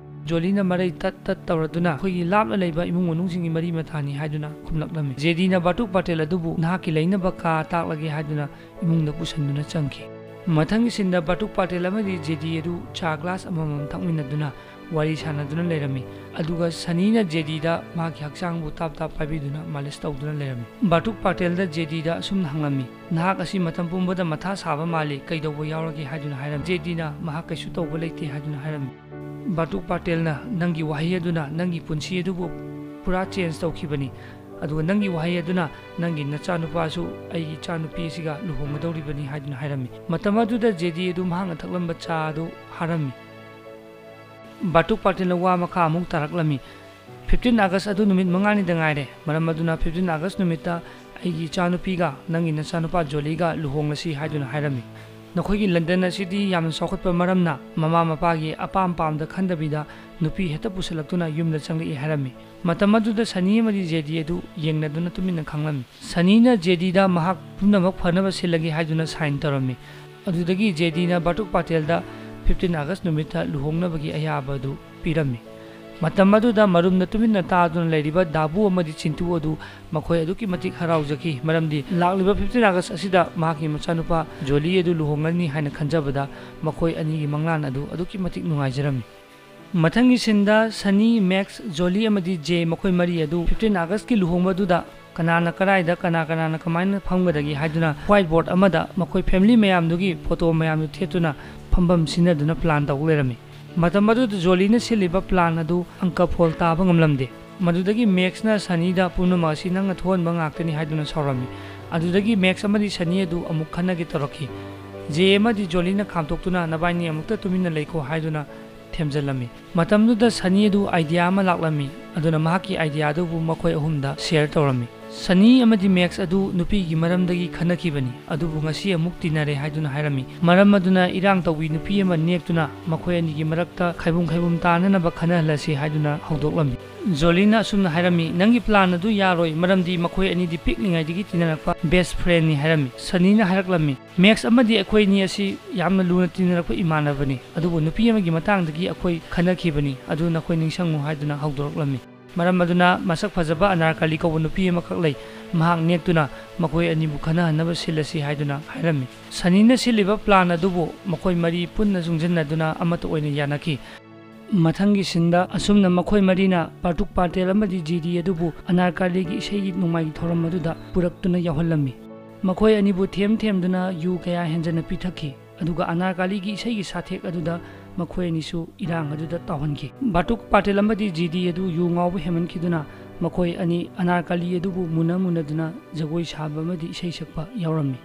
ꯖꯣꯂꯤꯅ ꯃꯔꯩ ꯇꯠ ꯇꯠ ꯇꯧꯔꯗꯨꯅ ꯑꯩꯈꯣꯏꯒꯤ ꯂꯥꯞꯅ ꯂꯩꯕ ꯏꯃꯨꯡ ꯃꯅꯨꯡꯁꯤꯡꯒꯤ ꯃꯔꯤ ꯃꯇꯥꯅꯤ ꯍꯥꯏꯗꯨꯅ ꯈꯨꯝꯂꯛꯂꯝꯃꯤ꯫ ꯖꯦꯗꯤꯅ ꯕꯥꯇꯨꯛ ꯄꯥꯇꯦꯜ ꯑꯗꯨꯕꯨ ꯅꯍꯥꯛꯀꯤ ꯂꯩꯅꯕ ꯀꯥ ꯇꯥꯛꯂꯒꯦ ꯍꯥꯏꯗꯨꯅ ꯏꯃꯨꯡꯗ ꯄꯨꯁꯤꯟꯗꯨꯅ ꯆꯪꯈꯤ꯫ ꯃꯊꯪꯒꯤ ꯁꯤꯟꯗ ꯕꯥꯇꯨꯛ ꯄꯥꯇꯦꯜ ꯑꯃꯗꯤ ꯖꯦꯗꯤ ꯑꯗꯨ ꯆꯥ ꯒ꯭ꯂꯥꯁ ꯑꯃꯃꯝ ꯊꯛꯃꯤꯟꯅꯗꯨꯅ ꯋꯥꯔꯤ ꯁꯥꯟꯅꯗꯨꯅ ꯂꯩꯔꯝꯃꯤ꯫ ꯑꯗꯨꯒ ꯁꯅꯤꯅ ꯖꯦꯗꯤꯗ ꯃꯍꯥꯛꯀꯤ ꯍꯛꯆꯥꯡꯕꯨ ꯇꯥꯞ ꯇꯥꯞ ꯄꯥꯏꯕꯤꯗꯨꯅ ꯃꯥꯂꯤꯁ ꯇꯧꯗꯨꯅ ꯂꯩꯔꯝꯃꯤ꯫ ꯕꯥꯇꯨꯛ ꯄꯥꯇꯦꯜꯗ ꯖꯦꯗꯤꯗ ꯑꯁꯨꯝꯅ ꯍꯪꯂꯝꯃꯤ, "ꯅꯍꯥꯛ ꯑꯁꯤ ꯃꯇꯝ ꯄꯨꯝꯕꯗ ꯃꯊꯥ ꯁꯥꯕ ꯃꯥꯜꯂꯤ, ꯀꯩꯗꯧꯕ ꯌꯥꯎꯔꯒꯦ?" ꯍꯥꯏꯗꯨꯅ ꯍꯥꯏꯔꯝꯃꯤ꯫ ꯖꯦꯗꯤꯅ ꯃꯍꯥꯛ ꯀꯩꯁꯨ ꯇꯧꯕ ꯂꯩꯇꯦ ꯍꯥꯏꯗꯨꯅ ꯍꯥꯏꯔꯝꯃꯤ꯫ ꯕꯥꯇꯨꯛ ꯄꯥꯇꯦꯜꯅ, "ꯅꯪꯒꯤ ꯋꯥꯍꯩ ꯑꯗꯨꯅ ꯅꯪꯒꯤ ꯄꯨꯟꯁꯤ ꯑꯗꯨꯕꯨ ꯄꯨꯔꯥ ꯆꯦꯟꯖ ꯇꯧꯈꯤꯕꯅꯤ꯫ ꯑꯗꯨꯒ ꯅꯪꯒꯤ ꯋꯥꯍꯩ ꯑꯗꯨꯅ ꯅꯪꯒꯤ ꯅꯆꯥꯅꯨꯄꯥꯁꯨ ꯑꯩꯒꯤ ꯏꯆꯥꯅꯨꯄꯤ ꯑꯁꯤꯒ ꯂꯨꯍꯣꯡꯒꯗꯧꯔꯤꯕꯅꯤ" ꯍꯥꯏꯗꯨꯅ ꯍꯥꯏꯔꯝꯃꯤ꯫ ꯃꯇꯝ ꯑꯗꯨꯗ ꯖꯦꯗꯤ ꯑꯗꯨ ꯃꯍꯥꯛꯅ ꯊꯛꯂꯝꯕ ꯆꯥ ꯑꯗꯨ ꯍꯥꯔꯝꯃꯤ꯫ ꯕꯥꯇꯨꯛ ꯄꯥꯇꯦꯜꯅ ꯋꯥ ꯃꯈꯥ ꯑꯃꯨꯛ ꯇꯥꯔꯛꯂꯝꯃꯤ꯫ "ꯐꯤꯐꯇꯤꯟ ꯑꯥꯒꯁ ꯑꯗꯨ ꯅꯨꯃꯤꯠ ꯃꯉꯥꯅꯤꯗ ꯉꯥꯏꯔꯦ꯫ ꯃꯔꯝ ꯑꯗꯨꯅ ꯐꯤꯐꯇꯤꯟ ꯑꯥꯒꯁ ꯅꯨꯃꯤꯠꯇ ꯑꯩꯒꯤ ꯏꯆꯥꯅꯨꯄꯤꯒ ꯅꯪꯒꯤ ꯅꯆꯥꯅꯨꯄꯥ ꯖꯣꯂꯤꯒ ꯂꯨꯍꯣꯡꯂꯁꯤ" ꯍꯥꯏꯗꯨꯅ ꯍꯥꯏꯔꯝꯃꯤ꯫ "ꯅꯈꯣꯏꯒꯤ ꯂꯟꯗꯟ ꯑꯁꯤꯗꯤ ꯌꯥꯝꯅ ꯆꯥꯎꯈꯠꯄ ꯃꯔꯝꯅ ꯃꯃꯥ ꯃꯄꯥꯒꯤ ꯑꯄꯥꯝ ꯄꯥꯝꯗ ꯈꯟꯗꯕꯤꯗ ꯅꯨꯄꯤ ꯍꯦꯛꯇ ꯄꯨꯁꯤꯜꯂꯛꯇꯨꯅ ꯌꯨꯝꯗ ꯆꯪꯂꯛꯏ" ꯍꯥꯏꯔꯝꯃꯤ꯫ ꯃꯇꯝ ꯑꯗꯨꯗ ꯁꯅꯤ ꯑꯃꯗꯤ ꯖꯦꯗꯤ ꯑꯗꯨ ꯌꯦꯡꯅꯗꯨꯅ ꯇꯨꯃꯤꯟꯅ ꯈꯪꯂꯝꯃꯤ꯫ ꯁꯅꯤꯅ ꯖꯦꯗꯤꯗ ꯃꯍꯥꯛ ꯄꯨꯝꯅꯃꯛ ꯐꯅꯕ ꯁꯤꯜꯂꯒꯦ ꯍꯥꯏꯗꯨꯅ ꯁꯥꯏꯟ ꯇꯧꯔꯝꯃꯤ꯫ ꯑꯗꯨꯗꯒꯤ ꯖꯦꯗꯤꯅ ꯕꯥꯇꯨꯛ ꯄꯥꯇꯦꯜꯗ ꯐꯤꯐꯇꯤꯟ ꯑꯥꯒꯁ ꯅꯨꯃꯤꯠꯇ ꯂꯨꯍꯣꯡꯅꯕꯒꯤ ꯑꯌꯥꯕ ꯑꯗꯨ ꯄꯤꯔꯝꯃꯤ꯫ ꯃꯇꯝ ꯑꯗꯨꯗ ꯃꯔꯨꯝꯗ ꯇꯨꯃꯤꯟꯅ ꯇꯥꯗꯨꯅ ꯂꯩꯔꯤꯕ ꯗꯥꯕꯨ ꯑꯃꯗꯤ ꯆꯤꯟꯇꯨ ꯑꯗꯨ ꯃꯈꯣꯏ ꯑꯗꯨꯛꯀꯤ ꯃꯇꯤꯛ ꯍꯔꯥꯎꯖꯈꯤ, ꯃꯔꯝꯗꯤ ꯂꯥꯛꯂꯤꯕ ꯐꯤꯐꯇꯤꯟ ꯑꯥꯒꯁ ꯑꯁꯤꯗ ꯃꯍꯥꯛꯀꯤ ꯃꯆꯥꯅꯨꯄꯥ ꯖꯣꯂꯤ ꯑꯗꯨ ꯂꯨꯍꯣꯡꯂꯅꯤ ꯍꯥꯏꯅ ꯈꯟꯖꯕꯗ ꯃꯈꯣꯏ ꯑꯅꯤꯒꯤ ꯃꯪꯂꯥꯟ ꯑꯗꯨ ꯑꯗꯨꯛꯀꯤ ꯃꯇꯤꯛ ꯅꯨꯡꯉꯥꯏꯖꯔꯝꯃꯤ꯫ ꯃꯊꯪꯒꯤ ꯁꯤꯟꯗ ꯁꯅꯤ, ꯃꯦꯛꯁ, ꯖꯣꯂꯤ ꯑꯃꯗꯤ ꯖꯦ ꯃꯈꯣꯏ ꯃꯔꯤ ꯑꯗꯨ ꯐꯤꯐꯇꯤꯟ ꯑꯥꯒꯁꯀꯤ ꯂꯨꯍꯣꯡꯕ ꯑꯗꯨꯗ ꯀꯅꯥꯅ ꯀꯗꯥꯏꯗ ꯀꯅꯥ ꯀꯅꯥꯅ ꯀꯃꯥꯏꯅ ꯐꯝꯒꯗꯒꯦ ꯍꯥꯏꯗꯨꯅ ꯋꯥꯏꯠ ꯕꯣꯔꯗ ꯑꯃꯗ ꯃꯈꯣꯏ ꯐꯦꯃꯤꯂꯤ ꯃꯌꯥꯝꯗꯨꯒꯤ ꯐꯣꯇꯣ ꯃꯌꯥꯝꯗꯨ ꯊꯦꯠꯇꯨꯅ ꯐꯝꯐꯝ ꯁꯤꯟꯅꯗꯨꯅ ꯄ꯭ꯂꯥꯟ ꯇꯧ ꯂꯩꯔꯝꯃꯤ꯫ ꯃꯇꯝ ꯑꯗꯨꯗ ꯖꯣꯂꯤꯅ ꯁꯤꯜꯂꯤꯕ ꯄ꯭ꯂꯥꯟ ꯑꯗꯨ ꯑꯪꯀ ꯐꯣꯜ ꯇꯥꯕ ꯉꯝꯂꯝꯗꯦ꯫ ꯃꯗꯨꯗꯒꯤ ꯃꯦꯛꯁꯅ ꯁꯅꯤꯗ "ꯄꯨꯝꯅꯃꯛ ꯑꯁꯤ ꯅꯪꯅ ꯊꯣꯛꯍꯟꯕ ꯉꯥꯛꯇꯅꯤ" ꯍꯥꯏꯗꯨꯅ ꯁꯥꯎꯔꯝꯃꯤ꯫ ꯑꯗꯨꯗꯒꯤ ꯃꯦꯛꯁ ꯑꯃꯗꯤ ꯁꯅꯤ ꯑꯗꯨ ꯑꯃꯨꯛ ꯈꯟꯅꯒꯦ ꯇꯧꯔꯛꯈꯤ꯫ ꯖꯦ ꯑꯃꯗꯤ ꯖꯣꯂꯤꯅ ꯈꯥꯝꯇꯣꯛꯇꯨꯅ "ꯅꯕꯥꯏꯅꯤ ꯑꯃꯨꯛꯇ ꯇꯨꯃꯤꯟꯅ ꯂꯩꯈꯣ" ꯍꯥꯏꯗꯨꯅ ꯊꯦꯝꯖꯤꯜꯂꯝꯃꯤ꯫ ꯃꯇꯝꯗꯨꯗ ꯁꯅꯤ ꯑꯗꯨ ꯑꯥꯏꯗꯤꯌꯥ ꯑꯃ ꯂꯥꯛꯂꯝꯃꯤ꯫ ꯑꯗꯨꯅ ꯃꯍꯥꯛꯀꯤ ꯑꯥꯏꯗꯤꯌꯥ ꯑꯗꯨꯕꯨ ꯃꯈꯣꯏ ꯑꯍꯨꯝꯗ ꯁꯤꯌꯔ ꯇꯧꯔꯝꯃꯤ꯫ ꯁꯅꯤ ꯑꯃꯗꯤ ꯃꯦꯛꯁ ꯑꯗꯨ ꯅꯨꯄꯤꯒꯤ ꯃꯔꯝꯗꯒꯤ ꯈꯟꯅꯈꯤꯕꯅꯤ, ꯑꯗꯨꯕꯨ ꯉꯁꯤ ꯑꯃꯨꯛ ꯇꯤꯟꯅꯔꯦ ꯍꯥꯏꯗꯨꯅ ꯍꯥꯏꯔꯝꯃꯤ꯫ ꯃꯔꯝ ꯑꯗꯨꯅ ꯏꯔꯥꯡ ꯇꯧꯕꯤ ꯅꯨꯄꯤ ꯑꯃ ꯅꯦꯛꯇꯨꯅ ꯃꯈꯣꯏ ꯑꯅꯤꯒꯤ ꯃꯔꯛꯇ ꯈꯥꯏꯕꯨꯝ ꯈꯥꯏꯕꯨꯝ ꯇꯥꯅꯅꯕ ꯈꯟꯅꯍꯜꯂꯁꯤ ꯍꯥꯏꯗꯨꯅ ꯍꯧꯗꯣꯛꯂꯝꯃꯤ꯫ ꯖꯣꯂꯤꯅ ꯑꯁꯨꯝꯅ ꯍꯥꯏꯔꯝꯃꯤ, "ꯅꯪꯒꯤ ꯄ꯭ꯂꯥꯟ ꯑꯗꯨ ꯌꯥꯔꯣꯏ, ꯃꯔꯝꯗꯤ ꯃꯈꯣꯏ ꯑꯅꯤꯗꯤ ꯄꯤꯛꯂꯤꯉꯩꯗꯒꯤ ꯇꯤꯟꯅꯔꯛꯄ ꯕꯦꯁ ꯐ꯭ꯔꯦꯟꯅꯤ" ꯍꯥꯏꯔꯝꯃꯤ꯫ ꯁꯅꯤꯅ ꯍꯥꯏꯔꯛꯂꯝꯃꯤ, "ꯃꯦꯛꯁ ꯑꯃꯗꯤ ꯑꯩꯈꯣꯏ ꯑꯅꯤ ꯑꯁꯤ ꯌꯥꯝꯅ ꯂꯨꯅ ꯇꯤꯟꯅꯔꯛꯄ ꯏꯃꯥꯟꯅꯕꯅꯤ, ꯑꯗꯨꯕꯨ ꯅꯨꯄꯤ ꯑꯃꯒꯤ ꯃꯇꯥꯡꯗꯒꯤ ꯑꯩꯈꯣꯏ ꯈꯟꯅꯈꯤꯕꯅꯤ, ꯑꯗꯨ ꯅꯈꯣꯏ ꯅꯤꯡꯁꯤꯡꯉꯨ" ꯍꯥꯏꯗꯨꯅ ꯍꯧꯗꯣꯔꯛꯂꯝꯃꯤ꯫ ꯃꯔꯝ ꯑꯗꯨꯅ ꯃꯁꯛ ꯐꯖꯕ ꯑꯅꯥꯔꯀꯂꯤ ꯀꯧꯕ ꯅꯨꯄꯤ ꯑꯃꯈꯛ ꯂꯩ, ꯃꯍꯥꯛ ꯅꯦꯛꯇꯨꯅ ꯃꯈꯣꯏ ꯑꯅꯤꯕꯨ ꯈꯟꯅꯍꯟꯅꯕ ꯁꯤꯜꯂꯁꯤ ꯍꯥꯏꯗꯨꯅ ꯍꯥꯏꯔꯝꯃꯤ꯫ ꯁꯅꯤꯅ ꯁꯤꯜꯂꯤꯕ ꯄ꯭ꯂꯥꯟ ꯑꯗꯨꯕꯨ ꯃꯈꯣꯏ ꯃꯔꯤ ꯄꯨꯟꯅ ꯆꯨꯡꯁꯤꯟꯅꯗꯨꯅ ꯑꯃꯠꯇ ꯑꯣꯏꯅ ꯌꯥꯅꯈꯤ꯫ ꯃꯊꯪꯒꯤ ꯁꯤꯟꯗ ꯑꯁꯨꯝꯅ ꯃꯈꯣꯏ ꯃꯔꯤꯅ ꯕꯥꯇꯨꯛ ꯄꯥꯇꯦꯜ ꯑꯃꯗꯤ ꯖꯦꯗꯤ ꯑꯗꯨꯕꯨ ꯑꯅꯥꯔꯀꯂꯤꯒꯤ ꯏꯁꯩꯒꯤ ꯅꯣꯡꯃꯥꯏꯒꯤ ꯊꯧꯔꯝ ꯑꯗꯨꯗ ꯄꯨꯔꯛꯇꯨꯅ ꯌꯥꯎꯍꯜꯂꯝꯃꯤ꯫ ꯃꯈꯣꯏ ꯑꯅꯤꯕꯨ ꯊꯦꯝ ꯊꯦꯝꯗꯨꯅ ꯌꯨ ꯀꯌꯥ ꯍꯦꯟꯖꯟꯅ ꯄꯤꯊꯛꯈꯤ, ꯑꯗꯨꯒ ꯑꯅꯥꯔꯀꯂꯤꯒꯤ ꯏꯁꯩꯒꯤ ꯁꯥꯊꯦꯛ ꯑꯗꯨꯗ ꯃꯈꯣꯏ ꯑꯅꯤꯁꯨ ꯏꯔꯥꯡ ꯑꯗꯨꯗ ꯇꯥꯎꯍꯟꯈꯤ꯫ ꯕꯥꯇꯨꯛ ꯄꯥꯇꯦꯜ ꯑꯃꯗꯤ ꯖꯦꯗꯤ ꯑꯗꯨ ꯌꯨ ꯉꯥꯎꯕ ꯍꯦꯟꯃꯟꯈꯤꯗꯨꯅ ꯃꯈꯣꯏ ꯑꯅꯤ ꯑꯅꯥꯔꯀꯂꯤ ꯑꯗꯨꯕꯨ ꯃꯨꯟꯅ ꯃꯨꯟꯅꯗꯨꯅ ꯖꯒꯣꯏ ꯁꯥꯕ ꯑꯃꯗꯤ ꯏꯁꯩ ꯁꯛꯄ ꯌꯥꯎꯔꯝꯃꯤ꯫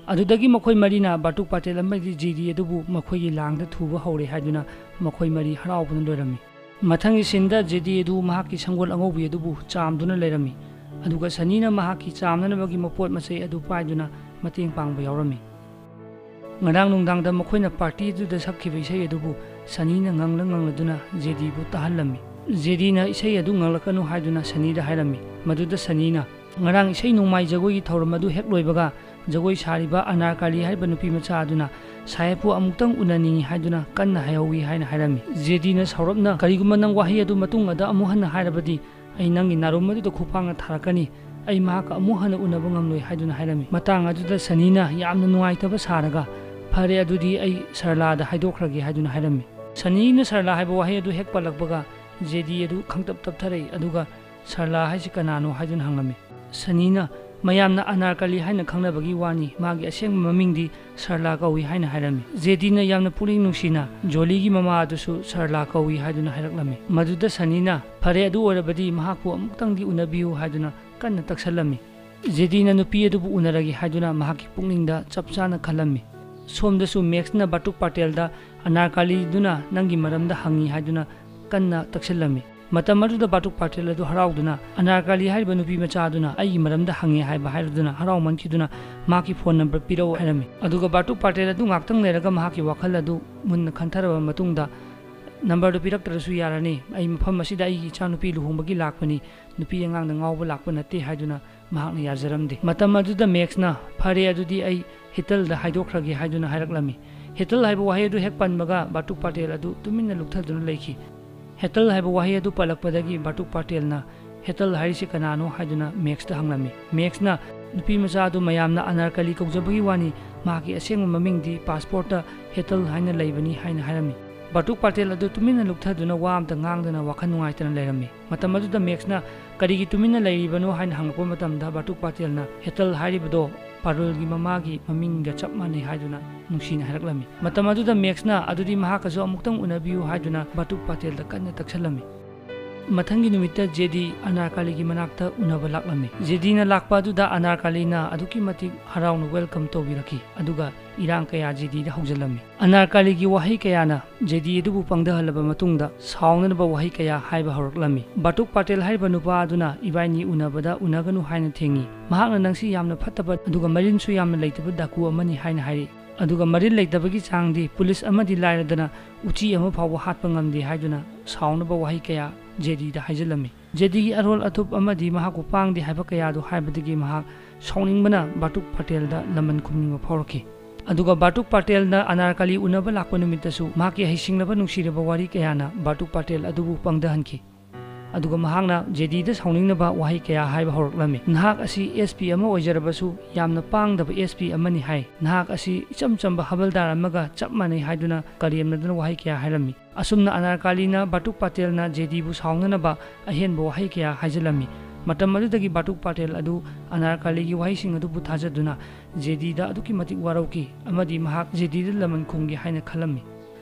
ꯑꯗꯨꯗꯒꯤ ꯃꯈꯣꯏ ꯃꯔꯤꯅ ꯕꯥꯇꯨꯛ ꯄꯥꯇꯦꯜ ꯑꯃꯗꯤ ꯖꯦꯗꯤ ꯑꯗꯨꯕꯨ ꯃꯈꯣꯏꯒꯤ ꯂꯥꯡꯗ ꯊꯨꯕ ꯍꯧꯔꯦ ꯍꯥꯏꯗꯨꯅ ꯃꯈꯣꯏ ꯃꯔꯤ ꯍꯔꯥꯎꯕꯅ ꯂꯣꯏꯔꯝꯃꯤ꯫ ꯃꯊꯪꯒꯤ ꯁꯤꯟꯗ ꯖꯦꯗꯤ ꯑꯗꯨ ꯃꯍꯥꯛꯀꯤ ꯁꯪꯒꯣꯜ ꯑꯉꯧꯕꯤ ꯑꯗꯨꯕꯨ ꯆꯥꯝꯗꯨꯅ ꯂꯩꯔꯝꯃꯤ, ꯑꯗꯨꯒ ꯁꯅꯤꯅ ꯃꯍꯥꯛꯀꯤ ꯆꯥꯝꯅꯅꯕꯒꯤ ꯃꯄꯣꯠ ꯃꯆꯩ ꯑꯗꯨ ꯄꯥꯏꯗꯨꯅ ꯃꯇꯦꯡ ꯄꯥꯡꯕ ꯌꯥꯎꯔꯝꯃꯤ꯫ ꯉꯔꯥꯡ ꯅꯨꯡꯗꯥꯡꯗ ꯃꯈꯣꯏꯅ ꯄꯥꯔꯇꯤ ꯑꯗꯨꯗ ꯁꯛꯈꯤꯕ ꯏꯁꯩ ꯑꯗꯨꯕꯨ ꯁꯅꯤꯅ ꯉꯪꯂ ꯉꯪꯂꯗꯨꯅ ꯖꯦꯗꯤꯕꯨ ꯇꯥꯍꯜꯂꯝꯃꯤ꯫ ꯖꯦꯗꯤꯅ ꯏꯁꯩ ꯑꯗꯨ ꯉꯪꯂꯛꯀꯅꯨ ꯍꯥꯏꯗꯨꯅ ꯁꯅꯤꯗ ꯍꯥꯏꯔꯝꯃꯤ꯫ ꯃꯗꯨꯗ ꯁꯅꯤꯅ, "ꯉꯔꯥꯡ ꯏꯁꯩ ꯅꯣꯡꯃꯥꯏ ꯖꯒꯣꯏꯒꯤ ꯊꯧꯔꯝ ꯑꯗꯨ ꯍꯦꯛ ꯂꯣꯏꯕꯒ ꯖꯒꯣꯏ ꯁꯥꯔꯤꯕ ꯑꯅꯥꯔꯀꯂꯤ ꯍꯥꯏꯔꯤꯕ ꯅꯨꯄꯤ ꯃꯆꯥ ꯑꯗꯨꯅ ꯁꯥꯍꯦꯕꯄꯨ ꯑꯃꯨꯛꯇꯪ ꯎꯅꯅꯤꯡꯏ ꯍꯥꯏꯗꯨꯅ ꯀꯟꯅ ꯍꯥꯏꯍꯧꯏ" ꯍꯥꯏꯅ ꯍꯥꯏꯔꯝꯃꯤ꯫ ꯖꯦꯗꯤꯅ ꯁꯥꯎꯔꯞꯅ, "ꯀꯔꯤꯒꯨꯝꯕ ꯅꯪ ꯋꯥꯍꯩ ꯑꯗꯨ ꯃꯇꯨꯡ ꯑꯗ ꯑꯃꯨꯛ ꯍꯟꯅ ꯍꯥꯏꯔꯕꯗꯤ ꯑꯩ ꯅꯪꯒꯤ ꯅꯥꯔꯨꯝ ꯑꯗꯨꯗ ꯈꯨꯄꯥꯛꯅ ꯊꯥꯔꯛꯀꯅꯤ꯫ ꯑꯩ ꯃꯍꯥꯛꯀ ꯑꯃꯨꯛ ꯍꯟꯅ ꯎꯅꯕ ꯉꯝꯂꯣꯏ" ꯍꯥꯏꯗꯨꯅ ꯍꯥꯏꯔꯝꯃꯤ꯫ ꯃꯇꯥꯡ ꯑꯗꯨꯗ ꯁꯅꯤꯅ ꯌꯥꯝꯅ ꯅꯨꯡꯉꯥꯏꯇꯕ ꯁꯥꯔꯒ, "ꯐꯔꯦ, ꯑꯗꯨꯗꯤ ꯑꯩ ꯁꯔꯂꯥꯗ ꯍꯥꯏꯗꯣꯛꯈ꯭ꯔꯒꯦ" ꯍꯥꯏꯗꯨꯅ ꯍꯥꯏꯔꯝꯃꯤ꯫ ꯁꯅꯤꯅ ꯁꯔꯂꯥ ꯍꯥꯏꯕ ꯋꯥꯍꯩ ꯑꯗꯨ ꯍꯦꯛ ꯄꯜꯂꯛꯄꯒ ꯖꯦꯗꯤ ꯑꯗꯨ ꯈꯪꯇꯞ ꯇꯞꯊꯔꯛꯏ, ꯑꯗꯨꯒ "ꯁꯔꯂꯥ ꯍꯥꯏꯁꯤ ꯀꯅꯥꯅꯣ?" ꯍꯥꯏꯗꯨꯅ ꯍꯪꯂꯝꯃꯤ꯫ ꯁꯅꯤꯅ, "ꯃꯌꯥꯝꯅ ꯑꯅꯥꯔꯀꯂꯤ ꯍꯥꯏꯅ ꯈꯪꯅꯕꯒꯤ ꯋꯥꯅꯤ, ꯃꯥꯒꯤ ꯑꯁꯦꯡꯕ ꯃꯃꯤꯡꯗꯤ ꯁꯔꯂꯥ ꯀꯧꯏ" ꯍꯥꯏꯅ ꯍꯥꯏꯔꯝꯃꯤ꯫ ꯖꯦꯗꯤꯅ ꯌꯥꯝꯅ ꯄꯨꯛꯅꯤꯡ ꯅꯨꯡꯁꯤꯅ, "ꯖꯣꯂꯤꯒꯤ ꯃꯃꯥ ꯑꯗꯨꯁꯨ ꯁꯔꯂꯥ ꯀꯧꯏ" ꯍꯥꯏꯗꯨꯅ ꯍꯥꯏꯔꯛꯂꯝꯃꯤ꯫ ꯃꯗꯨꯗ ꯁꯅꯤꯅ, "ꯐꯔꯦ, ꯑꯗꯨ ꯑꯣꯏꯔꯕꯗꯤ ꯃꯍꯥꯛꯄꯨ ꯑꯃꯨꯛꯇꯪꯗꯤ ꯎꯅꯕꯤꯌꯨ" ꯍꯥꯏꯗꯨꯅ ꯀꯟꯅ ꯇꯛꯁꯜꯂꯝꯃꯤ꯫ ꯖꯦꯗꯤꯅ ꯅꯨꯄꯤ ꯑꯗꯨꯕꯨ ꯎꯅꯔꯒꯦ ꯍꯥꯏꯗꯨꯅ ꯃꯍꯥꯛꯀꯤ ꯄꯨꯛꯅꯤꯡꯗ ꯆꯞ ꯆꯥꯅ ꯈꯜꯂꯝꯃꯤ꯫ ꯁꯣꯝꯗꯁꯨ ꯃꯦꯛꯁꯅ ꯕꯥꯇꯨꯛ ꯄꯥꯇꯦꯜꯗ, "ꯑꯅꯥꯔꯀꯂꯤꯗꯨꯅ ꯅꯪꯒꯤ ꯃꯔꯝꯗ ꯍꯪꯉꯤ" ꯍꯥꯏꯗꯨꯅ ꯀꯟꯅ ꯇꯛꯁꯤꯜꯂꯝꯃꯤ꯫ ꯃꯇꯝ ꯑꯗꯨꯗ ꯕꯥꯇꯨꯛ ꯄꯥꯇꯦꯜ ꯑꯗꯨ ꯍꯔꯥꯎꯗꯨꯅ ꯑꯅꯥꯔꯀꯥꯂꯤ ꯍꯥꯏꯔꯤꯕ ꯅꯨꯄꯤ ꯃꯆꯥ ꯑꯗꯨꯅ ꯑꯩꯒꯤ ꯃꯔꯝꯗ ꯍꯪꯉꯦ ꯍꯥꯏꯕ ꯍꯥꯏꯔꯗꯨꯅ ꯍꯔꯥꯎꯃꯟꯈꯤꯗꯨꯅ ꯃꯍꯥꯛꯀꯤ ꯐꯣꯟ ꯅꯝꯕꯔ ꯄꯤꯔꯛꯎ ꯍꯥꯏꯔꯝꯃꯤ꯫ ꯑꯗꯨꯒ ꯕꯥꯇꯨꯛ ꯄꯥꯇꯦꯜ ꯑꯗꯨ ꯉꯥꯛꯇꯪ ꯂꯩꯔꯒ ꯃꯍꯥꯛꯀꯤ ꯋꯥꯈꯜ ꯑꯗꯨ ꯃꯨꯟꯅ ꯈꯟꯊꯔꯕ ꯃꯇꯨꯡꯗ, "ꯅꯝꯕꯔꯗꯨ ꯄꯤꯔꯛꯇ꯭ꯔꯁꯨ ꯌꯥꯔꯅꯤ, ꯑꯩ ꯃꯐꯝ ꯑꯁꯤꯗ ꯑꯩꯒꯤ ꯏꯆꯥꯅꯨꯄꯤ ꯂꯨꯍꯣꯡꯕꯒꯤ ꯂꯥꯛꯄꯅꯤ, ꯅꯨꯄꯤ ꯑꯉꯥꯡꯗ ꯉꯥꯎꯕ ꯂꯥꯛꯄ ꯅꯠꯇꯦ" ꯍꯥꯏꯗꯨꯅ ꯃꯍꯥꯛꯅ ꯌꯥꯖꯔꯝꯗꯦ꯫ ꯃꯇꯝ ꯑꯗꯨꯗ ꯃꯦꯛꯁꯅ, "ꯐꯔꯦ, ꯑꯗꯨꯗꯤ ꯑꯩ ꯍꯦꯇꯜꯗ ꯍꯥꯏꯗꯣꯛꯈ꯭ꯔꯒꯦ" ꯍꯥꯏꯗꯨꯅ ꯍꯥꯏꯔꯛꯂꯝꯃꯤ꯫ ꯍꯦꯇꯜ ꯍꯥꯏꯕ ꯋꯥꯍꯩ ꯑꯗꯨ ꯍꯦꯛ ꯄꯟꯕꯒ ꯕꯥꯇꯨꯛ ꯄꯥꯇꯦꯜ ꯑꯗꯨ ꯇꯨꯃꯤꯟꯅ ꯂꯨꯞꯊꯗꯨꯅ ꯂꯩꯈꯤ꯫ ꯍꯦꯇꯜ ꯍꯥꯏꯕ ꯋꯥꯍꯩ ꯑꯗꯨ ꯄꯜꯂꯛꯄꯗꯒꯤ ꯕꯥꯇꯨꯛ ꯄꯥꯇꯦꯜꯅ, "ꯍꯦꯇꯜ ꯍꯥꯏꯔꯤꯁꯤ ꯀꯅꯥꯅꯣ?" ꯍꯥꯏꯗꯨꯅ ꯃꯦꯛꯁꯇ ꯍꯪꯂꯝꯃꯤ꯫ ꯃꯦꯛꯁꯅ, "ꯅꯨꯄꯤ ꯃꯆꯥ ꯑꯗꯨ ꯃꯌꯥꯝꯅ ꯑꯅꯥꯔꯀꯂꯤ ꯀꯧꯖꯕꯒꯤ ꯋꯥꯅꯤ, ꯃꯍꯥꯛꯀꯤ ꯑꯁꯦꯡꯕ ꯃꯃꯤꯡꯗꯤ ꯄꯥꯁꯄꯣꯔꯠꯇ ꯍꯦꯇꯜ ꯍꯥꯏꯅ ꯂꯩꯕꯅꯤ" ꯍꯥꯏꯅ ꯍꯥꯏꯔꯝꯃꯤ꯫ ꯕꯥꯇꯨꯛ ꯄꯥꯇꯦꯜ ꯑꯗꯨ ꯇꯨꯃꯤꯟꯅ ꯂꯨꯞꯊꯗꯨꯅ ꯋꯥ ꯑꯃꯇ ꯉꯥꯡꯗꯅ ꯋꯥꯈꯜ ꯅꯨꯡꯉꯥꯏꯇꯅ ꯂꯩꯔꯝꯃꯤ꯫ ꯃꯇꯝ ꯑꯗꯨꯗ ꯃꯦꯛꯁꯅ, "ꯀꯔꯤꯒꯤ ꯇꯨꯃꯤꯟꯅ ꯂꯩꯔꯤꯕꯅꯣ?" ꯍꯥꯏꯅ ꯍꯪꯂꯛꯄ ꯃꯇꯝꯗ ꯕꯥꯇꯨꯛ ꯄꯥꯇꯦꯜꯅ, "ꯍꯦꯇꯜ ꯍꯥꯏꯔꯤꯕꯗꯣ ꯄꯥꯔꯨꯜꯒꯤ ꯃꯃꯥꯒꯤ ꯃꯃꯤꯡꯒ ꯆꯞ ꯃꯥꯟꯅꯩ" ꯍꯥꯏꯗꯨꯅ ꯅꯨꯡꯁꯤꯅ ꯍꯥꯏꯔꯛꯂꯝꯃꯤ꯫ ꯃꯇꯝ ꯑꯗꯨꯗ ꯃꯦꯛꯁꯅ, "ꯑꯗꯨꯗꯤ ꯃꯍꯥꯛꯀꯁꯨ ꯑꯃꯨꯛꯇꯪ ꯎꯅꯕꯤꯌꯨ" ꯍꯥꯏꯗꯨꯅ ꯕꯥꯇꯨꯛ ꯄꯥꯇꯦꯜꯗ ꯀꯟꯅ ꯇꯛꯁꯜꯂꯝꯃꯤ꯫ ꯃꯊꯪꯒꯤ ꯅꯨꯃꯤꯠꯇ ꯖꯦꯗꯤ ꯑꯅꯥꯔꯀꯥꯂꯤꯒꯤ ꯃꯅꯥꯛꯇ ꯎꯅꯕ ꯂꯥꯛꯂꯝꯃꯤ꯫ ꯖꯦꯗꯤꯅ ꯂꯥꯛꯄ ꯑꯗꯨꯗ ꯑꯅꯥꯔꯀꯥꯂꯤꯅ ꯑꯗꯨꯛꯀꯤ ꯃꯇꯤꯛ ꯍꯔꯥꯎꯅ ꯋꯦꯜꯀꯝ ꯇꯧꯕꯤꯔꯛꯈꯤ꯫ ꯑꯗꯨꯒ ꯏꯔꯥꯡ ꯀꯌꯥ ꯖꯦꯗꯤꯗ ꯍꯧꯖꯤꯜꯂꯝꯃꯤ꯫ ꯑꯅꯥꯔꯀꯥꯂꯤꯒꯤ ꯋꯥꯍꯩ ꯀꯌꯥꯅ ꯖꯦꯗꯤ ꯑꯗꯨꯕꯨ ꯄꯪꯊꯍꯜꯂꯕ ꯃꯇꯨꯡꯗ ꯁꯥꯎꯅꯅꯕ ꯋꯥꯍꯩ ꯀꯌꯥ ꯍꯥꯏꯕ ꯍꯧꯔꯛꯂꯝꯃꯤ꯫ ꯕꯥꯇꯨꯛ ꯄꯥꯇꯦꯜ ꯍꯥꯏꯔꯤꯕ ꯅꯨꯄꯥ ꯑꯗꯨꯅ ꯏꯕꯥꯏꯅꯤ ꯎꯅꯕꯗ ꯎꯅꯒꯅꯨ ꯍꯥꯏꯅ ꯊꯤꯡꯏ꯫ ꯃꯍꯥꯛꯅ ꯅꯪꯁꯤ ꯌꯥꯝꯅ ꯐꯠꯇꯕ ꯑꯗꯨꯒ ꯃꯔꯤꯟꯁꯨ ꯌꯥꯝꯅ ꯂꯩꯇꯕ ꯗꯥꯀꯨ ꯑꯃꯅꯤ ꯍꯥꯏꯅ ꯍꯥꯏꯔꯤ꯫ ꯑꯗꯨꯒ ꯃꯔꯤꯟ ꯂꯩꯇꯕꯒꯤ ꯆꯥꯡꯗꯤ ꯄꯨꯂꯤꯁ ꯑꯃꯗꯤ ꯂꯥꯏꯔꯗꯅ ꯎꯆꯤ ꯑꯃ ꯐꯥꯎꯕ ꯍꯥꯠꯄ ꯉꯝꯗꯦ ꯍꯥꯏꯗꯨꯅ ꯁꯥꯎꯅꯕ ꯋꯥꯍꯩ ꯀꯌꯥ ꯖꯦꯗꯤꯗ ꯍꯥꯏꯖꯤꯜꯂꯝꯃꯤ꯫ ꯖꯦꯗꯤꯒꯤ ꯑꯔꯣꯜ ꯑꯊꯨꯞ ꯑꯃꯗꯤ ꯃꯍꯥꯛꯄꯨ ꯄꯥꯡꯗꯦ ꯍꯥꯏꯕ ꯀꯌꯥꯗꯨ ꯍꯥꯏꯕꯗꯒꯤ ꯃꯍꯥꯛ ꯁꯥꯎꯅꯤꯡꯕꯅ ꯕꯥꯇꯨꯛ ꯄꯥꯇꯦꯜꯗ ꯂꯃꯟ ꯈꯨꯝꯅꯤꯡꯕ ꯐꯥꯎꯔꯛꯈꯤ꯫ ꯑꯗꯨꯒ ꯕꯥꯇꯨꯛ ꯄꯥꯇꯦꯜꯅ ꯑꯅꯥꯔꯀꯥꯂꯤ ꯎꯅꯕ ꯂꯥꯛꯄ ꯅꯨꯃꯤꯠꯇꯁꯨ ꯃꯍꯥꯛꯀꯤ ꯍꯩꯁꯤꯡꯂꯕ ꯅꯨꯡꯁꯤꯔꯕ ꯋꯥꯔꯤ ꯀꯌꯥꯅ ꯕꯥꯇꯨꯛ ꯄꯥꯇꯦꯜ ꯑꯗꯨꯕꯨ ꯄꯪꯊꯍꯟꯈꯤ꯫ ꯑꯗꯨꯒ ꯃꯍꯥꯛꯅ ꯖꯦꯗꯤꯗ ꯁꯥꯎꯅꯤꯡꯅꯕ ꯋꯥꯍꯩ ꯀꯌꯥ ꯍꯥꯏꯕ ꯍꯧꯔꯛꯂꯝꯃꯤ꯫ "ꯅꯍꯥꯛ ꯑꯁꯤ ꯑꯦꯁ ꯄꯤ ꯑꯃ ꯑꯣꯏꯖꯔꯕꯁꯨ ꯌꯥꯝꯅ ꯄꯥꯡꯗꯕ ꯑꯦꯁ ꯄꯤ ꯑꯃꯅꯤ" ꯍꯥꯏ꯫ "ꯅꯍꯥꯛ ꯑꯁꯤ ꯏꯆꯝ ꯆꯝꯕ ꯍꯕꯜꯗꯥꯔ ꯑꯃꯒ ꯆꯞ ꯃꯥꯟꯅꯩ" ꯍꯥꯏꯗꯨꯅ ꯀꯔꯦꯝꯅꯗꯅ ꯋꯥꯍꯩ ꯀꯌꯥ ꯍꯥꯏꯔꯝꯃꯤ꯫ ꯑꯁꯨꯝꯅ ꯑꯅꯥꯔꯀꯥꯂꯤꯅ ꯕꯥꯇꯨꯛ ꯄꯥꯇꯦꯜꯅ ꯖꯦꯗꯤꯕꯨ ꯁꯥꯎꯅꯅꯕ ꯑꯍꯦꯟꯕ ꯋꯥꯍꯩ ꯀꯌꯥ ꯍꯥꯏꯖꯤꯜꯂꯝꯃꯤ꯫ ꯃꯇꯝ ꯑꯗꯨꯗꯒꯤ ꯕꯥꯇꯨꯛ ꯄꯥꯇꯦꯜ ꯑꯗꯨ ꯑꯅꯥꯔꯀꯥꯂꯤꯒꯤ ꯋꯥꯍꯩꯁꯤꯡ ꯑꯗꯨꯕꯨ ꯊꯥꯖꯗꯨꯅ ꯖꯦꯗꯤꯗ ꯑꯗꯨꯛꯀꯤ ꯃꯇꯤꯛ ꯋꯥꯔꯧꯈꯤ ꯑꯃꯗꯤ ꯃꯍꯥꯛ ꯖꯦꯗꯤꯗ ꯂꯃꯟ ꯈꯨꯝꯒꯦ ꯍꯥꯏꯅ ꯈꯜꯂꯝꯃꯤ꯫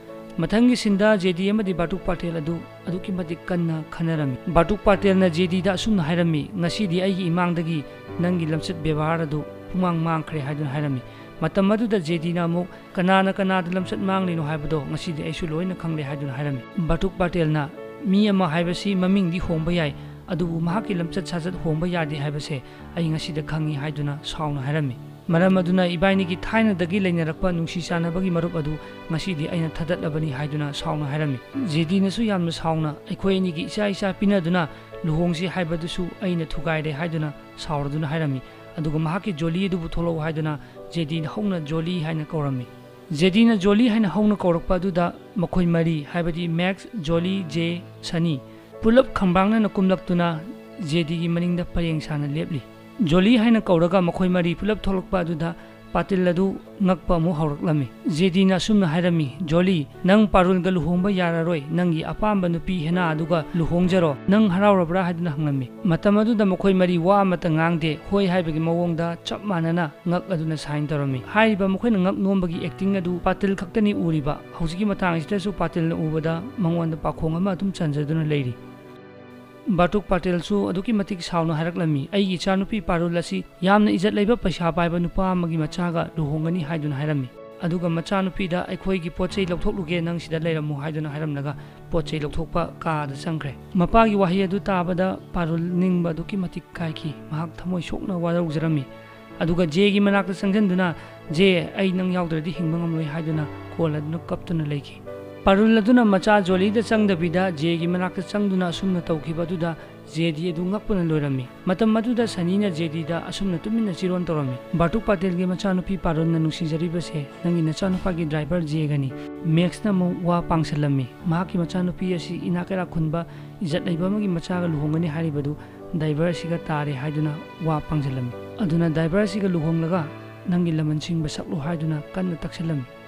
ꯃꯊꯪꯒꯤ ꯁꯤꯟꯗ ꯖꯦꯗꯤ ꯑꯃꯗꯤ ꯕꯥꯇꯨꯛ ꯄꯥꯇꯦꯜ ꯑꯗꯨ ꯑꯗꯨꯛꯀꯤ ꯃꯇꯤꯛ ꯀꯟꯅ ꯈꯟꯅꯔꯝꯃꯤ꯫ ꯕꯥꯇꯨꯛ ꯄꯥꯇꯦꯜꯅ ꯖꯦꯗꯤꯗ ꯑꯁꯨꯝꯅ ꯍꯥꯏꯔꯝꯃꯤ, "ꯉꯁꯤꯗꯤ ꯑꯩꯒꯤ ꯏꯃꯥꯡꯗꯒꯤ ꯅꯪꯒꯤ ꯂꯝꯆꯠ ꯕꯦꯕꯥꯔ ꯑꯗꯨ ꯄꯨꯡꯃꯥꯡ ꯃꯥꯡꯈ꯭ꯔꯦ" ꯍꯥꯏꯗꯨꯅ ꯍꯥꯏꯔꯝꯃꯤ꯫ ꯃꯇꯝ ꯑꯗꯨꯗ ꯖꯦꯗꯤꯅ ꯑꯃꯨꯛ, "ꯀꯅꯥꯅ ꯀꯅꯥꯗ ꯂꯝꯆꯠ ꯃꯥꯡꯂꯤꯅꯣ ꯍꯥꯏꯕꯗꯣ ꯉꯁꯤꯗꯤ ꯑꯩꯁꯨ ꯂꯣꯏꯅ ꯈꯪꯂꯦ" ꯍꯥꯏꯗꯨꯅ ꯍꯥꯏꯔꯝꯃꯤ꯫ ꯕꯥꯇꯨꯛ ꯄꯥꯇꯦꯜꯅ, "ꯃꯤ ꯑꯃ ꯍꯥꯏꯕꯁꯤ ꯃꯃꯤꯡꯗꯤ ꯍꯣꯡꯕ ꯌꯥꯏ, ꯑꯗꯨꯕꯨ ꯃꯍꯥꯛꯀꯤ ꯂꯝꯆꯠ ꯁꯥꯖꯠ ꯍꯣꯡꯕ ꯌꯥꯗꯦ ꯍꯥꯏꯕꯁꯦ ꯑꯩ ꯉꯁꯤꯗ ꯈꯪꯉꯤ" ꯍꯥꯏꯗꯨꯅ ꯁꯥꯎꯅ ꯍꯥꯏꯔꯝꯃꯤ꯫ "ꯃꯔꯝ ꯑꯗꯨꯅ ꯏꯕꯥꯏꯅꯤꯒꯤ ꯊꯥꯏꯅꯗꯒꯤ ꯂꯩꯅꯔꯛꯄ ꯅꯨꯡꯁꯤ ꯆꯥꯟꯅꯕꯒꯤ ꯃꯔꯨꯞ ꯑꯗꯨ ꯉꯁꯤꯗꯤ ꯑꯩꯅ ꯊꯗꯠꯂꯕꯅꯤ" ꯍꯥꯏꯗꯨꯅ ꯁꯥꯎꯅ ꯍꯥꯏꯔꯝꯃꯤ꯫ ꯖꯦꯗꯤꯅꯁꯨ ꯌꯥꯝꯅ ꯁꯥꯎꯅ, "ꯑꯩꯈꯣꯏ ꯑꯅꯤꯒꯤ ꯏꯆꯥ ꯏꯆꯥ ꯄꯤꯅꯗꯨꯅ ꯂꯨꯍꯣꯡꯁꯤ ꯍꯥꯏꯕꯗꯨꯁꯨ ꯑꯩꯅ ꯊꯨꯒꯥꯏꯔꯦ" ꯍꯥꯏꯗꯨꯅ ꯁꯥꯎꯔꯗꯨꯅ ꯍꯥꯏꯔꯝꯃꯤ꯫ ꯑꯗꯨꯒ ꯃꯍꯥꯛꯀꯤ ꯖꯣꯂꯤ ꯑꯗꯨꯕꯨ ꯊꯣꯛꯂꯛꯎ ꯍꯥꯏꯗꯨꯅ ꯖꯦꯗꯤꯅ ꯍꯧꯅ ꯖꯣꯂꯤ ꯍꯥꯏꯅ ꯀꯧꯔꯝꯃꯤ꯫ ꯖꯦꯗꯤꯅ ꯖꯣꯂꯤ ꯍꯥꯏꯅ ꯍꯧꯅ ꯀꯧꯔꯛꯄ ꯑꯗꯨꯗ ꯃꯈꯣꯏ ꯃꯔꯤ, ꯍꯥꯏꯕꯗꯤ ꯃꯦꯛꯁ, ꯖꯣꯂꯤ, ꯖꯦ, ꯁꯅꯤ, ꯄꯨꯂꯞ ꯈꯝꯕ꯭ꯔꯥꯡꯅꯅ ꯀꯨꯝꯂꯛꯇꯨꯅ ꯖꯦꯗꯤꯒꯤ ꯃꯅꯤꯡꯗ ꯄꯔꯦꯡ ꯁꯥꯅ ꯂꯦꯞꯂꯤ꯫ ꯖꯣꯂꯤ ꯍꯥꯏꯅ ꯀꯧꯔꯒ ꯃꯈꯣꯏ ꯃꯔꯤ ꯄꯨꯂꯞ ꯊꯣꯛꯂꯛꯄ ꯑꯗꯨꯗ ꯄꯥꯇꯤꯜ ꯑꯗꯨ ꯉꯛꯄ ꯑꯃꯨꯛ ꯍꯧꯔꯛꯂꯝꯃꯤ꯫ ꯖꯦꯗꯤꯅ ꯑꯁꯨꯝꯅ ꯍꯥꯏꯔꯝꯃꯤ, "ꯖꯣꯂꯤ, ꯅꯪ ꯄꯥꯔꯨꯜꯒ ꯂꯨꯍꯣꯡꯕ ꯌꯥꯔꯔꯣꯏ, ꯅꯪꯒꯤ ꯑꯄꯥꯝꯕ ꯅꯨꯄꯤ ꯍꯦꯅꯥ ꯑꯗꯨꯒ ꯂꯨꯍꯣꯡꯖꯔꯣ, ꯅꯪ ꯍꯔꯥꯎꯔꯕ꯭ꯔꯥ?" ꯍꯥꯏꯗꯨꯅ ꯍꯪꯂꯝꯃꯤ꯫ ꯃꯇꯝ ꯑꯗꯨꯗ ꯃꯈꯣꯏ ꯃꯔꯤ ꯋꯥ ꯑꯃꯠꯇ ꯉꯥꯡꯗꯦ, ꯍꯣꯏ ꯍꯥꯏꯕꯒꯤ ꯃꯑꯣꯡꯗ ꯆꯞ ꯃꯥꯟꯅꯅ ꯉꯛ ꯑꯗꯨꯅ ꯁꯥꯏꯟ ꯇꯧꯔꯝꯃꯤ꯫ ꯍꯥꯏꯔꯤꯕ ꯃꯈꯣꯏꯅ ꯉꯛ ꯅꯣꯝꯕꯒꯤ ꯑꯦꯛꯇꯤꯡ ꯑꯗꯨ ꯄꯥꯇꯤꯜ ꯈꯛꯇꯅꯤ ꯎꯔꯤꯕ꯫ ꯍꯧꯖꯤꯛꯀꯤ ꯃꯇꯥꯡ ꯑꯁꯤꯗꯁꯨ ꯄꯥꯇꯤꯜꯅ ꯎꯕꯗ ꯃꯉꯣꯟꯗ ꯄꯥꯈꯣꯡ ꯑꯃ ꯑꯗꯨꯝ ꯆꯟꯖꯗꯨꯅ ꯂꯩꯔꯤ꯫ ꯕꯥꯇꯨꯛ ꯄꯥꯇꯤꯜꯁꯨ ꯑꯗꯨꯛꯀꯤ ꯃꯇꯤꯛ ꯁꯥꯎꯅ ꯍꯥꯏꯔꯛꯂꯝꯃꯤ, "ꯑꯩꯒꯤ ꯏꯆꯥꯅꯨꯄꯤ ꯄꯥꯔꯨꯜ ꯑꯁꯤ ꯌꯥꯝꯅ ꯏꯖꯠ ꯂꯩꯕ ꯄꯩꯁꯥ ꯄꯥꯏꯕ ꯅꯨꯄꯥ ꯑꯃꯒꯤ ꯃꯆꯥꯒ ꯂꯨꯍꯣꯡꯒꯅꯤ" ꯍꯥꯏꯗꯨꯅ ꯍꯥꯏꯔꯝꯃꯤ꯫ ꯑꯗꯨꯒ ꯃꯆꯥꯅꯨꯄꯤꯗ, "ꯑꯩꯈꯣꯏꯒꯤ ꯄꯣꯠ ꯆꯩ ꯂꯧꯊꯣꯛꯂꯨꯒꯦ, ꯅꯪ ꯁꯤꯗ ꯂꯩꯔꯝꯃꯨ" ꯍꯥꯏꯗꯨꯅ ꯍꯥꯏꯔꯝꯂꯒ ꯄꯣꯠ ꯆꯩ ꯂꯧꯊꯣꯛꯄ ꯀꯥꯗ ꯆꯪꯈ꯭ꯔꯦ꯫ ꯃꯄꯥꯒꯤ ꯋꯥꯍꯩ ꯑꯗꯨ ꯇꯥꯕꯗ ꯄꯥꯔꯨꯜ ꯅꯤꯡꯕ ꯑꯗꯨꯛꯀꯤ ꯃꯇꯤꯛ ꯀꯥꯏꯈꯤ꯫ ꯃꯍꯥꯛ ꯊꯃꯣꯏ ꯁꯣꯛꯅ ꯋꯥꯔꯧꯖꯔꯝꯃꯤ꯫ ꯑꯗꯨꯒ ꯖꯦꯒꯤ ꯃꯅꯥꯛꯇ ꯆꯪꯁꯤꯟꯗꯨꯅ, "ꯖꯦ, ꯑꯩ ꯅꯪ ꯌꯥꯎꯗ꯭ꯔꯗꯤ ꯍꯤꯡꯕ ꯉꯝꯂꯣꯏ" ꯍꯥꯏꯗꯨꯅ ꯀꯣꯜ ꯑꯗꯨꯅ ꯀꯞꯇꯨꯅ ꯂꯩꯈꯤ꯫ ꯄꯥꯔꯨꯜ ꯑꯗꯨꯅ ꯃꯆꯥ ꯖꯣꯂꯤꯗ ꯆꯪꯗꯕꯤꯗ ꯖꯦꯒꯤ ꯃꯅꯥꯛꯇ ꯆꯪꯗꯨꯅ ꯑꯁꯨꯝꯅ ꯇꯧꯈꯤꯕ ꯑꯗꯨꯗ ꯖꯦꯗꯤ ꯑꯗꯨ ꯉꯛꯄꯅ ꯂꯣꯏꯔꯝꯃꯤ꯫ ꯃꯇꯝ ꯑꯗꯨꯗ ꯁꯅꯤꯅ ꯖꯦꯗꯤꯗ ꯑꯁꯨꯝꯅ ꯇꯨꯃꯤꯟꯅ ꯆꯤꯔꯣꯟ ꯇꯧꯔꯝꯃꯤ, "ꯕꯥꯇꯨꯛ ꯄꯥꯇꯦꯜꯒꯤ ꯃꯆꯥꯅꯨꯄꯤ ꯄꯥꯔꯨꯜꯅ ꯅꯨꯡꯁꯤꯖꯔꯤꯕꯁꯦ ꯅꯪꯒꯤ ꯅꯆꯥꯅꯨꯄꯥꯒꯤ ꯗ꯭ꯔꯥꯏꯚꯔ ꯖꯦꯒꯅꯤ꯫" ꯃꯦꯛꯁꯅ ꯑꯃꯨꯛ ꯋꯥ ꯄꯥꯡꯁꯜꯂꯝꯃꯤ, "ꯃꯍꯥꯛꯀꯤ ꯃꯆꯥꯅꯨꯄꯤ ꯑꯁꯤ ꯏꯅꯥꯛ ꯀꯩꯔꯥꯛ ꯈꯨꯟꯕ ꯏꯖꯠ ꯂꯩꯕ ꯑꯃꯒꯤ ꯃꯆꯥꯒ ꯂꯨꯍꯣꯡꯒꯅꯤ ꯍꯥꯏꯔꯤꯕꯗꯨ ꯗ꯭ꯔꯥꯏꯚꯔ ꯑꯁꯤꯒ ꯇꯥꯔꯦ" ꯍꯥꯏꯗꯨꯅ ꯋꯥ ꯄꯥꯡꯁꯜꯂꯝꯃꯤ꯫ "ꯑꯗꯨꯅ ꯗ꯭ꯔꯥꯏꯚꯔ ꯑꯁꯤꯒ ꯂꯨꯍꯣꯡꯂꯒ ꯅꯪꯒꯤ ꯂꯃꯟꯁꯤꯡꯕ ꯁꯛꯂꯨ" ꯍꯥꯏꯗꯨꯅ ꯀꯟꯅ ꯇꯛꯁꯜꯂꯝꯃꯤ꯫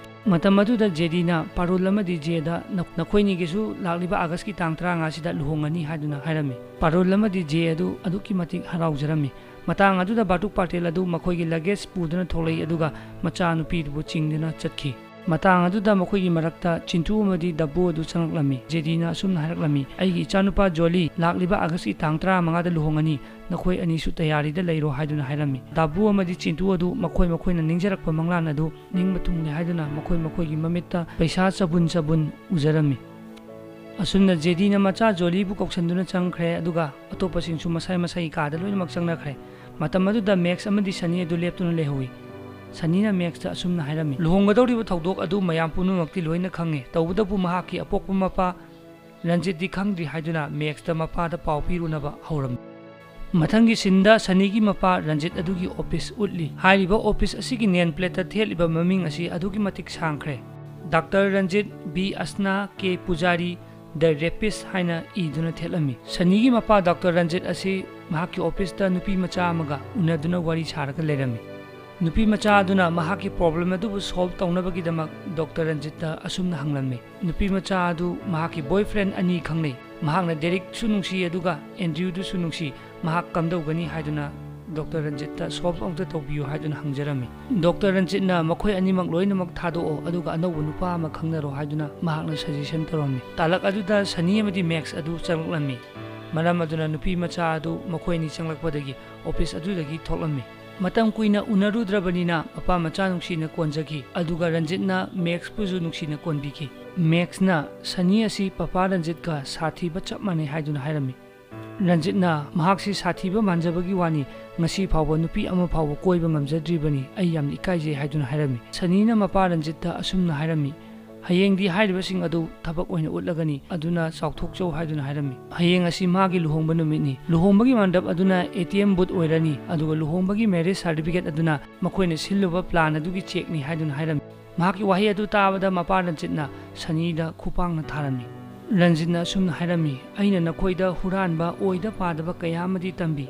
ꯃꯇꯝ ꯑꯗꯨꯗ ꯖꯦꯗꯤꯅ ꯄꯥꯔꯨꯜ ꯑꯃꯗꯤ ꯖꯦꯗ, "ꯅ-, ꯅꯈꯣꯏꯅꯤꯒꯤꯁꯨ ꯂꯥꯛꯂꯤꯕ ꯑꯥꯒꯁꯀꯤ ꯇꯥꯡ ꯇꯔꯥꯃꯉꯥꯁꯤꯗ ꯂꯨꯍꯣꯡꯒꯅꯤ" ꯍꯥꯏꯗꯨꯅ ꯍꯥꯏꯔꯝꯃꯤ꯫ ꯄꯥꯔꯨꯜ ꯑꯃꯗꯤ ꯖꯦ ꯑꯗꯨ ꯑꯗꯨꯛꯀꯤ ꯃꯇꯤꯛ ꯍꯔꯥꯎꯖꯔꯝꯃꯤ꯫ ꯃꯇꯥꯡ ꯑꯗꯨꯗ ꯕꯥꯇꯨꯛ ꯄꯥꯇꯦꯜ ꯑꯗꯨ ꯃꯈꯣꯏꯒꯤ ꯂꯒꯦꯖ ꯄꯨꯗꯨꯅ ꯊꯣꯛꯂꯛꯏ, ꯑꯗꯨꯒ ꯃꯆꯥꯅꯨꯄꯤꯗꯨꯕꯨ ꯆꯤꯡꯗꯨꯅ ꯆꯠꯈꯤ꯫ ꯃꯇꯥꯡ ꯑꯗꯨꯗ ꯃꯈꯣꯏꯒꯤ ꯃꯔꯛꯇ ꯆꯤꯟꯇꯨ ꯑꯃꯗꯤ ꯗꯕꯨ ꯑꯗꯨ ꯆꯪꯂꯛꯂꯝꯃꯤ꯫ ꯖꯦꯗꯤꯅ ꯑꯁꯨꯝꯅ ꯍꯥꯏꯔꯛꯂꯝꯃꯤ, "ꯑꯩꯒꯤ ꯏꯆꯥꯅꯨꯄꯥ ꯖꯣꯂꯤ ꯂꯥꯛꯂꯤꯕ ꯑꯥꯒꯁꯀꯤ ꯇꯥꯡ ꯇꯔꯥꯃꯉꯥꯗ ꯂꯨꯍꯣꯡꯒꯅꯤ꯫ ꯅꯈꯣꯏ ꯑꯅꯤꯁꯨ ꯇꯌꯥꯔꯤꯗ ꯂꯩꯔꯣ" ꯍꯥꯏꯗꯨꯅ ꯍꯥꯏꯔꯝꯃꯤ꯫ ꯗꯥꯕꯨ ꯑꯃꯗꯤ ꯆꯤꯟꯇꯨ ꯑꯗꯨ ꯃꯈꯣꯏ ꯃꯈꯣꯏꯅ ꯅꯤꯡꯖꯔꯛꯄ ꯃꯪꯂꯥꯟ ꯑꯗꯨ ꯅꯤꯡꯕ ꯊꯨꯡꯂꯦ ꯍꯥꯏꯗꯨꯅ ꯃꯈꯣꯏ ꯃꯈꯣꯏꯒꯤ ꯃꯃꯤꯠꯇ ꯄꯩꯁꯥ ꯆꯕꯨꯟ ꯆꯕꯨꯟ ꯎꯖꯔꯝꯃꯤ꯫ ꯑꯁꯨꯝꯅ ꯖꯦꯗꯤꯅ ꯃꯆꯥ ꯖꯣꯂꯤꯕꯨ ꯀꯧꯁꯟꯗꯨꯅ ꯆꯪꯈ꯭ꯔꯦ, ꯑꯗꯨꯒ ꯑꯇꯣꯞꯄꯁꯤꯡꯁꯨ ꯃꯁꯥꯏ ꯃꯁꯥꯏꯒꯤ ꯀꯥꯗ ꯂꯣꯏꯅꯃꯛ ꯆꯪꯅꯈ꯭ꯔꯦ꯫ ꯃꯇꯝ ꯑꯗꯨꯗ ꯃꯦꯛꯁ ꯑꯃꯗꯤ ꯁꯅꯤ ꯑꯗꯨ ꯂꯦꯞꯇꯨꯅ ꯂꯩꯍꯧꯏ꯫ ꯁꯅꯤꯅ ꯃꯦꯛꯁꯇ ꯑꯁꯨꯝꯅ ꯍꯥꯏꯔꯝꯃꯤ, "ꯂꯨꯍꯣꯡꯒꯗꯧꯔꯤꯕ ꯊꯧꯗꯣꯛ ꯑꯗꯨ ꯃꯌꯥꯝ ꯄꯨꯝꯅꯃꯛꯇꯤ ꯂꯣꯏꯅ ꯈꯪꯉꯦ, ꯇꯧꯕꯇꯕꯨ ꯃꯍꯥꯛꯀꯤ ꯑꯄꯣꯛꯄ ꯃꯄꯥ ꯔꯟꯖꯤꯠꯇꯤ ꯈꯪꯗ꯭ꯔꯤ" ꯍꯥꯏꯗꯨꯅ ꯃꯦꯛꯁꯇ ꯃꯄꯥꯗ ꯄꯥꯎ ꯄꯤꯔꯨꯅꯕ ꯍꯧꯔꯝꯃꯤ꯫ ꯃꯊꯪꯒꯤ ꯁꯤꯟꯗ ꯁꯅꯤꯒꯤ ꯃꯄꯥ ꯔꯟꯖꯤꯠ ꯑꯗꯨꯒꯤ ꯑꯣꯐꯤꯁ ꯎꯠꯂꯤ꯫ ꯍꯥꯏꯔꯤꯕ ꯑꯣꯐꯤꯁ ꯑꯁꯤꯒꯤ ꯅꯦꯝ ꯄ꯭ꯂꯦꯠꯇ ꯊꯦꯠꯂꯤꯕ ꯃꯃꯤꯡ ꯑꯁꯤ ꯑꯗꯨꯛꯀꯤ ꯃꯇꯤꯛ ꯁꯥꯡꯈ꯭ꯔꯦ: ꯗꯥꯛꯇꯔ ꯔꯟꯖꯤꯠ ꯕꯤ ꯑꯁꯅꯥ ꯀꯦ ꯄꯨꯖꯥꯔꯤ ꯗ ꯔꯦꯄꯤꯁ ꯍꯥꯏꯅ ꯏꯗꯨꯅ ꯊꯦꯠꯂꯝꯃꯤ꯫ ꯁꯅꯤꯒꯤ ꯃꯄꯥ ꯗꯥꯛꯇꯔ ꯔꯟꯖꯤꯠ ꯑꯁꯤ ꯃꯍꯥꯛꯀꯤ ꯑꯣꯐꯤꯁꯇ ꯅꯨꯄꯤ ꯃꯆꯥ ꯑꯃꯒ ꯎꯅꯗꯨꯅ ꯋꯥꯔꯤ ꯁꯥꯔꯒ ꯂꯩꯔꯝꯃꯤ꯫ ꯅꯨꯄꯤ ꯃꯆꯥ ꯑꯗꯨꯅ ꯃꯍꯥꯛꯀꯤ ꯄ꯭ꯔꯣꯕ꯭ꯂꯦꯝ ꯑꯗꯨꯕꯨ ꯁꯣꯜꯕ ꯇꯧꯅꯕꯒꯤꯗꯃꯛ ꯗꯥꯛꯇꯔ ꯔꯟꯖꯤꯠꯇ ꯑꯁꯨꯝꯅ ꯍꯪꯂꯝꯃꯤ, "ꯅꯨꯄꯤ ꯃꯆꯥ ꯑꯗꯨ ꯃꯍꯥꯛꯀꯤ ꯕꯣꯏꯐ꯭ꯔꯦꯟ ꯑꯅꯤ ꯈꯪꯅꯩ꯫ ꯃꯍꯥꯛꯅ ꯗꯦꯔꯤꯛꯁꯨ ꯅꯨꯡꯁꯤ, ꯑꯗꯨꯒ ꯑꯦꯟꯗ꯭ꯔꯤꯌꯨꯗꯨꯁꯨ ꯅꯨꯡꯁꯤ꯫ ꯃꯍꯥꯛ ꯀꯝꯗꯧꯒꯅꯤ?" ꯍꯥꯏꯗꯨꯅ ꯗꯥꯛꯇꯔ ꯔꯟꯖꯤꯠꯇ ꯁꯣꯜꯕ ꯑꯃꯨꯛꯇ ꯇꯧꯕꯤꯌꯨ ꯍꯥꯏꯗꯨꯅ ꯍꯪꯖꯔꯝꯃꯤ꯫ ꯗꯥꯛꯇꯔ ꯔꯟꯖꯤꯠꯅ ꯃꯈꯣꯏ ꯑꯅꯤꯃꯛ ꯂꯣꯏꯅꯃꯛ ꯊꯥꯗꯣꯛꯑꯣ, ꯑꯗꯨꯒ ꯑꯅꯧꯕ ꯅꯨꯄꯥ ꯑꯃ ꯈꯪꯅꯔꯣ ꯍꯥꯏꯗꯨꯅ ꯃꯍꯥꯛꯅ ꯁꯖꯦꯁꯟ ꯇꯧꯔꯝꯃꯤ꯫ ꯇꯥꯂꯛ ꯑꯗꯨꯗ ꯁꯅꯤ ꯑꯃꯗꯤ ꯃꯦꯛꯁ ꯑꯗꯨ ꯆꯪꯂꯛꯂꯝꯃꯤ꯫ ꯃꯔꯝ ꯑꯗꯨꯅ ꯅꯨꯄꯤ ꯃꯆꯥ ꯑꯗꯨ ꯃꯈꯣꯏ ꯑꯅꯤ ꯆꯪꯂꯛꯄꯗꯒꯤ ꯑꯣꯐꯤꯁ ꯑꯗꯨꯗꯒꯤ ꯊꯣꯛꯂꯝꯃꯤ꯫ ꯃꯇꯝ ꯀꯨꯏꯅ ꯎꯅꯔꯨꯗ꯭ꯔꯕꯅꯤꯅ ꯃꯄꯥ ꯃꯆꯥ ꯅꯨꯡꯁꯤꯅ ꯀꯣꯟꯖꯈꯤ, ꯑꯗꯨꯒ ꯔꯟꯖꯤꯠꯅ ꯃꯦꯛꯁꯄꯨꯁꯨ ꯅꯨꯡꯁꯤꯅ ꯀꯣꯟꯕꯤꯈꯤ꯫ ꯃꯦꯛꯁꯅ ꯁꯅꯤ ꯑꯁꯤ ꯄꯄꯥ ꯔꯟꯖꯤꯠꯀ ꯁꯥꯊꯤꯕ ꯆꯞ ꯃꯥꯟꯅꯩ ꯍꯥꯏꯗꯨꯅ ꯍꯥꯏꯔꯝꯃꯤ꯫ ꯔꯟꯖꯤꯠꯅ ꯃꯍꯥꯛꯁꯤ ꯁꯥꯊꯤꯕ ꯃꯥꯟꯖꯕꯒꯤ ꯋꯥꯅꯤ, ꯉꯁꯤ ꯐꯥꯎꯕ ꯅꯨꯄꯤ ꯑꯃ ꯐꯥꯎꯕ ꯀꯣꯏꯕ ꯉꯝꯖꯗ꯭ꯔꯤꯕꯅꯤ, ꯑꯩ ꯌꯥꯝꯅ ꯏꯀꯥꯏꯖꯩ ꯍꯥꯏꯗꯨꯅ ꯍꯥꯏꯔꯝꯃꯤ꯫ ꯁꯅꯤꯅ ꯃꯄꯥ ꯔꯟꯖꯤꯠꯇ ꯑꯁꯨꯝꯅ ꯍꯥꯏꯔꯝꯃꯤ, "ꯍꯌꯦꯡꯗꯤ ꯍꯥꯏꯔꯤꯕꯁꯤꯡ ꯑꯗꯨ ꯊꯕꯛ ꯑꯣꯏꯅ ꯎꯠꯂꯒꯅꯤ, ꯑꯗꯨꯅ ꯆꯥꯎꯊꯣꯛꯆꯧ" ꯍꯥꯏꯗꯨꯅ ꯍꯥꯏꯔꯝꯃꯤ꯫ ꯍꯌꯦꯡ ꯑꯁꯤ ꯃꯥꯒꯤ ꯂꯨꯍꯣꯡꯕ ꯅꯨꯃꯤꯠꯅꯤ꯫ ꯂꯨꯍꯣꯡꯕꯒꯤ ꯃꯟꯗꯞ ꯑꯗꯨꯅ ꯑꯦ ꯇꯤ ꯑꯦꯝ ꯕꯨꯠ ꯑꯣꯏꯔꯅꯤ, ꯑꯗꯨꯒ ꯂꯨꯍꯣꯡꯕꯒꯤ ꯃꯦꯔꯤꯖ ꯁꯥꯔꯇꯤꯐꯤꯀꯦꯠ ꯑꯗꯨꯅ ꯃꯈꯣꯏꯅ ꯁꯤꯜꯂꯨꯕ ꯄ꯭ꯂꯥꯟ ꯑꯗꯨꯒꯤ ꯆꯦꯛꯅꯤ ꯍꯥꯏꯗꯨꯅ ꯍꯥꯏꯔꯝꯃꯤ꯫ ꯃꯍꯥꯛꯀꯤ ꯋꯥꯍꯩ ꯑꯗꯨ ꯇꯥꯕꯗ ꯃꯄꯥ ꯔꯟꯖꯤꯠꯅ ꯁꯅꯤꯗ ꯈꯨꯄꯥꯛꯅ ꯊꯥꯔꯝꯃꯤ꯫ ꯔꯟꯖꯤꯠꯅ ꯑꯁꯨꯝꯅ ꯍꯥꯏꯔꯝꯃꯤ, "ꯑꯩꯅ ꯅꯈꯣꯏꯗ ꯍꯨꯔꯥꯟꯕ, ꯑꯣꯏꯗ ꯄꯥꯗꯕ ꯀꯌꯥ ꯑꯃꯗꯤ ꯇꯝꯕꯤ,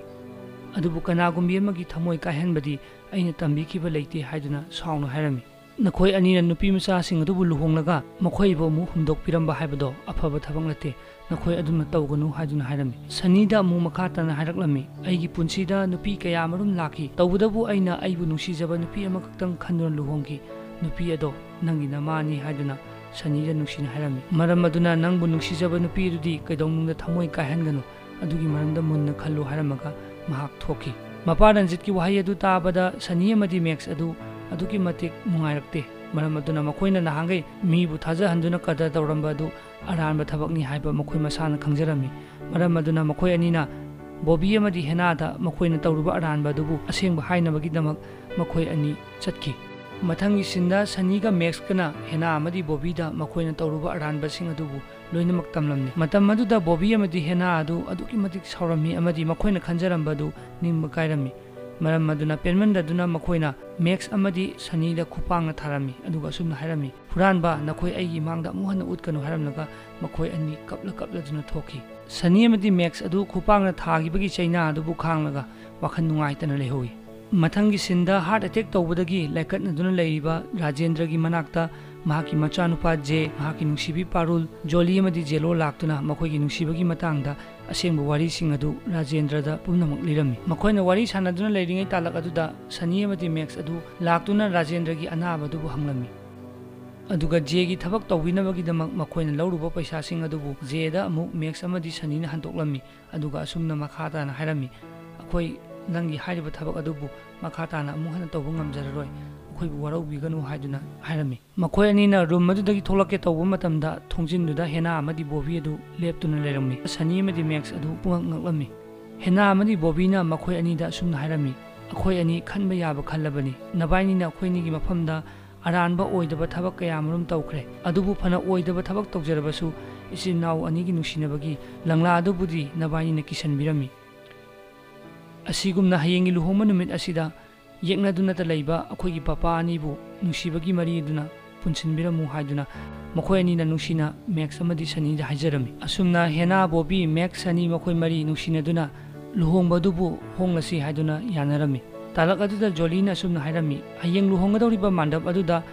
ꯑꯗꯨꯕꯨ ꯀꯅꯥꯒꯨꯝꯕꯤ ꯑꯃꯒꯤ ꯊꯃꯣꯏ ꯀꯥꯏꯍꯟꯕꯗꯤ ꯑꯩꯅ ꯇꯝꯕꯤꯈꯤꯕ ꯂꯩꯇꯦ" ꯍꯥꯏꯗꯨꯅ ꯁꯥꯎꯅ ꯍꯥꯏꯔꯝꯃꯤ꯫ "ꯅꯈꯣꯏ ꯑꯅꯤꯅ ꯅꯨꯄꯤ ꯃꯆꯥꯁꯤꯡ ꯑꯗꯨꯕꯨ ꯂꯨꯍꯣꯡꯂꯒ ꯃꯈꯣꯏꯕꯨ ꯑꯃꯨꯛ ꯍꯨꯟꯗꯣꯛꯄꯤꯔꯝꯕ ꯍꯥꯏꯕꯗꯣ ꯑꯐꯕ ꯊꯕꯛ ꯅꯠꯇꯦ꯫ ꯅꯈꯣꯏ ꯑꯗꯨꯝꯅ ꯇꯧꯒꯅꯨ" ꯍꯥꯏꯗꯨꯅ ꯍꯥꯏꯔꯝꯃꯤ꯫ ꯁꯅꯤꯗ ꯑꯃꯨꯛ ꯃꯈꯥ ꯇꯥꯅ ꯍꯥꯏꯔꯛꯂꯝꯃꯤ, "ꯑꯩꯒꯤ ꯄꯨꯟꯁꯤꯗ ꯅꯨꯄꯤ ꯀꯌꯥ ꯑꯃꯔꯣꯝ ꯂꯥꯛꯈꯤ, ꯇꯧꯕꯇꯕꯨ ꯑꯩꯅ ꯑꯩꯕꯨ ꯅꯨꯡꯁꯤꯖꯕ ꯅꯨꯄꯤ ꯑꯃꯈꯛꯇꯪ ꯈꯟꯗꯨꯅ ꯂꯨꯍꯣꯡꯈꯤ꯫ ꯅꯨꯄꯤ ꯑꯗꯣ ꯅꯪꯒꯤ ꯅꯃꯥꯅꯤ" ꯍꯥꯏꯗꯨꯅ ꯁꯅꯤꯗ ꯅꯨꯡꯁꯤꯅ ꯍꯥꯏꯔꯝꯃꯤ꯫ "ꯃꯔꯝ ꯑꯗꯨꯅ ꯅꯪꯕꯨ ꯅꯨꯡꯁꯤꯖꯕ ꯅꯨꯄꯤ ꯑꯗꯨꯗꯤ ꯀꯩꯗꯧꯅꯨꯡꯗ ꯊꯃꯣꯏ ꯀꯥꯏꯍꯟꯒꯅꯨ꯫ ꯑꯗꯨꯒꯤ ꯃꯔꯝꯗ ꯃꯨꯟꯅ ꯈꯜꯂꯨ" ꯍꯥꯏꯔꯝꯃꯒ ꯃꯍꯥꯛ ꯊꯣꯛꯈꯤ꯫ ꯃꯄꯥ ꯔꯟꯖꯤꯠꯀꯤ ꯋꯥꯍꯩ ꯑꯗꯨ ꯇꯥꯕꯗ ꯁꯅꯤ ꯑꯃꯗꯤ ꯃꯦꯛꯁ ꯑꯗꯨ ꯑꯗꯨꯛꯀꯤ ꯃꯇꯤꯛ ꯅꯨꯡꯉꯥꯏꯔꯛꯇꯦ꯫ ꯃꯔꯝ ꯑꯗꯨꯅ ꯃꯈꯣꯏꯅ ꯅꯍꯥꯟꯈꯩ ꯃꯤꯕꯨ ꯊꯥꯖꯍꯟꯗꯨꯅ ꯀꯗꯔ ꯇꯧꯔꯝꯕ ꯑꯗꯨ ꯑꯔꯥꯟꯕ ꯊꯕꯛꯅꯤ ꯍꯥꯏꯕ ꯃꯈꯣꯏ ꯃꯁꯥꯅ ꯈꯪꯖꯔꯝꯃꯤ꯫ ꯃꯔꯝ ꯑꯗꯨꯅ ꯃꯈꯣꯏ ꯑꯅꯤꯅ ꯕꯣꯕꯤ ꯑꯃꯗꯤ ꯍꯦꯅꯥꯗ ꯃꯈꯣꯏꯅ ꯇꯧꯔꯨꯕ ꯑꯔꯥꯟꯕ ꯑꯗꯨꯕꯨ ꯑꯁꯦꯡꯕ ꯍꯥꯏꯅꯕꯒꯤꯗꯃꯛ ꯃꯈꯣꯏ ꯑꯅꯤ ꯆꯠꯈꯤ꯫ ꯃꯊꯪꯒꯤ ꯁꯤꯟꯗ ꯁꯅꯤꯒ ꯃꯦꯛꯁꯀꯅ ꯍꯦꯅꯥ ꯑꯃꯗꯤ ꯕꯣꯕꯤꯗ ꯃꯈꯣꯏꯅ ꯇꯧꯔꯨꯕ ꯑꯔꯥꯟꯕꯁꯤꯡ ꯑꯗꯨꯕꯨ ꯂꯣꯏꯅꯃꯛ ꯇꯝꯂꯝꯃꯤ꯫ ꯃꯇꯝ ꯑꯗꯨꯗ ꯕꯣꯕꯤ ꯑꯃꯗꯤ ꯍꯦꯅꯥ ꯑꯗꯨ ꯑꯗꯨꯛꯀꯤ ꯃꯇꯤꯛ ꯁꯥꯎꯔꯝꯃꯤ ꯑꯃꯗꯤ ꯃꯈꯣꯏꯅ ꯈꯟꯖꯔꯝꯕ ꯑꯗꯨ ꯅꯤꯡꯕ ꯀꯥꯏꯔꯝꯃꯤ꯫ ꯃꯔꯝ ꯑꯗꯨꯅ ꯄꯦꯟꯃꯟꯗꯗꯨꯅ ꯃꯈꯣꯏꯅ ꯃꯦꯛꯁ ꯑꯃꯗꯤ ꯁꯅꯤꯗ ꯈꯨꯄꯥꯛꯅ ꯊꯥꯔꯝꯃꯤ, ꯑꯗꯨꯒ ꯑꯁꯨꯝꯅ ꯍꯥꯏꯔꯝꯃꯤ, "ꯍꯨꯔꯥꯟꯕ, ꯅꯈꯣꯏ ꯑꯩꯒꯤ ꯏꯃꯥꯡꯗ ꯑꯃꯨꯛ ꯍꯟꯅ ꯎꯠꯀꯅꯨ" ꯍꯥꯏꯔꯝꯂꯒ ꯃꯈꯣꯏ ꯑꯅꯤ ꯀꯞꯂ ꯀꯞꯂꯗꯨꯅ ꯊꯣꯛꯈꯤ꯫ ꯁꯅꯤ ꯑꯃꯗꯤ ꯃꯦꯛꯁ ꯑꯗꯨ ꯈꯨꯄꯥꯛꯅ ꯊꯥꯈꯤꯕꯒꯤ ꯆꯩꯅꯥ ꯑꯗꯨꯕꯨ ꯈꯥꯡꯂꯒ ꯋꯥꯈꯜ ꯅꯨꯡꯉꯥꯏꯇꯅ ꯂꯩꯍꯧꯏ꯫ ꯃꯊꯪꯒꯤ ꯁꯤꯟꯗ ꯍꯥꯔꯠ ꯑꯦꯇꯦꯛ ꯇꯧꯕꯗꯒꯤ ꯂꯥꯏꯀꯠꯅꯗꯨꯅ ꯂꯩꯔꯤꯕ ꯔꯥꯖꯦꯟꯗ꯭ꯔꯒꯤ ꯃꯅꯥꯛꯇ ꯃꯍꯥꯛꯀꯤ ꯃꯆꯥꯅꯨꯄꯥ ꯖꯦ, ꯃꯍꯥꯛꯀꯤ ꯅꯨꯡꯁꯤꯕꯤ ꯄꯥꯔꯨꯜ, ꯖꯣꯂꯤ ꯑꯃꯗꯤ ꯖꯦꯂꯣ ꯂꯥꯛꯇꯨꯅ ꯃꯈꯣꯏꯒꯤ ꯅꯨꯡꯁꯤꯕꯒꯤ ꯃꯇꯥꯡꯗ ꯑꯁꯦꯡꯕ ꯋꯥꯔꯤꯁꯤꯡ ꯑꯗꯨ ꯔꯥꯖꯦꯟꯗ꯭ꯔꯗ ꯄꯨꯝꯅꯃꯛ ꯂꯤꯔꯝꯃꯤ꯫ ꯃꯈꯣꯏꯅ ꯋꯥꯔꯤ ꯁꯥꯟꯅꯗꯨꯅ ꯂꯩꯔꯤꯉꯩ ꯇꯥꯂꯛ ꯑꯗꯨꯗ ꯁꯅꯤ ꯑꯃꯗꯤ ꯃꯦꯛꯁ ꯑꯗꯨ ꯂꯥꯛꯇꯨꯅ ꯔꯥꯖꯦꯟꯗ꯭ꯔꯒꯤ ꯑꯅꯥꯕ ꯑꯗꯨꯕꯨ ꯍꯪꯂꯝꯃꯤ꯫ ꯑꯗꯨꯒ ꯖꯦꯒꯤ ꯊꯕꯛ ꯇꯧꯕꯤꯅꯕꯒꯤꯗꯃꯛ ꯃꯈꯣꯏꯅ ꯂꯧꯔꯨꯕ ꯄꯩꯁꯥꯁꯤꯡ ꯑꯗꯨꯕꯨ ꯖꯦꯗ ꯑꯃꯨꯛ ꯃꯦꯛꯁ ꯑꯃꯗꯤ ꯁꯅꯤꯅ ꯍꯟꯗꯣꯛꯂꯝꯃꯤ꯫ ꯑꯗꯨꯒ ꯑꯁꯨꯝꯅ ꯃꯈꯥ ꯇꯥꯅ ꯍꯥꯏꯔꯝꯃꯤ, "ꯑꯩꯈꯣꯏ ꯅꯪꯒꯤ ꯍꯥꯏꯔꯤꯕ ꯊꯕꯛ ꯑꯗꯨꯕꯨ ꯃꯈꯥ ꯇꯥꯅ ꯑꯃꯨꯛ ꯍꯟꯅ ꯇꯧꯕ ꯉꯝꯖꯔꯔꯣꯏ, ꯑꯩꯈꯣꯏꯕꯨ ꯋꯥꯔꯧꯕꯤꯒꯅꯨ" ꯍꯥꯏꯗꯨꯅ ꯍꯥꯏꯔꯝꯃꯤ꯫ ꯃꯈꯣꯏ ꯑꯅꯤꯅ ꯔꯨꯝ ꯑꯗꯨꯗꯒꯤ ꯊꯣꯛꯂꯛꯀꯦ ꯇꯧꯕ ꯃꯇꯝꯗ ꯊꯣꯡꯖꯤꯟꯗꯨꯗ ꯍꯦꯅꯥ ꯑꯃꯗꯤ ꯕꯣꯕꯤ ꯑꯗꯨ ꯂꯦꯞꯇꯨꯅ ꯂꯩꯔꯝꯃꯤ꯫ ꯁꯅꯤ ꯑꯃꯗꯤ ꯃꯦꯛꯁ ꯑꯗꯨ ꯄꯨꯡꯉꯛ ꯉꯛꯂꯝꯃꯤ꯫ ꯍꯦꯅꯥ ꯑꯃꯗꯤ ꯕꯣꯕꯤꯅ ꯃꯈꯣꯏ ꯑꯅꯤꯗ ꯑꯁꯨꯝꯅ ꯍꯥꯏꯔꯝꯃꯤ, "ꯑꯩꯈꯣꯏ ꯑꯅꯤ ꯈꯟꯕ ꯌꯥꯕ ꯈꯜꯂꯕꯅꯤ꯫ ꯅꯕꯥꯏꯅꯤꯅ ꯑꯩꯈꯣꯏ ꯑꯅꯤꯒꯤ ꯃꯐꯝꯗ ꯑꯔꯥꯟꯕ ꯑꯣꯏꯗꯕ ꯊꯕꯛ ꯀꯌꯥ ꯃꯔꯨꯝ ꯇꯧꯈ꯭ꯔꯦ꯫ ꯑꯗꯨꯕꯨ ꯐꯅ ꯑꯣꯏꯗꯕ ꯊꯕꯛ ꯇꯧꯖꯔꯕꯁꯨ ꯏꯆꯤꯟ ꯏꯅꯥꯎ ꯑꯅꯤꯒꯤ ꯅꯨꯡꯁꯤꯅꯕꯒꯤ ꯂꯪꯂꯥ ꯑꯗꯨꯕꯨꯗꯤ ꯅꯕꯥꯏꯅꯤꯅ ꯀꯤꯁꯟꯕꯤꯔꯝꯃꯤ꯫ ꯑꯁꯤꯒꯨꯝꯅ ꯍꯌꯦꯡꯒꯤ ꯂꯨꯍꯣꯡꯕ ꯅꯨꯃꯤꯠ ꯑꯁꯤꯗ ꯌꯦꯛꯅꯗꯨꯅꯇ ꯂꯩꯕ ꯑꯩꯈꯣꯏꯒꯤ ꯄꯄꯥ ꯑꯅꯤꯕꯨ ꯅꯨꯡꯁꯤꯕꯒꯤ ꯃꯔꯤ ꯑꯗꯨꯅ ꯄꯨꯟꯁꯤꯟꯕꯤꯔꯝꯃꯨ" ꯍꯥꯏꯗꯨꯅ ꯃꯈꯣꯏ ꯑꯅꯤꯅ ꯅꯨꯡꯁꯤꯅ ꯃꯦꯛꯁ ꯑꯃꯗꯤ ꯁꯅꯤꯗ ꯍꯥꯏꯖꯔꯝꯃꯤ꯫ ꯑꯁꯨꯝꯅ ꯍꯦꯅꯥ, ꯕꯣꯕꯤ, ꯃꯦꯛꯁ, ꯁꯅꯤ ꯃꯈꯣꯏ ꯃꯔꯤ ꯅꯨꯡꯁꯤꯅꯗꯨꯅ ꯂꯨꯍꯣꯡꯕ ꯑꯗꯨꯕꯨ ꯍꯣꯡꯂꯁꯤ ꯍꯥꯏꯗꯨꯅ ꯌꯥꯅꯔꯝꯃꯤ꯫ ꯇꯥꯂꯛ ꯑꯗꯨꯗ ꯖꯣꯂꯤꯅ ꯑꯁꯨꯝꯅ ꯍꯥꯏꯔꯝꯃꯤ, ꯍꯌꯦꯡ ꯂꯨꯍꯣꯡꯒꯗꯧꯔꯤꯕ ꯃꯥꯟꯗꯞ ꯑꯗꯨꯗ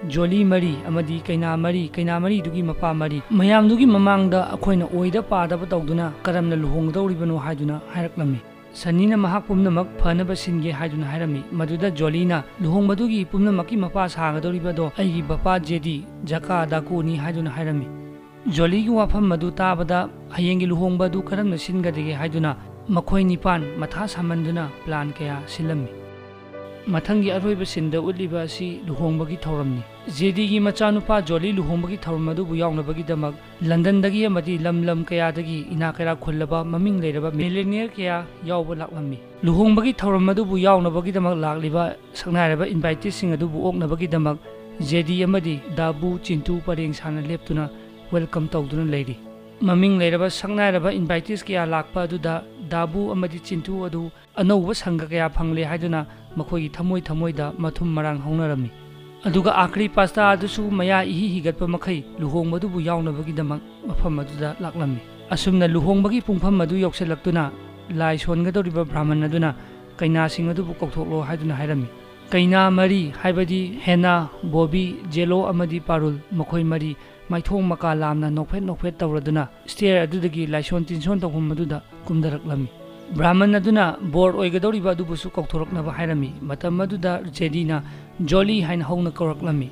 ꯖꯣꯂꯤ ꯃꯔꯤ ꯑꯃꯗꯤ ꯀꯩꯅꯥ ꯃꯔꯤ, ꯀꯩꯅꯥ ꯃꯔꯤꯗꯨꯒꯤ ꯃꯄꯥ ꯃꯔꯤ, ꯃꯌꯥꯝꯗꯨꯒꯤ ꯃꯃꯥꯡꯗ ꯑꯩꯈꯣꯏꯅ ꯑꯣꯏꯗ ꯄꯥꯗꯕ ꯇꯧꯗꯨꯅ ꯀꯔꯝꯅ ꯂꯨꯍꯣꯡꯒꯗꯧꯔꯤꯕꯅꯣ ꯍꯥꯏꯗꯨꯅ ꯍꯥꯏꯔꯛꯂꯝꯃꯤ꯫ ꯁꯅꯤꯅ ꯃꯍꯥꯛ ꯄꯨꯝꯅꯃꯛ ꯐꯅꯕ ꯁꯤꯟꯒꯦ ꯍꯥꯏꯗꯨꯅ ꯍꯥꯏꯔꯝꯃꯤ꯫ ꯃꯗꯨꯗ ꯖꯣꯂꯤꯅ, "ꯂꯨꯍꯣꯡꯕꯗꯨꯒꯤ ꯄꯨꯝꯅꯃꯛꯀꯤ ꯃꯄꯥ ꯁꯥꯒꯗꯧꯔꯤꯕꯗꯣ ꯑꯩꯒꯤ ꯕꯄꯥ ꯖꯦꯗꯤ, ꯖꯀꯥ ꯗꯥꯀꯨꯅꯤ" ꯍꯥꯏꯗꯨꯅ ꯍꯥꯏꯔꯝꯃꯤ꯫ ꯖꯣꯂꯤꯒꯤ ꯋꯥꯐꯝ ꯑꯗꯨ ꯇꯥꯕꯗ ꯍꯌꯦꯡꯒꯤ ꯂꯨꯍꯣꯡꯕ ꯑꯗꯨ ꯀꯔꯝꯅ ꯁꯤꯟꯒꯗꯒꯦ ꯍꯥꯏꯗꯨꯅ ꯃꯈꯣꯏ ꯅꯤꯄꯥꯟ ꯃꯊꯥ ꯁꯥꯃꯟꯗꯨꯅ ꯄ꯭ꯂꯥꯟ ꯀꯌꯥ ꯁꯤꯜꯂꯝꯃꯤ꯫ ꯃꯊꯪꯒꯤ ꯑꯔꯣꯏꯕ ꯁꯤꯟꯗ ꯎꯠꯂꯤꯕ ꯑꯁꯤ ꯂꯨꯍꯣꯡꯕꯒꯤ ꯊꯧꯔꯝꯅꯤ꯫ ꯖꯦꯗꯤꯒꯤ ꯃꯆꯥꯅꯨꯄꯥ ꯖꯣꯂꯤ ꯂꯨꯍꯣꯡꯕꯒꯤ ꯊꯧꯔꯝ ꯑꯗꯨꯕꯨ ꯌꯥꯎꯅꯕꯒꯤꯗꯃꯛ ꯂꯟꯗꯟꯗꯒꯤ ꯑꯃꯗꯤ ꯂꯝ ꯂꯝ ꯀꯌꯥꯗꯒꯤ ꯏꯅꯥꯛ ꯀꯩꯔꯥꯛ ꯈꯨꯜꯂꯕ ꯃꯃꯤꯡ ꯂꯩꯔꯕ ꯃꯤꯂꯤꯅꯤꯌꯔ ꯀꯌꯥ ꯌꯥꯎꯕ ꯂꯥꯛꯂꯝꯃꯤ꯫ ꯂꯨꯍꯣꯡꯕꯒꯤ ꯊꯧꯔꯝ ꯑꯗꯨꯕꯨ ꯌꯥꯎꯅꯕꯒꯤꯗꯃꯛ ꯂꯥꯛꯂꯤꯕ ꯁꯛꯅꯥꯏꯔꯕ ꯏꯟꯚꯥꯏꯇꯤꯁꯁꯤꯡ ꯑꯗꯨꯕꯨ ꯑꯣꯛꯅꯕꯒꯤꯗꯃꯛ ꯖꯦꯗꯤ ꯑꯃꯗꯤ ꯗꯥꯕꯨ ꯆꯤꯟꯇꯨ ꯄꯔꯦꯡ ꯁꯥꯅ ꯂꯦꯞꯇꯨꯅ ꯋꯦꯜꯀꯝ ꯇꯧꯗꯨꯅ ꯂꯩꯔꯤ꯫ ꯃꯃꯤꯡ ꯂꯩꯔꯕ ꯁꯛꯅꯥꯏꯔꯕ ꯏꯟꯚꯥꯏꯇꯤꯁ ꯀꯌꯥ ꯂꯥꯛꯄ ꯑꯗꯨꯗ ꯗꯥꯕꯨ ꯑꯃꯗꯤ ꯆꯤꯟꯇꯨ ꯑꯗꯨ ꯑꯅꯧꯕ ꯁꯪꯒ ꯀꯌꯥ ꯐꯪꯂꯦ ꯍꯥꯏꯗꯨꯅ ꯃꯈꯣꯏꯒꯤ ꯊꯃꯣꯏ ꯊꯃꯣꯏꯗ ꯃꯊꯨꯝ ꯃꯔꯥꯡ ꯍꯧꯅꯔꯝꯃꯤ꯫ ꯑꯗꯨꯒ ꯑꯥꯈ꯭ꯔꯤ ꯄꯥꯁꯇꯥ ꯑꯗꯨꯁꯨ ꯃꯌꯥ ꯏꯍꯤ ꯍꯤꯒꯠꯄ ꯃꯈꯩ ꯂꯨꯍꯣꯡꯕꯗꯨꯕꯨ ꯌꯥꯎꯅꯕꯒꯤꯗꯃꯛ ꯃꯐꯝ ꯑꯗꯨꯗ ꯂꯥꯛꯂꯝꯃꯤ꯫ ꯑꯁꯨꯝꯅ ꯂꯨꯍꯣꯡꯕꯒꯤ ꯄꯨꯡꯐꯝ ꯑꯗꯨ ꯌꯧꯁꯤꯜꯂꯛꯇꯨꯅ ꯂꯥꯏ ꯁꯣꯟꯒꯗꯧꯔꯤꯕ ꯕ꯭ꯔꯥꯍꯃꯟ ꯑꯗꯨꯅ ꯀꯩꯅꯥꯁꯤꯡ ꯑꯗꯨꯕꯨ ꯀꯧꯊꯣꯛꯂꯣ ꯍꯥꯏꯗꯨꯅ ꯍꯥꯏꯔꯝꯃꯤ꯫ ꯀꯩꯅꯥ ꯃꯔꯤ, ꯍꯥꯏꯕꯗꯤ ꯍꯦꯅꯥ, ꯕꯣꯕꯤ, ꯖꯦꯂꯣ ꯑꯃꯗꯤ ꯄꯥꯔꯨꯜ, ꯃꯈꯣꯏ ꯃꯔꯤ ꯃꯥꯏꯊꯣꯡ ꯃꯀꯥ ꯂꯥꯝꯅ ꯅꯣꯛꯐꯦꯠ ꯅꯣꯛꯐꯦꯠ ꯇꯧꯔꯗꯨꯅ ꯁ꯭ꯇꯦꯌꯔ ꯑꯗꯨꯗꯒꯤ ꯂꯥꯏꯁꯣꯟ ꯇꯤꯟꯁꯣꯟ ꯇꯧꯐꯝ ꯑꯗꯨꯗ ꯀꯨꯝꯊꯔꯛꯂꯝꯃꯤ꯫ ꯕ꯭ꯔꯥꯍꯃꯟ ꯑꯗꯨꯅ ꯕꯣꯔ ꯑꯣꯏꯒꯗꯧꯔꯤꯕ ꯑꯗꯨꯕꯨꯁꯨ ꯀꯧꯊꯣꯔꯛꯅꯕ ꯍꯥꯏꯔꯝꯃꯤ꯫ ꯃꯇꯝ ꯑꯗꯨꯗ ꯖꯦꯗꯤꯅ ꯖꯣꯂꯤ ꯍꯥꯏꯅ ꯍꯧꯅ ꯀꯧꯔꯛꯂꯝꯃꯤ꯫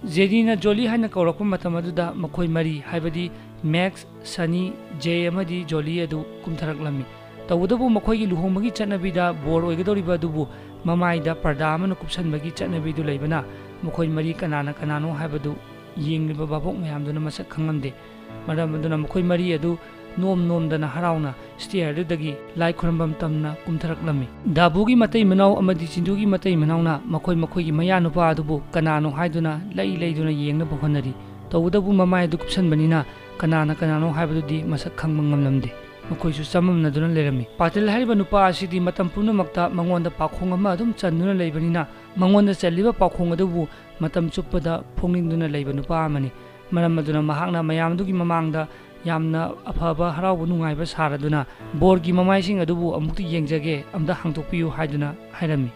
ꯖꯦꯗꯤꯅ ꯖꯣꯂꯤ ꯍꯥꯏꯅ ꯀꯧꯔꯛꯄ ꯃꯇꯝ ꯑꯗꯨꯗ ꯃꯈꯣꯏ ꯃꯔꯤ, ꯍꯥꯏꯕꯗꯤ ꯃꯦꯛꯁ, ꯁꯅꯤ, ꯖꯦ ꯑꯃꯗꯤ ꯖꯣꯂꯤ ꯑꯗꯨ ꯀꯨꯝꯊꯔꯛꯂꯝꯃꯤ꯫ ꯇꯧꯕꯇꯕꯨ ꯃꯈꯣꯏꯒꯤ ꯂꯨꯍꯣꯡꯕꯒꯤ ꯆꯠꯅꯕꯤꯗ ꯕꯣꯔ ꯑꯣꯏꯒꯗꯧꯔꯤꯕ ꯑꯗꯨꯕꯨ ꯃꯃꯥꯏꯗ ꯄꯔꯗꯥ ꯑꯃꯅ ꯀꯨꯞꯁꯟꯕꯒꯤ ꯆꯠꯅꯕꯤꯗꯨ ꯂꯩꯕꯅ ꯃꯈꯣꯏ ꯃꯔꯤ ꯀꯅꯥꯅ ꯀꯅꯥꯅꯣ ꯍꯥꯏꯕꯗꯨ ꯌꯦꯡꯂꯤꯕ ꯚꯥꯕꯣꯛ ꯃꯌꯥꯝꯗꯨꯅ ꯃꯁꯛ ꯈꯪꯂꯝꯗꯦ꯫ ꯃꯔꯝ ꯑꯗꯨꯅ ꯃꯈꯣꯏ ꯃꯔꯤ ꯑꯗꯨ ꯅꯣꯝ ꯅꯣꯝꯗꯅ ꯍꯔꯥꯎꯅ ꯁ꯭ꯇꯦꯌꯔꯗꯨꯗꯒꯤ ꯂꯥꯏ ꯈꯨꯔꯨꯝꯐꯝ ꯇꯝꯅ ꯀꯨꯝꯊꯔꯛꯂꯝꯃꯤ꯫ ꯗꯥꯕꯨꯒꯤ ꯃꯇꯩ ꯃꯅꯥꯎ ꯑꯃꯗꯤ ꯆꯤꯟꯗꯨꯒꯤ ꯃꯇꯩ ꯃꯅꯥꯎꯅ ꯃꯈꯣꯏ ꯃꯈꯣꯏꯒꯤ ꯃꯌꯥꯅꯨꯄꯥ ꯑꯗꯨꯕꯨ ꯀꯅꯥꯅꯣ ꯍꯥꯏꯗꯨꯅ ꯂꯩ ꯂꯩꯗꯨꯅ ꯌꯦꯡꯅꯕ ꯍꯣꯠꯅꯔꯤ꯫ ꯇꯧꯕꯇꯕꯨ ꯃꯃꯥꯏ ꯑꯗꯨ ꯀꯨꯞꯁꯟꯕꯅꯤꯅ ꯀꯅꯥꯅ ꯀꯅꯥꯅꯣ ꯍꯥꯏꯕꯗꯨꯗꯤ ꯃꯁꯛ ꯈꯪꯕ ꯉꯝꯂꯝꯗꯦ꯫ ꯃꯈꯣꯏꯁꯨ ꯆꯃꯝꯅꯗꯨꯅ ꯂꯩꯔꯝꯃꯤ꯫ ꯄꯥꯇꯤꯜ ꯍꯥꯏꯔꯤꯕ ꯅꯨꯄꯥ ꯑꯁꯤꯗꯤ ꯃꯇꯝ ꯄꯨꯝꯅꯃꯛꯇ ꯃꯉꯣꯟꯗ ꯄꯥꯈꯣꯡ ꯑꯃ ꯑꯗꯨꯝ ꯆꯟꯗꯨꯅ ꯂꯩꯕꯅꯤꯅ ꯃꯉꯣꯟꯗ ꯆꯜꯂꯤꯕ ꯄꯥꯈꯣꯡ ꯑꯗꯨꯕꯨ ꯃꯇꯝ ꯆꯨꯞꯄꯗ ꯐꯣꯡꯅꯤꯡꯗꯨꯅ ꯂꯩꯕ ꯅꯨꯄꯥ ꯑꯃꯅꯤ꯫ ꯃꯔꯝ ꯑꯗꯨꯅ ꯃꯍꯥꯛꯅ ꯃꯌꯥꯝ ꯑꯗꯨꯒꯤ ꯃꯃꯥꯡꯗ ꯌꯥꯝꯅ ꯑꯐꯕ ꯍꯔꯥꯎꯕ ꯅꯨꯡꯉꯥꯏꯕ ꯁꯥꯔꯗꯨꯅ ꯕꯣꯔꯒꯤ ꯃꯃꯥꯏꯁꯤꯡ ꯑꯗꯨꯕꯨ ꯑꯃꯨꯛꯇ ꯌꯦꯡꯖꯒꯦ, ꯑꯝꯇ ꯍꯥꯡꯗꯣꯛꯄꯤꯌꯨ ꯍꯥꯏꯗꯨꯅ ꯍꯥꯏꯔꯝꯃꯤ꯫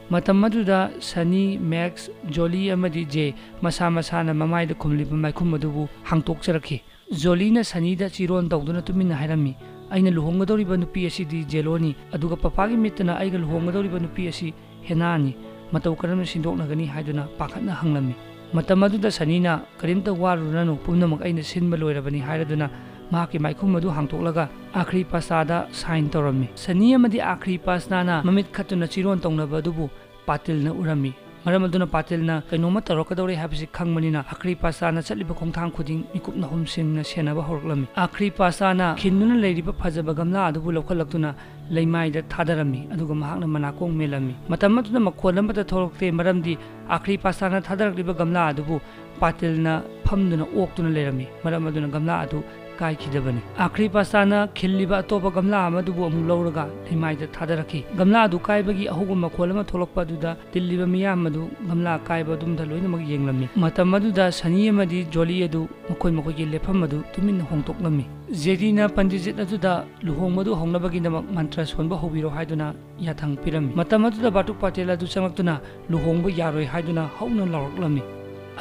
ꯃꯇꯝ ꯑꯗꯨꯗ ꯁꯅꯤ, ꯃꯦꯛꯁ, ꯖꯣꯂꯤ ꯑꯃꯗꯤ ꯖꯦ ꯃꯁꯥ ꯃꯁꯥꯅ ꯃꯃꯥꯏꯗ ꯈꯨꯝꯂꯤꯕ ꯃꯥꯏꯈꯨꯝ ꯑꯗꯨꯕꯨ ꯍꯥꯡꯗꯣꯛꯆꯔꯛꯈꯤ꯫ ꯖꯣꯂꯤꯅ ꯁꯅꯤꯗ ꯆꯤꯔꯣꯟ ꯇꯧꯗꯨꯅ ꯇꯨꯃꯤꯟꯅ ꯍꯥꯏꯔꯝꯃꯤ, "ꯑꯩꯅ ꯂꯨꯍꯣꯡꯒꯗꯧꯔꯤꯕ ꯅꯨꯄꯤ ꯑꯁꯤꯗꯤ ꯖꯦꯂꯣꯅꯤ, ꯑꯗꯨꯒ ꯄꯄꯥꯒꯤ ꯃꯤꯠꯇꯅ ꯑꯩꯒ ꯂꯨꯍꯣꯡꯒꯗꯧꯔꯤꯕ ꯅꯨꯄꯤ ꯑꯁꯤ ꯍꯦꯅꯥꯅꯤ꯫ ꯃꯇꯧ ꯀꯔꯝꯅ ꯁꯤꯟꯗꯣꯛꯅꯒꯅꯤ?" ꯍꯥꯏꯗꯨꯅ ꯄꯥꯈꯠꯅ ꯍꯪꯂꯝꯃꯤ꯫ ꯃꯇꯝ ꯑꯗꯨꯗ ꯁꯅꯤꯅ, "ꯀꯔꯤꯝꯇ ꯋꯥꯔꯨꯔꯅꯨ, ꯄꯨꯝꯅꯃꯛ ꯑꯩꯅ ꯁꯤꯟꯕ ꯂꯣꯏꯔꯕꯅꯤ" ꯍꯥꯏꯔꯗꯨꯅ ꯃꯍꯥꯛꯀꯤ ꯃꯥꯏꯈꯨꯝ ꯑꯗꯨ ꯍꯥꯡꯗꯣꯛꯂꯒ ꯑꯥꯈ꯭ꯔꯤ ꯄꯥꯁꯇꯥꯗ ꯁꯥꯏꯟ ꯇꯧꯔꯝꯃꯤ꯫ ꯁꯅꯤ ꯑꯃꯗꯤ ꯑꯥꯈ꯭ꯔꯤ ꯄꯥꯁꯇꯥꯅ ꯃꯃꯤꯠ ꯈꯠꯇꯨꯅ ꯆꯤꯔꯣꯟ ꯇꯧꯅꯕ ꯑꯗꯨꯕꯨ ꯄꯥꯇꯤꯜꯅ ꯎꯔꯝꯃꯤ꯫ ꯃꯔꯝ ꯑꯗꯨꯅ ꯄꯥꯇꯤꯜꯅ ꯀꯩꯅꯣꯝꯃ ꯇꯧꯔꯛꯀꯗꯧꯔꯦ ꯍꯥꯏꯕꯁꯤ ꯈꯪꯕꯅꯤꯅ ꯑꯈ꯭ꯔꯤ ꯄꯥꯁꯥꯅ ꯆꯠꯂꯤꯕ ꯈꯣꯡꯊꯥꯡ ꯈꯨꯗꯤꯡ ꯃꯤꯀꯨꯞꯅ ꯍꯨꯝꯁꯤꯡꯅ ꯁꯦꯟꯅꯕ ꯍꯧꯔꯛꯂꯝꯃꯤ꯫ ꯑꯈ꯭ꯔꯤ ꯄꯥꯁꯥꯅ ꯈꯤꯟꯗꯨꯅ ꯂꯩꯔꯤꯕ ꯐꯖꯕ ꯒꯝꯂꯥ ꯑꯗꯨꯕꯨ ꯂꯧꯈꯠꯂꯛꯇꯨꯅ ꯂꯩꯃꯥꯏꯗ ꯊꯥꯗꯔꯝꯃꯤ, ꯑꯗꯨꯒ ꯃꯍꯥꯛꯅ ꯃꯅꯥꯀꯣꯡ ꯃꯦꯜꯂꯝꯃꯤ꯫ ꯃꯇꯝ ꯑꯗꯨꯗ ꯃꯈꯣꯟ ꯑꯃꯠꯇ ꯊꯣꯛꯂꯛꯇꯦ, ꯃꯔꯝꯗꯤ ꯑꯈ꯭ꯔꯤ ꯄꯥꯁꯥꯅ ꯊꯥꯗꯔꯛꯂꯤꯕ ꯒꯝꯂꯥ ꯑꯗꯨꯕꯨ ꯄꯥꯇꯤꯜꯅ ꯐꯝꯗꯨꯅ ꯑꯣꯛꯇꯨꯅ ꯂꯩꯔꯝꯃꯤ꯫ ꯃꯔꯝ ꯑꯗꯨꯅ ꯒꯝꯂꯥ ꯑꯗꯨ ꯀꯥꯏꯈꯤꯗꯕꯅꯤ꯫ ꯑꯈ꯭ꯔꯤ ꯄꯥꯁꯥꯅ ꯈꯤꯜꯂꯤꯕ ꯑꯇꯣꯞꯄ ꯒꯝꯂꯥ ꯑꯃꯗꯨꯕꯨ ꯑꯃꯨꯛ ꯂꯧꯔꯒ ꯂꯩꯃꯥꯏꯗ ꯊꯥꯗꯔꯛꯈꯤ꯫ ꯒꯝꯂꯥ ꯑꯗꯨ ꯀꯥꯏꯕꯒꯤ ꯑꯍꯧꯕ ꯃꯈꯣꯜ ꯑꯃ ꯊꯣꯛꯂꯛꯄ ꯑꯗꯨꯗ ꯇꯤꯜꯂꯤꯕ ꯃꯤꯌꯥꯝ ꯑꯗꯨ ꯒꯝꯂꯥ ꯀꯥꯏꯕ ꯑꯗꯨꯝꯗ ꯂꯣꯏꯅꯃꯛ ꯌꯦꯡꯂꯝꯃꯤ꯫ ꯃꯇꯝ ꯑꯗꯨꯗ ꯁꯅꯤ ꯑꯃꯗꯤ ꯖꯣꯂꯤ ꯑꯗꯨ ꯃꯈꯣꯏ ꯃꯈꯣꯏꯒꯤ ꯂꯦꯞꯐꯝ ꯑꯗꯨ ꯇꯨꯃꯤꯟꯅ ꯍꯣꯡꯗꯣꯛꯂꯝꯃꯤ꯫ ꯖꯦꯗꯤꯅ ꯄꯟꯗꯤꯖꯤꯠ ꯑꯗꯨꯗ ꯂꯨꯍꯣꯡꯕꯗꯨ ꯍꯧꯅꯕꯒꯤꯗꯃꯛ ꯃꯟꯇ꯭ꯔ ꯁꯣꯟꯕ ꯍꯧꯕꯤꯔꯣ ꯍꯥꯏꯗꯨꯅ ꯌꯥꯊꯪ ꯄꯤꯔꯝꯃꯤ꯫ ꯃꯇꯝ ꯑꯗꯨꯗ ꯕꯥꯇꯨꯛ ꯄꯥꯇꯦꯜ ꯑꯗꯨ ꯆꯪꯂꯛꯇꯨꯅ ꯂꯨꯍꯣꯡꯕ ꯌꯥꯔꯣꯏ ꯍꯥꯏꯗꯨꯅ ꯍꯧꯅ ꯂꯥꯎꯔꯛꯂꯝꯃꯤ꯫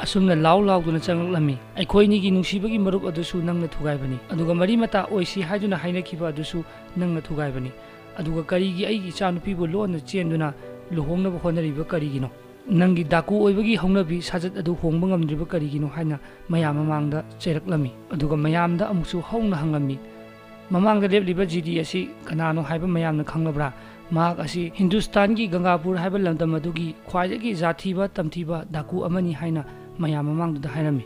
ꯑꯁꯨꯝꯅ ꯂꯥꯎ ꯂꯥꯎꯗꯨꯅ ꯆꯪꯂꯛꯂꯝꯃꯤ꯫ ꯑꯩꯈꯣꯏ ꯑꯅꯤꯒꯤ ꯅꯨꯡꯁꯤꯕꯒꯤ ꯃꯔꯨꯞ ꯑꯗꯨꯁꯨ ꯅꯪꯅ ꯊꯨꯒꯥꯏꯕꯅꯤ, ꯑꯗꯨꯒ ꯃꯔꯤ ꯃꯇꯥ ꯑꯣꯏꯁꯤ ꯍꯥꯏꯗꯨꯅ ꯍꯥꯏꯅꯈꯤꯕ ꯑꯗꯨꯁꯨ ꯅꯪꯅ ꯊꯨꯒꯥꯏꯕꯅꯤ꯫ ꯑꯗꯨꯒ ꯀꯔꯤꯒꯤ ꯑꯩꯒꯤ ꯏꯆꯥꯅꯨꯄꯤꯕꯨ ꯂꯣꯟꯅ ꯆꯦꯟꯗꯨꯅ ꯂꯨꯍꯣꯡꯅꯕ ꯍꯣꯠꯅꯔꯤꯕ ꯀꯔꯤꯒꯤꯅꯣ? ꯅꯪꯒꯤ ꯗꯥꯀꯨ ꯑꯣꯏꯕꯒꯤ ꯍꯧꯅꯕꯤ ꯁꯥꯖꯠ ꯑꯗꯨ ꯍꯣꯡꯕ ꯉꯝꯗ꯭ꯔꯤꯕ ꯀꯔꯤꯒꯤꯅꯣ ꯍꯥꯏꯅ ꯃꯌꯥꯝ ꯃꯃꯥꯡꯗ ꯆꯩꯔꯛꯂꯝꯃꯤ꯫ ꯑꯗꯨꯒ ꯃꯌꯥꯝꯗ ꯑꯃꯨꯛꯁꯨ ꯍꯧꯅ ꯍꯪꯂꯝꯃꯤ꯫ ꯃꯃꯥꯡꯗ ꯂꯦꯞꯂꯤꯕ ꯖꯦꯗꯤ ꯑꯁꯤ ꯀꯅꯥꯅꯣ ꯍꯥꯏꯕ ꯃꯌꯥꯝꯅ ꯈꯪꯂꯕ꯭ꯔꯥ? ꯃꯍꯥꯛ ꯑꯁꯤ ꯍꯤꯟꯗꯨꯁꯇꯥꯟꯒꯤ ꯒꯪꯒꯥꯄꯨꯔ ꯍꯥꯏꯕ ꯂꯝꯗꯝ ꯑꯗꯨꯒꯤ ꯈ꯭ꯋꯥꯏꯗꯒꯤ ꯖꯥꯊꯤꯕ ꯇꯝꯊꯤꯕ ꯗꯥꯀꯨ ꯑꯃꯅꯤ ꯍꯥꯏꯅ ꯃꯌꯥꯝ ꯃꯃꯥꯡꯗꯨꯗ ꯍꯥꯏꯔꯝꯃꯤ꯫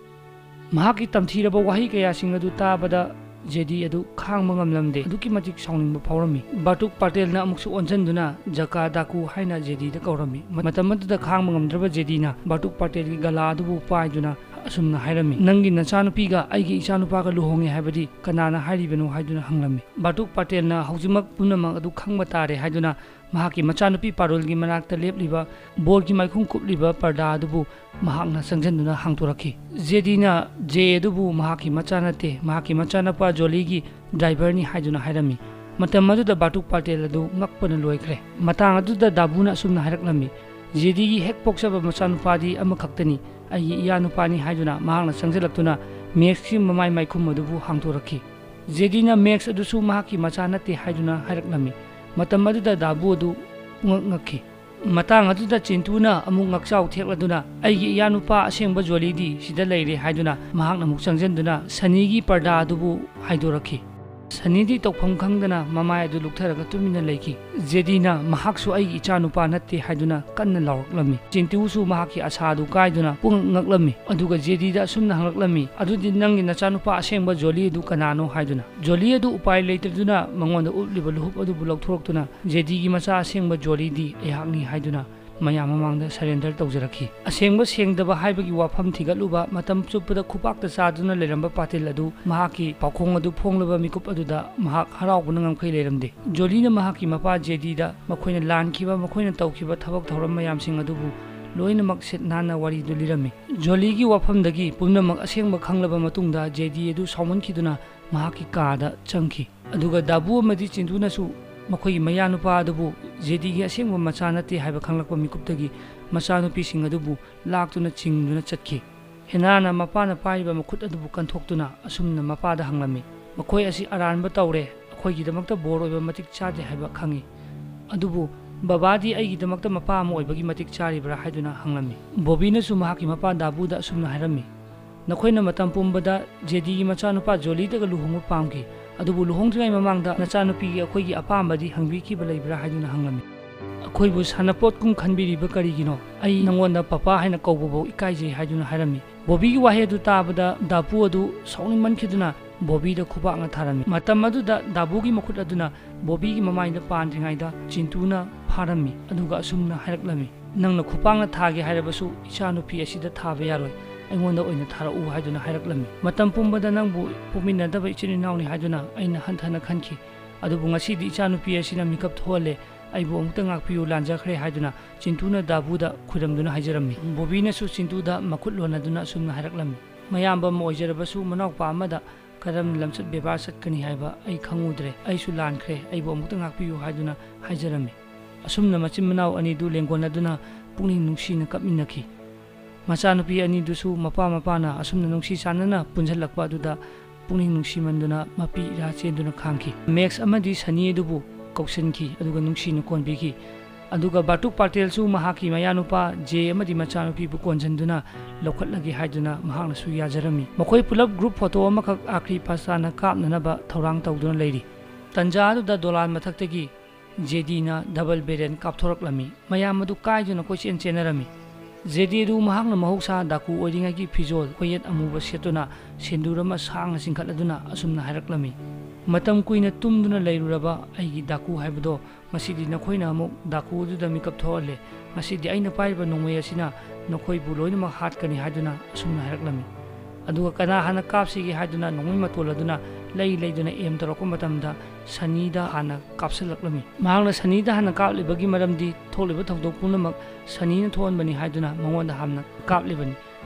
ꯃꯍꯥꯛꯀꯤ ꯇꯝꯊꯤꯔꯕ ꯋꯥꯍꯩ ꯀꯌꯥꯁꯤꯡ ꯑꯗꯨ ꯇꯥꯕꯗ ꯖꯦꯗꯤ ꯑꯗꯨ ꯈꯥꯡꯕ ꯉꯝꯂꯝꯗꯦ꯫ ꯑꯗꯨꯛꯀꯤ ꯃꯇꯤꯛ ꯁꯥꯎꯅꯤꯡꯕ ꯐꯥꯎꯔꯝꯃꯤ꯫ ꯕꯥꯇꯨꯛ ꯄꯥꯇꯦꯜꯅ ꯑꯃꯨꯛꯁꯨ ꯑꯣꯟꯁꯤꯟꯗꯨꯅ ꯖꯀꯥ ꯗꯥꯀꯨ ꯍꯥꯏꯅ ꯖꯦꯗꯤꯗ ꯀꯧꯔꯝꯃꯤ꯫ ꯃꯇꯝ ꯑꯗꯨꯗ ꯈꯥꯡꯕ ꯉꯝꯗ꯭ꯔꯕ ꯖꯦꯗꯤꯅ ꯕꯥꯇꯨꯛ ꯄꯥꯇꯦꯜꯒꯤ ꯒꯂꯥ ꯑꯗꯨꯕꯨ ꯄꯥꯏꯗꯨꯅ ꯑꯁꯨꯝꯅ ꯍꯥꯏꯔꯝꯃꯤ, "ꯅꯪꯒꯤ ꯅꯆꯥꯅꯨꯄꯤꯒ ꯑꯩꯒꯤ ꯏꯆꯥꯅꯨꯄꯥꯒ ꯂꯨꯍꯣꯡꯉꯦ ꯍꯥꯏꯕꯗꯤ ꯀꯅꯥꯅ ꯍꯥꯏꯔꯤꯕꯅꯣ?" ꯍꯥꯏꯗꯨꯅ ꯍꯪꯂꯝꯃꯤ꯫ ꯕꯥꯇꯨꯛ ꯄꯥꯇꯦꯜꯅ ꯍꯧꯖꯤꯛꯃꯛ ꯄꯨꯝꯅꯃꯛ ꯑꯗꯨ ꯈꯪꯕ ꯇꯥꯔꯦ ꯍꯥꯏꯗꯨꯅ ꯃꯍꯥꯛꯀꯤ ꯃꯆꯥꯅꯨꯄꯤ ꯄꯥꯔꯨꯜꯒꯤ ꯃꯅꯥꯛꯇ ꯂꯦꯞꯂꯤꯕ ꯕꯣꯔꯒꯤ ꯃꯥꯏꯈꯨꯝ ꯀꯨꯞꯂꯤꯕ ꯄꯔꯗꯥ ꯑꯗꯨꯕꯨ ꯃꯍꯥꯛꯅ ꯆꯪꯁꯤꯟꯗꯨꯅ ꯍꯥꯡꯗꯣꯔꯛꯈꯤ꯫ ꯖꯦꯗꯤꯅ ꯖꯦ ꯑꯗꯨꯕꯨ ꯃꯍꯥꯛꯀꯤ ꯃꯆꯥ ꯅꯠꯇꯦ, ꯃꯍꯥꯛꯀꯤ ꯃꯆꯥꯅꯨꯄꯥ ꯖꯣꯂꯤꯒꯤ ꯗ꯭ꯔꯥꯏꯚꯔꯅꯤ ꯍꯥꯏꯗꯨꯅ ꯍꯥꯏꯔꯝꯃꯤ꯫ ꯃꯇꯝ ꯑꯗꯨꯗ ꯕꯥꯇꯨꯛ ꯄꯥꯇꯦꯜ ꯑꯗꯨ ꯉꯛꯄꯅ ꯂꯣꯏꯈ꯭ꯔꯦ꯫ ꯃꯇꯥꯡ ꯑꯗꯨꯗ ꯗꯥꯕꯨꯅ ꯑꯁꯨꯝꯅ ꯍꯥꯏꯔꯛꯂꯝꯃꯤ, "ꯖꯦꯗꯤꯒꯤ ꯍꯦꯛ ꯄꯣꯛꯆꯕ ꯃꯆꯥꯅꯨꯄꯥꯗꯤ ꯑꯃꯈꯛꯇꯅꯤ, ꯑꯩꯒꯤ ꯏꯌꯥꯅꯨꯄꯥꯅꯤ" ꯍꯥꯏꯗꯨꯅ ꯃꯍꯥꯛꯅ ꯆꯪꯁꯤꯜꯂꯛꯇꯨꯅ ꯃꯦꯛꯁꯀꯤ ꯃꯃꯥꯏ ꯃꯥꯏꯈꯨꯝ ꯑꯗꯨꯕꯨ ꯍꯥꯡꯗꯣꯔꯛꯈꯤ꯫ ꯖꯦꯗꯤꯅ ꯃꯦꯛꯁ ꯑꯗꯨꯁꯨ ꯃꯍꯥꯛꯀꯤ ꯃꯆꯥ ꯅꯠꯇꯦ ꯍꯥꯏꯗꯨꯅ ꯍꯥꯏꯔꯛꯂꯝꯃꯤ꯫ ꯃꯇꯝ ꯑꯗꯨꯗ ꯗꯥꯕꯨ ꯑꯗꯨ ꯄꯨꯡꯉꯛ ꯉꯛꯈꯤ꯫ ꯃꯇꯥꯡ ꯑꯗꯨꯗ ꯆꯤꯟꯇꯨꯅ ꯑꯃꯨꯛ ꯉꯛꯆꯥꯎ ꯊꯦꯛꯂꯗꯨꯅ, "ꯑꯩꯒꯤ ꯏꯌꯥꯅꯨꯄꯥ ꯑꯁꯦꯡꯕ ꯖꯣꯂꯤꯗꯤ ꯁꯤꯗ ꯂꯩꯔꯦ" ꯍꯥꯏꯗꯨꯅ ꯃꯍꯥꯛꯅ ꯑꯃꯨꯛ ꯆꯪꯁꯤꯟꯗꯨꯅ ꯁꯅꯤꯒꯤ ꯄꯔꯗꯥ ꯑꯗꯨꯕꯨ ꯍꯥꯏꯗꯣꯔꯛꯈꯤ꯫ ꯁꯅꯤꯗꯤ ꯇꯧꯐꯝ ꯈꯪꯗꯅ ꯃꯃꯥꯏ ꯑꯗꯨ ꯂꯨꯛꯊꯔꯒ ꯇꯨꯃꯤꯟꯅ ꯂꯩꯈꯤ꯫ ꯖꯦꯗꯤꯅ ꯃꯍꯥꯛꯁꯨ ꯑꯩꯒꯤ ꯏꯆꯥꯅꯨꯄꯥ ꯅꯠꯇꯦ ꯍꯥꯏꯗꯨꯅ ꯀꯟꯅ ꯂꯥꯎꯔꯛꯂꯝꯃꯤ꯫ ꯆꯤꯟꯇꯨꯁꯨ ꯃꯍꯥꯛꯀꯤ ꯑꯁꯥ ꯑꯗꯨ ꯀꯥꯏꯗꯨꯅ ꯄꯨꯡꯉꯛ ꯉꯛꯂꯝꯃꯤ꯫ ꯑꯗꯨꯒ ꯖꯦꯗꯤꯗ ꯑꯁꯨꯝꯅ ꯍꯪꯂꯛꯂꯝꯃꯤ, "ꯑꯗꯨꯗꯤ ꯅꯪꯒꯤ ꯅꯆꯥꯅꯨꯄꯥ ꯑꯁꯦꯡꯕ ꯖꯣꯂꯤ ꯑꯗꯨ ꯀꯅꯥꯅꯣ?" ꯍꯥꯏꯗꯨꯅ꯫ ꯖꯣꯂꯤ ꯑꯗꯨ ꯎꯄꯥꯏ ꯂꯩꯇꯗꯨꯅ ꯃꯉꯣꯟꯗ ꯎꯠꯂꯤꯕ ꯂꯨꯍꯨꯞ ꯑꯗꯨꯕꯨ ꯂꯧꯊꯣꯔꯛꯇꯨꯅ, "ꯖꯦꯗꯤꯒꯤ ꯃꯆꯥ ꯑꯁꯦꯡꯕ ꯖꯣꯂꯤꯗꯤ ꯑꯩꯍꯥꯛꯅꯤ" ꯍꯥꯏꯗꯨꯅ ꯃꯌꯥꯝ ꯃꯃꯥꯡꯗ surrender ꯇꯧꯖꯔꯛꯈꯤ꯫ ꯑꯁꯦꯡꯕ ꯁꯦꯡꯗꯕ ꯍꯥꯏꯕꯒꯤ ꯋꯥꯐꯝ ꯊꯤꯒꯠꯂꯨꯕ, ꯃꯇꯝ ꯆꯨꯞꯄꯗ ꯈꯨꯄꯥꯛꯇ ꯆꯥꯗꯨꯅ ꯂꯩꯔꯝꯕ ꯄꯥꯇꯤꯜ ꯑꯗꯨ ꯃꯍꯥꯛꯀꯤ ꯄꯥꯎꯈꯣꯡ ꯑꯗꯨ ꯐꯣꯡꯂꯕ ꯃꯤꯀꯨꯞ ꯑꯗꯨꯗ ꯃꯍꯥꯛ ꯍꯔꯥꯎꯕꯅ ꯉꯝꯈꯩ ꯂꯩꯔꯝꯗꯦ꯫ ꯖꯣꯂꯤꯅ ꯃꯍꯥꯛꯀꯤ ꯃꯄꯥ ꯖꯦꯗꯤꯗ ꯃꯈꯣꯏꯅ ꯂꯥꯟꯈꯤꯕ, ꯃꯈꯣꯏꯅ ꯇꯧꯈꯤꯕ ꯊꯕꯛ ꯊꯧꯔꯝ ꯃꯌꯥꯝꯁꯤꯡ ꯑꯗꯨꯕꯨ ꯂꯣꯏꯅꯃꯛ ꯁꯤꯠ ꯅꯥꯟꯅ ꯋꯥꯔꯤꯗꯨ ꯂꯤꯔꯝꯃꯤ꯫ ꯖꯣꯂꯤꯒꯤ ꯋꯥꯐꯝꯗꯒꯤ ꯄꯨꯝꯅꯃꯛ ꯑꯁꯦꯡꯕ ꯈꯪꯂꯕ ꯃꯇꯨꯡꯗ ꯖꯦꯗꯤ ꯑꯗꯨ ꯁꯥꯎꯃꯟꯈꯤꯗꯨꯅ ꯃꯍꯥꯛꯀꯤ ꯀꯥꯗ ꯆꯪꯈꯤ꯫ ꯑꯗꯨꯒ ꯗꯥꯕꯨ ꯑꯃꯗꯤ ꯆꯤꯟꯇꯨꯅꯁꯨ ꯃꯈꯣꯏꯒꯤ ꯃꯌꯥꯅꯨꯄꯥ ꯑꯗꯨꯕꯨ ꯖꯦꯗꯤꯒꯤ ꯑꯁꯦꯡꯕ ꯃꯆꯥ ꯅꯠꯇꯦ ꯍꯥꯏꯕ ꯈꯪꯂꯛꯄ ꯃꯤꯀꯨꯞꯇꯒꯤ ꯃꯆꯥꯅꯨꯄꯤꯁꯤꯡ ꯑꯗꯨꯕꯨ ꯂꯥꯛꯇꯨꯅ ꯆꯤꯡꯗꯨꯅ ꯆꯠꯈꯤ꯫ ꯍꯦꯅꯥꯅ ꯃꯄꯥꯅ ꯄꯥꯏꯔꯤꯕ ꯃꯈꯨꯠ ꯑꯗꯨꯕꯨ ꯀꯟꯊꯣꯛꯇꯨꯅ ꯑꯁꯨꯝꯅ ꯃꯄꯥꯗ ꯍꯪꯂꯝꯃꯤ, "ꯃꯈꯣꯏ ꯑꯁꯤ ꯑꯔꯥꯟꯕ ꯇꯧꯔꯦ, ꯑꯩꯈꯣꯏꯒꯤꯗꯃꯛꯇ ꯕꯣꯔ ꯑꯣꯏꯕ ꯃꯇꯤꯛ ꯆꯥꯗꯦ ꯍꯥꯏꯕ ꯈꯪꯏ꯫ ꯑꯗꯨꯕꯨ ꯕꯕꯥꯗꯤ ꯑꯩꯒꯤꯗꯃꯛꯇ ꯃꯄꯥ ꯑꯃ ꯑꯣꯏꯕꯒꯤ ꯃꯇꯤꯛ ꯆꯥꯔꯤꯕ꯭ꯔꯥ?" ꯍꯥꯏꯗꯨꯅ ꯍꯪꯂꯝꯃꯤ꯫ ꯕꯣꯕꯤꯅꯁꯨ ꯃꯍꯥꯛꯀꯤ ꯃꯄꯥ ꯗꯥꯕꯨꯗ ꯑꯁꯨꯝꯅ ꯍꯥꯏꯔꯝꯃꯤ, "ꯅꯈꯣꯏꯅ ꯃꯇꯝ ꯄꯨꯝꯕꯗ ꯖꯦꯗꯤꯒꯤ ꯃꯆꯥꯅꯨꯄꯥ ꯖꯣꯂꯤꯗꯒ ꯂꯨꯍꯣꯡꯕ ꯄꯥꯝꯈꯤ, ꯑꯗꯨꯕꯨ ꯂꯨꯍꯣꯡꯗ꯭ꯔꯤꯉꯩ ꯃꯃꯥꯡꯗ ꯅꯆꯥꯅꯨꯄꯤꯒꯤ ꯑꯩꯈꯣꯏꯒꯤ ꯑꯄꯥꯝꯕꯗꯤ ꯍꯪꯕꯤꯈꯤꯕ ꯂꯩꯕ꯭ꯔꯥ?" ꯍꯥꯏꯗꯨꯅ ꯍꯪꯂꯝꯃꯤ꯫ "ꯑꯩꯈꯣꯏꯕꯨ ꯁꯥꯟꯅꯄꯣꯠꯀꯨꯝ ꯈꯟꯕꯤꯔꯤꯕ ꯀꯔꯤꯒꯤꯅꯣ? ꯑꯩ ꯅꯉꯣꯟꯗ ꯄꯄꯥ ꯍꯥꯏꯅ ꯀꯧꯕꯐꯥꯎ ꯏꯀꯥꯏꯖꯩ" ꯍꯥꯏꯗꯨꯅ ꯍꯥꯏꯔꯝꯃꯤ꯫ ꯕꯣꯕꯤꯒꯤ ꯋꯥꯍꯩ ꯑꯗꯨ ꯇꯥꯕꯗ ꯗꯥꯄꯨ ꯑꯗꯨ ꯁꯥꯎꯅꯤꯡꯃꯟꯈꯤꯗꯨꯅ ꯕꯣꯕꯤꯗ ꯈꯨꯕꯥꯛꯅ ꯊꯥꯔꯝꯃꯤ꯫ ꯃꯇꯝ ꯑꯗꯨꯗ ꯗꯥꯕꯨꯒꯤ ꯃꯈꯨꯠ ꯑꯗꯨꯅ ꯕꯣꯕꯤꯒꯤ ꯃꯃꯥꯏꯗ ꯄꯥꯟꯗ꯭ꯔꯤꯉꯩꯗ ꯆꯤꯟꯇꯨꯅ ꯐꯥꯔꯝꯃꯤ, ꯑꯗꯨꯒ ꯑꯁꯨꯝꯅ ꯍꯥꯏꯔꯛꯂꯝꯃꯤ, "ꯅꯪꯅ ꯈꯨꯄꯥꯛꯅ ꯊꯥꯒꯦ ꯍꯥꯏꯔꯕꯁꯨ ꯏꯆꯥꯅꯨꯄꯤ ꯑꯁꯤꯗ ꯊꯥꯕ ꯌꯥꯔꯣꯏ, ꯑꯩꯉꯣꯟꯗ ꯑꯣꯏꯅ ꯊꯥꯔꯛꯎ" ꯍꯥꯏꯗꯨꯅ ꯍꯥꯏꯔꯛꯂꯝꯃꯤ꯫ "ꯃꯇꯝ ꯄꯨꯝꯕꯗ ꯅꯪꯕꯨ ꯄꯣꯛꯃꯤꯟꯅꯗꯕ ꯏꯆꯤꯟ ꯏꯅꯥꯎꯅꯤ ꯍꯥꯏꯗꯨꯅ ꯑꯩꯅ ꯍꯟꯊꯅ ꯈꯟꯈꯤ, ꯑꯗꯨꯕꯨ ꯉꯁꯤꯗꯤ ꯏꯆꯥꯅꯨꯄꯤ ꯑꯁꯤꯅ ꯃꯤꯀꯞ ꯊꯣꯛꯍꯜꯂꯦ, ꯑꯩꯕꯨ ꯑꯃꯨꯛꯇ ꯉꯥꯛꯄꯤꯌꯨ, ꯂꯥꯟꯖꯈ꯭ꯔꯦ" ꯍꯥꯏꯗꯨꯅ ꯆꯤꯟꯇꯨꯅ ꯗꯥꯕꯨꯗ ꯈꯨꯔꯝꯗꯨꯅ ꯍꯥꯏꯖꯔꯝꯃꯤ꯫ ꯕꯣꯕꯤꯅꯁꯨ ꯆꯤꯟꯇꯨꯗ ꯃꯈꯨꯠ ꯂꯣꯟꯅꯗꯨꯅ ꯑꯁꯨꯝꯅ ꯍꯥꯏꯔꯛꯂꯝꯃꯤ, "ꯃꯌꯥꯝꯕ ꯑꯃ ꯑꯣꯏꯖꯔꯕꯁꯨ ꯃꯅꯥꯎꯄꯥ ꯑꯃꯗ ꯀꯔꯝꯅ ꯂꯝꯆꯠ ꯕꯦꯕꯥꯔ ꯆꯠꯀꯅꯤ ꯍꯥꯏꯕ ꯑꯩ ꯈꯪꯉꯨꯗ꯭ꯔꯦ, ꯑꯩꯁꯨ ꯂꯥꯟꯈ꯭ꯔꯦ, ꯑꯩꯕꯨ ꯑꯃꯨꯛꯇ ꯉꯥꯛꯄꯤꯌꯨ" ꯍꯥꯏꯗꯨꯅ ꯍꯥꯏꯖꯔꯝꯃꯤ꯫ ꯑꯁꯨꯝꯅ ꯃꯆꯤꯟ ꯃꯅꯥꯎ ꯑꯅꯤꯗꯨ ꯂꯦꯡꯒꯣꯟꯅꯗꯨꯅ ꯄꯨꯛꯅꯤꯡ ꯅꯨꯡꯁꯤꯅ ꯀꯞꯃꯤꯟꯅꯈꯤ꯫ ꯃꯆꯥꯅꯨꯄꯤ ꯑꯅꯤꯗꯨꯁꯨ ꯃꯄꯥ ꯃꯄꯥꯅ ꯑꯁꯨꯝꯅ ꯅꯨꯡꯁꯤ ꯆꯥꯟꯅꯅ ꯄꯨꯟꯁꯤꯜꯂꯛꯄ ꯑꯗꯨꯗ ꯄꯨꯛꯅꯤꯡ ꯅꯨꯡꯁꯤꯃꯟꯗꯨꯅ ꯃꯄꯤ ꯏꯔꯥ ꯆꯦꯟꯗꯨꯅ ꯈꯥꯡꯈꯤ꯫ ꯃꯦꯛꯁ ꯑꯃꯗꯤ ꯁꯅꯤ ꯑꯗꯨꯕꯨ ꯀꯧꯁꯤꯟꯈꯤ, ꯑꯗꯨꯒ ꯅꯨꯡꯁꯤꯅ ꯀꯣꯟꯕꯤꯈꯤ꯫ ꯑꯗꯨꯒ ꯕꯥꯇꯨꯛ ꯄꯥꯇꯦꯜꯁꯨ ꯃꯍꯥꯛꯀꯤ ꯃꯌꯥꯅꯨꯄꯥ ꯖꯦ ꯑꯃꯗꯤ ꯃꯆꯥꯅꯨꯄꯤꯕꯨ ꯀꯣꯟꯁꯤꯟꯗꯨꯅ ꯂꯧꯈꯠꯂꯒꯦ ꯍꯥꯏꯗꯨꯅ ꯃꯍꯥꯛꯅꯁꯨ ꯌꯥꯖꯔꯝꯃꯤ꯫ ꯃꯈꯣꯏ ꯄꯨꯂꯞ ꯒ꯭ꯔꯨꯞ ꯐꯣꯇꯣ ꯑꯃꯈꯛ ꯑꯥꯈ꯭ꯔꯤ ꯐꯁꯥꯅ ꯀꯥꯞꯅꯅꯕ ꯊꯧꯔꯥꯡ ꯇꯧꯗꯨꯅ ꯂꯩꯔꯤ꯫ ꯇꯟꯖꯥ ꯑꯗꯨꯗ ꯗꯣꯂꯥꯟ ꯃꯊꯛꯇꯒꯤ ꯖꯦꯗꯤꯅ ꯗꯕꯜ ꯕꯦꯔꯦꯟ ꯀꯥꯞꯊꯣꯔꯛꯂꯝꯃꯤ꯫ ꯃꯌꯥꯝ ꯑꯗꯨ ꯀꯥꯏꯗꯨꯅ ꯀꯣꯏꯆꯦꯟ ꯆꯦꯟꯅꯔꯝꯃꯤ꯫ ꯖꯦꯗꯤ ꯑꯗꯨ ꯃꯍꯥꯛꯅ ꯃꯍꯧꯁꯥ ꯗꯥꯀꯨ ꯑꯣꯏꯔꯤꯉꯩꯒꯤ ꯐꯤꯖꯣꯜ ꯈꯣꯌꯦꯠ ꯑꯃꯨꯕ ꯁꯦꯠꯇꯨꯅ ꯁꯤꯟꯗꯨꯔ ꯑꯃ ꯁꯥꯡꯅ ꯆꯤꯡꯈꯠꯂꯗꯨꯅ ꯑꯁꯨꯝꯅ ꯍꯥꯏꯔꯛꯂꯝꯃꯤ, "ꯃꯇꯝ ꯀꯨꯏꯅ ꯇꯨꯝꯗꯨꯅ ꯂꯩꯔꯨꯔꯕ ꯑꯩꯒꯤ ꯗꯥꯀꯨ ꯍꯥꯏꯕꯗꯣ ꯉꯁꯤꯗꯤ ꯅꯈꯣꯏꯅ ꯑꯃꯨꯛ ꯗꯥꯀꯨ ꯑꯗꯨꯗ ꯃꯤꯀꯞ ꯊꯣꯛꯍꯜꯂꯦ꯫ ꯉꯁꯤꯗꯤ ꯑꯩꯅ ꯄꯥꯏꯔꯤꯕ ꯅꯣꯡꯃꯩ ꯑꯁꯤꯅ ꯅꯈꯣꯏꯕꯨ ꯂꯣꯏꯅꯃꯛ ꯍꯥꯠꯀꯅꯤ" ꯍꯥꯏꯗꯨꯅ ꯑꯁꯨꯝꯅ ꯍꯥꯏꯔꯛꯂꯝꯃꯤ꯫ ꯑꯗꯨꯒ ꯀꯅꯥ ꯍꯥꯟꯅ ꯀꯥꯞꯁꯤꯒꯦ ꯍꯥꯏꯗꯨꯅ ꯅꯣꯡꯃꯩ ꯃꯇꯣꯜ ꯑꯗꯨꯅ ꯂꯩ ꯂꯩꯗꯨꯅ ꯑꯦꯝ ꯇꯧꯔꯛꯄ ꯃꯇꯝꯗ ꯁꯅꯤꯗ ꯍꯥꯟꯅ ꯀꯥꯞꯁꯤꯜꯂꯛꯂꯝꯃꯤ꯫ ꯃꯍꯥꯛꯅ ꯁꯅꯤꯗ ꯍꯥꯟꯅ ꯀꯥꯞꯂꯤꯕꯒꯤ ꯃꯔꯝꯗꯤ ꯊꯣꯛꯂꯤꯕ ꯊꯧꯗꯣꯛ ꯄꯨꯝꯅꯃꯛ ꯁꯅꯤꯅ ꯊꯣꯛꯍꯟꯕꯅꯤ ꯍꯥꯏꯗꯨꯅ ꯃꯉꯣꯟꯗ ꯍꯥꯟꯅ ꯀꯥꯞꯂꯤꯕꯅꯤ꯫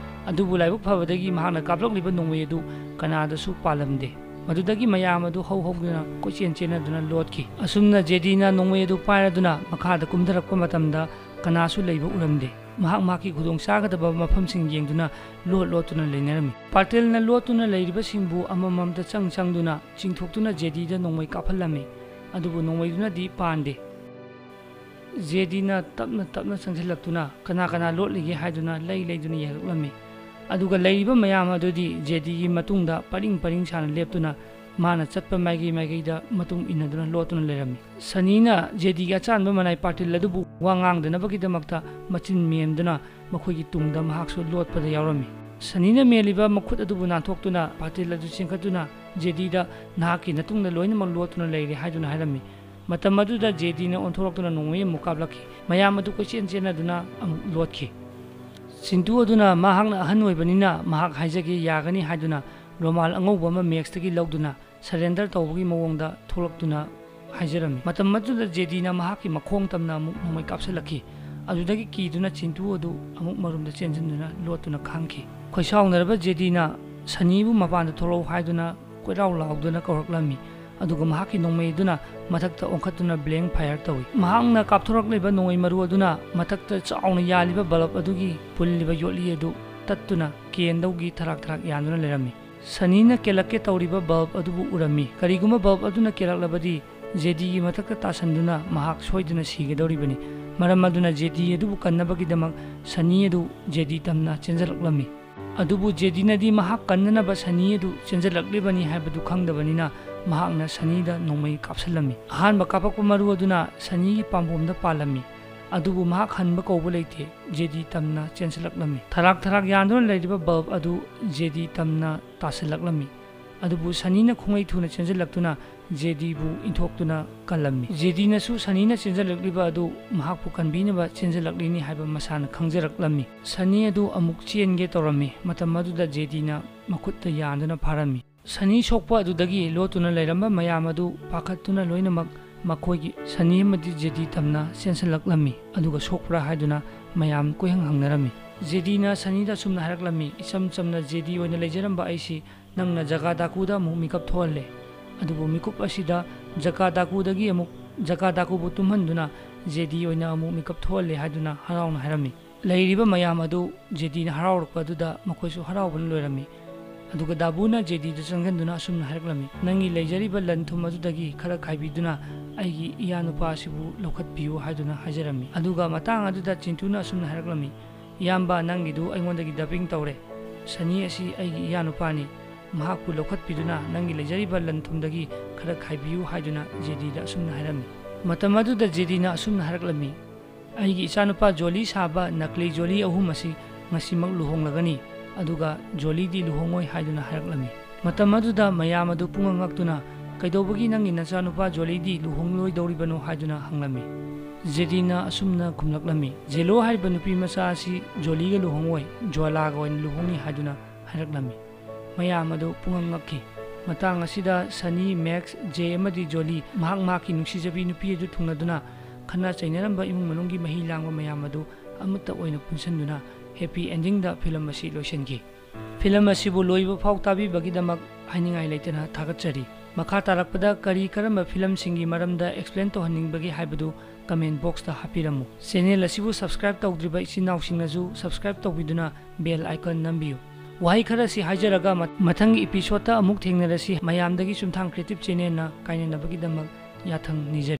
ꯑꯗꯨꯕꯨ ꯂꯥꯏꯕꯛ ꯐꯕꯗꯒꯤ ꯃꯍꯥꯛꯅ ꯀꯥꯞꯂꯛꯂꯤꯕ ꯅꯣꯡꯃꯩ ꯑꯗꯨ ꯀꯅꯥꯗꯁꯨ ꯄꯥꯜꯂꯝꯗꯦ꯫ ꯃꯗꯨꯗꯒꯤ ꯃꯌꯥꯝ ꯑꯗꯨ ꯍꯧ ꯍꯧꯗꯨꯅ ꯀꯣꯏꯆꯦꯟ ꯆꯦꯟꯅꯗꯨꯅ ꯂꯣꯠꯈꯤ꯫ ꯑꯁꯨꯝꯅ ꯖꯦꯗꯤꯅ ꯅꯣꯡꯃꯩ ꯑꯗꯨ ꯄꯥꯏꯔꯗꯨꯅ ꯃꯈꯥꯗ ꯀꯨꯝꯊꯔꯛꯄ ꯃꯇꯝꯗ ꯀꯅꯥꯁꯨ ꯂꯩꯕ ꯎꯔꯝꯗꯦ꯫ ꯃꯍꯥꯛ ꯃꯍꯥꯛꯀꯤ ꯈꯨꯗꯣꯡ ꯆꯥꯒꯗꯕ ꯃꯐꯝꯁꯤꯡ ꯌꯦꯡꯗꯨꯅ ꯂꯣꯠ ꯂꯣꯠꯇꯨꯅ ꯂꯩꯅꯔꯝꯃꯤ꯫ ꯄꯥꯇꯦꯜꯅ ꯂꯣꯠꯇꯨꯅ ꯂꯩꯔꯤꯕꯁꯤꯡꯕꯨ ꯑꯃꯃꯝꯇ ꯆꯪ ꯆꯪꯗꯨꯅ ꯆꯤꯡꯊꯣꯛꯇꯨꯅ ꯖꯦꯗꯤꯗ ꯅꯣꯡꯃꯩ ꯀꯥꯞꯍꯜꯂꯝꯃꯤ꯫ ꯑꯗꯨꯕꯨ ꯅꯣꯡꯃꯩꯗꯨꯅꯗꯤ ꯄꯥꯟꯗꯦ꯫ ꯖꯦꯗꯤꯅ ꯇꯞꯅ ꯇꯞꯅ ꯆꯪꯁꯤꯜꯂꯛꯇꯨꯅ ꯀꯅꯥ ꯀꯅꯥ ꯂꯣꯠꯂꯤꯒꯦ ꯍꯥꯏꯗꯨꯅ ꯂꯩ ꯂꯩꯗꯨꯅ ꯌꯦꯡꯂꯛꯂꯝꯃꯤ꯫ ꯑꯗꯨꯒ ꯂꯩꯔꯤꯕ ꯃꯌꯥꯝ ꯑꯗꯨꯗꯤ ꯖꯦꯗꯤꯒꯤ ꯃꯇꯨꯡꯗ ꯄꯔꯤꯡ ꯄꯔꯤꯡ ꯁꯥꯅ ꯂꯦꯞꯇꯨꯅ ꯃꯥꯅ ꯆꯠꯄ ꯃꯥꯏꯀꯩ ꯃꯥꯏꯀꯩꯗ ꯃꯇꯨꯡ ꯏꯟꯅꯗꯨꯅ ꯂꯣꯠꯇꯨꯅ ꯂꯩꯔꯝꯃꯤ꯫ ꯁꯅꯤꯅ ꯖꯦꯗꯤꯒꯤ ꯑꯆꯥꯟꯕ ꯃꯅꯥꯏ ꯄꯥꯇꯤꯜ ꯑꯗꯨꯕꯨ ꯋꯥ ꯉꯥꯡꯗꯅꯕꯒꯤꯗꯃꯛꯇ ꯃꯆꯤꯟ ꯃꯦꯟꯗꯨꯅ ꯃꯈꯣꯏꯒꯤ ꯇꯨꯡꯗ ꯃꯍꯥꯛꯁꯨ ꯂꯣꯠꯄꯗ ꯌꯥꯎꯔꯝꯃꯤ꯫ ꯁꯅꯤꯅ ꯃꯦꯜꯂꯤꯕ ꯃꯈꯨꯠ ꯑꯗꯨꯕꯨ ꯅꯥꯟꯊꯣꯛꯇꯨꯅ ꯄꯥꯇꯤꯜ ꯑꯗꯨ ꯆꯤꯡꯈꯠꯇꯨꯅ ꯖꯦꯗꯤꯗ "ꯅꯍꯥꯛꯀꯤ ꯅꯇꯨꯡꯗ ꯂꯣꯏꯅꯃꯛ ꯂꯣꯠꯇꯨꯅ ꯂꯩꯔꯦ" ꯍꯥꯏꯗꯨꯅ ꯍꯥꯏꯔꯝꯃꯤ꯫ ꯃꯇꯝ ꯑꯗꯨꯗ ꯖꯦꯗꯤꯅ ꯑꯣꯟꯊꯣꯔꯛꯇꯨꯅ ꯅꯣꯡꯃꯩ ꯑꯃꯨꯛ ꯀꯥꯞꯂꯛꯈꯤ꯫ ꯃꯌꯥꯝ ꯑꯗꯨ ꯀꯣꯏꯆꯦꯟ ꯆꯦꯟꯅꯗꯨꯅ ꯑꯃꯨꯛ ꯂꯣꯠꯈꯤ꯫ ꯆꯤꯟꯇꯨ ꯑꯗꯨꯅ ꯃꯍꯥꯛꯅ ꯑꯍꯟ ꯑꯣꯏꯕꯅꯤꯅ ꯃꯍꯥꯛ ꯍꯥꯏꯖꯒꯦ ꯌꯥꯒꯅꯤ ꯍꯥꯏꯗꯨꯅ ꯔꯣꯃꯥꯜ ꯑꯉꯧꯕ ꯑꯃ ꯃꯦꯛꯁꯇꯒꯤ ꯂꯧꯗꯨꯅ ꯁꯔꯦꯟꯗꯔ ꯇꯧꯕꯒꯤ ꯃꯑꯣꯡꯗ ꯊꯣꯛꯂꯛꯇꯨꯅ ꯍꯥꯏꯖꯔꯝꯃꯤ꯫ ꯃꯇꯝ ꯑꯗꯨꯗ ꯖꯦꯗꯤꯅ ꯃꯍꯥꯛꯀꯤ ꯃꯈꯣꯡ ꯇꯝꯅ ꯑꯃꯨꯛ ꯅꯣꯡꯃꯩ ꯀꯥꯞꯁꯤꯜꯂꯛꯈꯤ꯫ ꯑꯗꯨꯗꯒꯤ ꯀꯤꯗꯨꯅ ꯆꯤꯟꯇꯨ ꯑꯗꯨ ꯑꯃꯨꯛ ꯃꯔꯨꯝꯗ ꯆꯦꯟꯁꯤꯟꯗꯨꯅ ꯂꯣꯠꯇꯨꯅ ꯈꯥꯡꯈꯤ꯫ ꯈꯣꯏꯁꯥꯎꯅꯔꯕ ꯖꯦꯗꯤꯅ ꯁꯅꯤꯕꯨ ꯃꯄꯥꯟꯗ ꯊꯣꯛꯂꯛꯎ ꯍꯥꯏꯗꯨꯅ ꯀꯣꯏꯔꯥꯎ ꯂꯥꯎꯗꯨꯅ ꯀꯧꯔꯛꯂꯝꯃꯤ꯫ ꯑꯗꯨꯒ ꯃꯍꯥꯛꯀꯤ ꯅꯣꯡꯃꯩ ꯑꯗꯨꯅ ꯃꯊꯛꯇ ꯑꯣꯟꯈꯠꯇꯨꯅ ꯕ꯭ꯂꯦꯡ ꯐꯥꯌꯔ ꯇꯧꯏ꯫ ꯃꯍꯥꯛꯅ ꯀꯥꯞꯊꯣꯔꯛꯂꯤꯕ ꯅꯣꯡꯃꯩ ꯃꯔꯨ ꯑꯗꯨꯅ ꯃꯊꯛꯇ ꯆꯥꯎꯅ ꯌꯥꯜꯂꯤꯕ ꯕꯜꯕ ꯑꯗꯨꯒꯤ ꯄꯨꯜꯂꯤꯕ ꯌꯣꯠꯂꯤ ꯑꯗꯨ ꯇꯠꯇꯨꯅ ꯀꯦꯟꯗꯧꯒꯤ ꯊꯔꯥꯛ ꯊꯔꯥꯛ ꯌꯥꯟꯗꯨꯅ ꯂꯩꯔꯝꯃꯤ꯫ ꯁꯅꯤꯅ ꯀꯦꯜꯂꯛꯀꯦ ꯇꯧꯔꯤꯕ ꯕꯜꯕ ꯑꯗꯨꯕꯨ ꯎꯔꯝꯃꯤ꯫ ꯀꯔꯤꯒꯨꯝꯕ ꯕꯜꯕ ꯑꯗꯨꯅ ꯀꯦꯜꯂꯛꯂꯕꯗꯤ ꯖꯦꯗꯤꯒꯤ ꯃꯊꯛꯇ ꯇꯥꯁꯟꯗꯨꯅ ꯃꯍꯥꯛ ꯁꯣꯏꯗꯅ ꯁꯤꯒꯗꯧꯔꯤꯕꯅꯤ꯫ ꯃꯔꯝ ꯑꯗꯨꯅ ꯖꯦꯗꯤ ꯑꯗꯨꯕꯨ ꯀꯟꯅꯕꯒꯤꯗꯃꯛ ꯁꯅꯤ ꯑꯗꯨ ꯖꯦꯗꯤ ꯇꯝꯅ ꯆꯦꯟꯖꯜꯂꯛꯂꯝꯃꯤ꯫ ꯑꯗꯨꯕꯨ ꯖꯦꯗꯤꯅꯗꯤ ꯃꯍꯥꯛ ꯀꯟꯅꯅꯕ ꯁꯅꯤ ꯑꯗꯨ ꯆꯦꯟꯖꯜꯂꯛꯂꯤꯕꯅꯤ ꯍꯥꯏꯕꯗꯨ ꯈꯪꯗꯕꯅꯤꯅ ꯃꯍꯥꯛꯅ ꯁꯅꯤꯗ ꯅꯣꯡꯃꯩ ꯀꯥꯞꯁꯜꯂꯝꯃꯤ꯫ ꯑꯍꯥꯟꯕ ꯀꯥꯞꯄꯛꯄ ꯃꯔꯨ ꯑꯗꯨꯅ ꯁꯅꯤꯒꯤ ꯄꯥꯝꯕꯣꯝꯗ ꯄꯥꯜꯂꯝꯃꯤ꯫ ꯑꯗꯨꯕꯨ ꯃꯍꯥꯛ ꯍꯟꯕ ꯀꯧꯕ ꯂꯩꯇꯦ꯫ ꯖꯦꯗꯤ ꯇꯝꯅ ꯆꯦꯟꯁꯤꯜꯂꯛꯂꯝꯃꯤ꯫ ꯊꯔꯥꯛ ꯊꯔꯥꯛ ꯌꯥꯟꯗꯨꯅ ꯂꯩꯔꯤꯕ ꯕꯜꯕ ꯑꯗꯨ ꯖꯦꯗꯤ ꯇꯝꯅ ꯇꯥꯁꯤꯜꯂꯛꯂꯝꯃꯤ꯫ ꯑꯗꯨꯕꯨ ꯁꯅꯤꯅ ꯈꯣꯡꯂꯩ ꯊꯨꯅ ꯆꯦꯟꯁꯤꯜꯂꯛꯇꯨꯅ ꯖꯦꯗꯤꯕꯨ ꯏꯟꯊꯣꯛꯇꯨꯅ ꯀꯜꯂꯝꯃꯤ꯫ ꯖꯦꯗꯤꯅꯁꯨ ꯁꯅꯤꯅ ꯆꯦꯟꯁꯤꯜꯂꯛꯂꯤꯕ ꯑꯗꯨ ꯃꯍꯥꯛꯄꯨ ꯀꯟꯕꯤꯅꯕ ꯆꯦꯟꯁꯤꯜꯂꯛꯂꯤꯅꯤ ꯍꯥꯏꯕ ꯃꯁꯥꯅ ꯈꯪꯖꯔꯛꯂꯝꯃꯤ꯫ ꯁꯅꯤ ꯑꯗꯨ ꯑꯃꯨꯛ ꯆꯦꯟꯒꯦ ꯇꯧꯔꯝꯃꯤ꯫ ꯃꯇꯝ ꯑꯗꯨꯗ ꯖꯦꯗꯤꯅ ꯃꯈꯨꯠꯇ ꯌꯥꯟꯗꯨꯅ ꯐꯥꯔꯝꯃꯤ꯫ ꯁꯅꯤ ꯁꯣꯛꯄ ꯑꯗꯨꯗꯒꯤ ꯂꯣꯠꯇꯨꯅ ꯂꯩꯔꯝꯕ ꯃꯌꯥꯝ ꯑꯗꯨ ꯄꯥꯈꯠꯇꯨꯅ ꯂꯣꯏꯅꯃꯛ ꯃꯈꯣꯏꯒꯤ ꯁꯅꯤ ꯑꯃꯗꯤ ꯖꯦꯗꯤ ꯇꯝꯅ ꯆꯦꯟꯁꯤꯜꯂꯛꯂꯝꯃꯤ꯫ ꯑꯗꯨꯒ ꯁꯣꯛꯄ꯭ꯔꯥ ꯍꯥꯏꯗꯨꯅ ꯃꯌꯥꯝ ꯀꯣꯏꯍꯪ ꯍꯪꯅꯔꯝꯃꯤ꯫ ꯖꯦꯗꯤꯅ ꯁꯅꯤꯗ ꯑꯁꯨꯝꯅ ꯍꯥꯏꯔꯛꯂꯝꯃꯤ, "ꯏꯆꯝ ꯆꯝꯅ ꯖꯦꯗꯤ ꯑꯣꯏꯅ ꯂꯩꯖꯔꯝꯕ ꯑꯩꯁꯤ ꯅꯪꯅ ꯖꯒꯥ ꯗꯥꯀꯨꯗ ꯑꯃꯨꯛ ꯃꯤꯀꯞ ꯊꯣꯛꯍꯜꯂꯦ꯫ ꯑꯗꯨꯕꯨ ꯃꯤꯀꯨꯞ ꯑꯁꯤꯗ ꯖꯒꯥ ꯗꯥꯀꯨꯗꯒꯤ ꯑꯃꯨꯛ ꯖꯒꯥ ꯗꯥꯀꯨꯕꯨ ꯇꯨꯝꯍꯟꯗꯨꯅ ꯖꯦꯗꯤ ꯑꯣꯏꯅ ꯑꯃꯨꯛ ꯃꯤꯀꯞ ꯊꯣꯛꯍꯜꯂꯦ" ꯍꯥꯏꯗꯨꯅ ꯍꯔꯥꯎꯅ ꯍꯥꯏꯔꯝꯃꯤ꯫ ꯂꯩꯔꯤꯕ ꯃꯌꯥꯝ ꯑꯗꯨ ꯖꯦꯗꯤꯅ ꯍꯔꯥꯎꯔꯛꯄ ꯑꯗꯨꯗ ꯃꯈꯣꯏꯁꯨ ꯍꯔꯥꯎꯕꯅ ꯂꯣꯏꯔꯝꯃꯤ꯫ ꯑꯗꯨꯒ ꯗꯥꯕꯨꯅ ꯖꯦꯗꯤꯗ ꯆꯪꯁꯤꯟꯗꯨꯅ ꯑꯁꯨꯝꯅ ꯍꯥꯏꯔꯛꯂꯝꯃꯤ, "ꯅꯪꯒꯤ ꯂꯩꯖꯔꯤꯕ ꯂꯟ ꯊꯨꯝ ꯑꯗꯨꯗꯒꯤ ꯈꯔ ꯈꯥꯏꯕꯤꯗꯨꯅ ꯑꯩꯒꯤ ꯏꯌꯥ ꯅꯨꯄꯥ ꯑꯁꯤꯕꯨ ꯂꯧꯈꯠꯄꯤꯌꯨ" ꯍꯥꯏꯗꯨꯅ ꯍꯥꯏꯖꯔꯝꯃꯤ꯫ ꯑꯗꯨꯒ ꯃꯇꯥꯡ ꯑꯗꯨꯗ ꯆꯤꯟꯇꯨꯅ ꯑꯁꯨꯝꯅ ꯍꯥꯏꯔꯛꯂꯝꯃꯤ, "ꯏꯌꯥꯝꯕ, ꯅꯪꯒꯤꯗꯨ ꯑꯩꯉꯣꯟꯗꯒꯤ ꯗꯕꯤꯡ ꯇꯧꯔꯦ꯫ ꯁꯅꯤ ꯑꯁꯤ ꯑꯩꯒꯤ ꯏꯌꯥ ꯅꯨꯄꯥꯅꯤ꯫ ꯃꯍꯥꯛꯄꯨ ꯂꯧꯈꯠꯄꯤꯗꯨꯅ ꯅꯪꯒꯤ ꯂꯩꯖꯔꯤꯕ ꯂꯟ ꯊꯨꯝꯗꯒꯤ ꯈꯔ ꯈꯥꯏꯕꯤꯌꯨ" ꯍꯥꯏꯗꯨꯅ ꯖꯦꯗꯤꯗ ꯑꯁꯨꯝꯅ ꯍꯥꯏꯔꯝꯃꯤ꯫ ꯃꯇꯝ ꯑꯗꯨꯗ ꯖꯦꯗꯤꯅ ꯑꯁꯨꯝꯅ ꯍꯥꯏꯔꯛꯂꯝꯃꯤ, "ꯑꯩꯒꯤ ꯏꯆꯥꯅꯨꯄꯥ ꯖꯣꯂꯤ ꯁꯥꯕ ꯅꯀꯂꯤ ꯖꯣꯂꯤ ꯑꯍꯨꯝ ꯑꯁꯤ ꯉꯁꯤꯃꯛ ꯂꯨꯍꯣꯡꯂꯒꯅꯤ, ꯑꯗꯨꯒ ꯖꯣꯂꯤꯗꯤ ꯂꯨꯍꯣꯡꯉꯣꯏ" ꯍꯥꯏꯗꯨꯅ ꯍꯥꯏꯔꯛꯂꯝꯃꯤ꯫ ꯃꯇꯝ ꯑꯗꯨꯗ ꯃꯌꯥꯝ ꯑꯗꯨ ꯄꯨꯡꯉꯛ ꯉꯛꯇꯨꯅ, "ꯀꯩꯗꯧꯕꯒꯤ ꯅꯪꯒꯤ ꯅꯆꯥꯅꯨꯄꯥ ꯖꯣꯂꯤꯗꯤ ꯂꯨꯍꯣꯡꯂꯣꯏꯗꯧꯔꯤꯕꯅꯣ?" ꯍꯥꯏꯗꯨꯅ ꯍꯪꯂꯝꯃꯤ꯫ ꯖꯦꯗꯤꯅ ꯑꯁꯨꯝꯅ ꯈꯨꯝꯂꯛꯂꯝꯃꯤ, "ꯖꯦꯂꯣ ꯍꯥꯏꯔꯤꯕ ꯅꯨꯄꯤ ꯃꯆꯥ ꯑꯁꯤ ꯖꯣꯂꯤꯒ ꯂꯨꯍꯣꯡꯉꯣꯏ, ꯖ꯭ꯋꯥꯂꯥꯒ ꯑꯣꯏꯅ ꯂꯨꯍꯣꯡꯅꯤ" ꯍꯥꯏꯗꯨꯅ ꯍꯥꯏꯔꯛꯂꯝꯃꯤ꯫ ꯃꯌꯥꯝ ꯑꯗꯨ ꯄꯨꯡꯉꯛ ꯉꯛꯈꯤ꯫ ꯃꯇꯥꯡ ꯑꯁꯤꯗ ꯁꯅꯤ, ꯃꯦꯛꯁ, ꯖꯦ ꯑꯃꯗꯤ ꯖꯣꯂꯤ ꯃꯍꯥꯛ ꯃꯍꯥꯛꯀꯤ ꯅꯨꯡꯁꯤꯖꯕꯤ ꯅꯨꯄꯤ ꯑꯗꯨ ꯊꯨꯡꯅꯗꯨꯅ ꯈꯠꯅ ꯆꯩꯅꯔꯝꯕ ꯏꯃꯨꯡ ꯃꯅꯨꯡꯒꯤ ꯃꯍꯤ ꯂꯥꯡꯕ ꯃꯌꯥꯝ ꯑꯗꯨ ꯑꯃꯠꯇ ꯑꯣꯏꯅ ꯄꯨꯟꯁꯤꯟꯗꯨꯅ ꯍꯦꯄꯤ ꯑꯦꯟꯗꯤꯡꯗ ꯐꯤꯂꯝ ꯑꯁꯤ ꯂꯣꯏꯁꯤꯟꯈꯤ꯫ ꯐꯤꯂꯝ ꯑꯁꯤꯕꯨ ꯂꯣꯏꯕ ꯐꯥꯎ ꯇꯥꯕꯤꯕꯒꯤꯗꯃꯛ ꯍꯥꯏꯅꯤꯡꯉꯥꯏ ꯂꯩꯇꯅ ꯊꯥꯒꯠꯆꯔꯤ꯫ ꯃꯈꯥ ꯇꯥꯔꯛꯄꯗ ꯀꯔꯤ ꯀꯔꯝꯕ ꯐꯤꯂꯝꯁꯤꯡꯒꯤ ꯃꯔꯝꯗ ꯑꯦꯛꯁꯄ꯭ꯂꯦꯟ ꯇꯧꯍꯟꯅꯤꯡꯕꯒꯦ ꯍꯥꯏꯕꯗꯨ ꯀꯃꯦꯟ ꯕꯣꯛꯁꯇ ꯍꯥꯞꯄꯤꯔꯝꯃꯨ꯫ ꯆꯦꯅꯦꯜ ꯑꯁꯤꯕꯨ ꯁꯕꯁꯀ꯭ꯔꯥꯏꯕ ꯇꯧꯗ꯭ꯔꯤꯕ ꯏꯆꯤꯟ ꯏꯅꯥꯎꯁꯤꯡꯅꯁꯨ ꯁꯕꯁꯀ꯭ꯔꯥꯏꯕ ꯇꯧꯕꯤꯗꯨꯅ ꯕꯦꯜ ꯑꯥꯏꯀꯟ ꯅꯝꯕꯤꯌꯨ꯫ ꯋꯥꯍꯩ ꯈꯔꯁꯤ ꯍꯥꯏꯖꯔꯒ ꯃ-, ꯃꯊꯪꯒꯤ ꯏꯄꯤꯁꯣꯗꯇ ꯑꯃꯨꯛ ꯊꯦꯡꯅꯔꯁꯤ꯫ ꯃꯌꯥꯝꯗꯒꯤ ꯆꯨꯝꯊꯥꯡ ꯀ꯭ꯔꯤꯌꯦꯇꯤꯚ ꯆꯦꯅꯦꯜꯅ ꯀꯥꯏꯅꯅꯕꯒꯤꯗꯃꯛ ꯌꯥꯊꯪ ꯅꯤꯖꯔꯤ꯫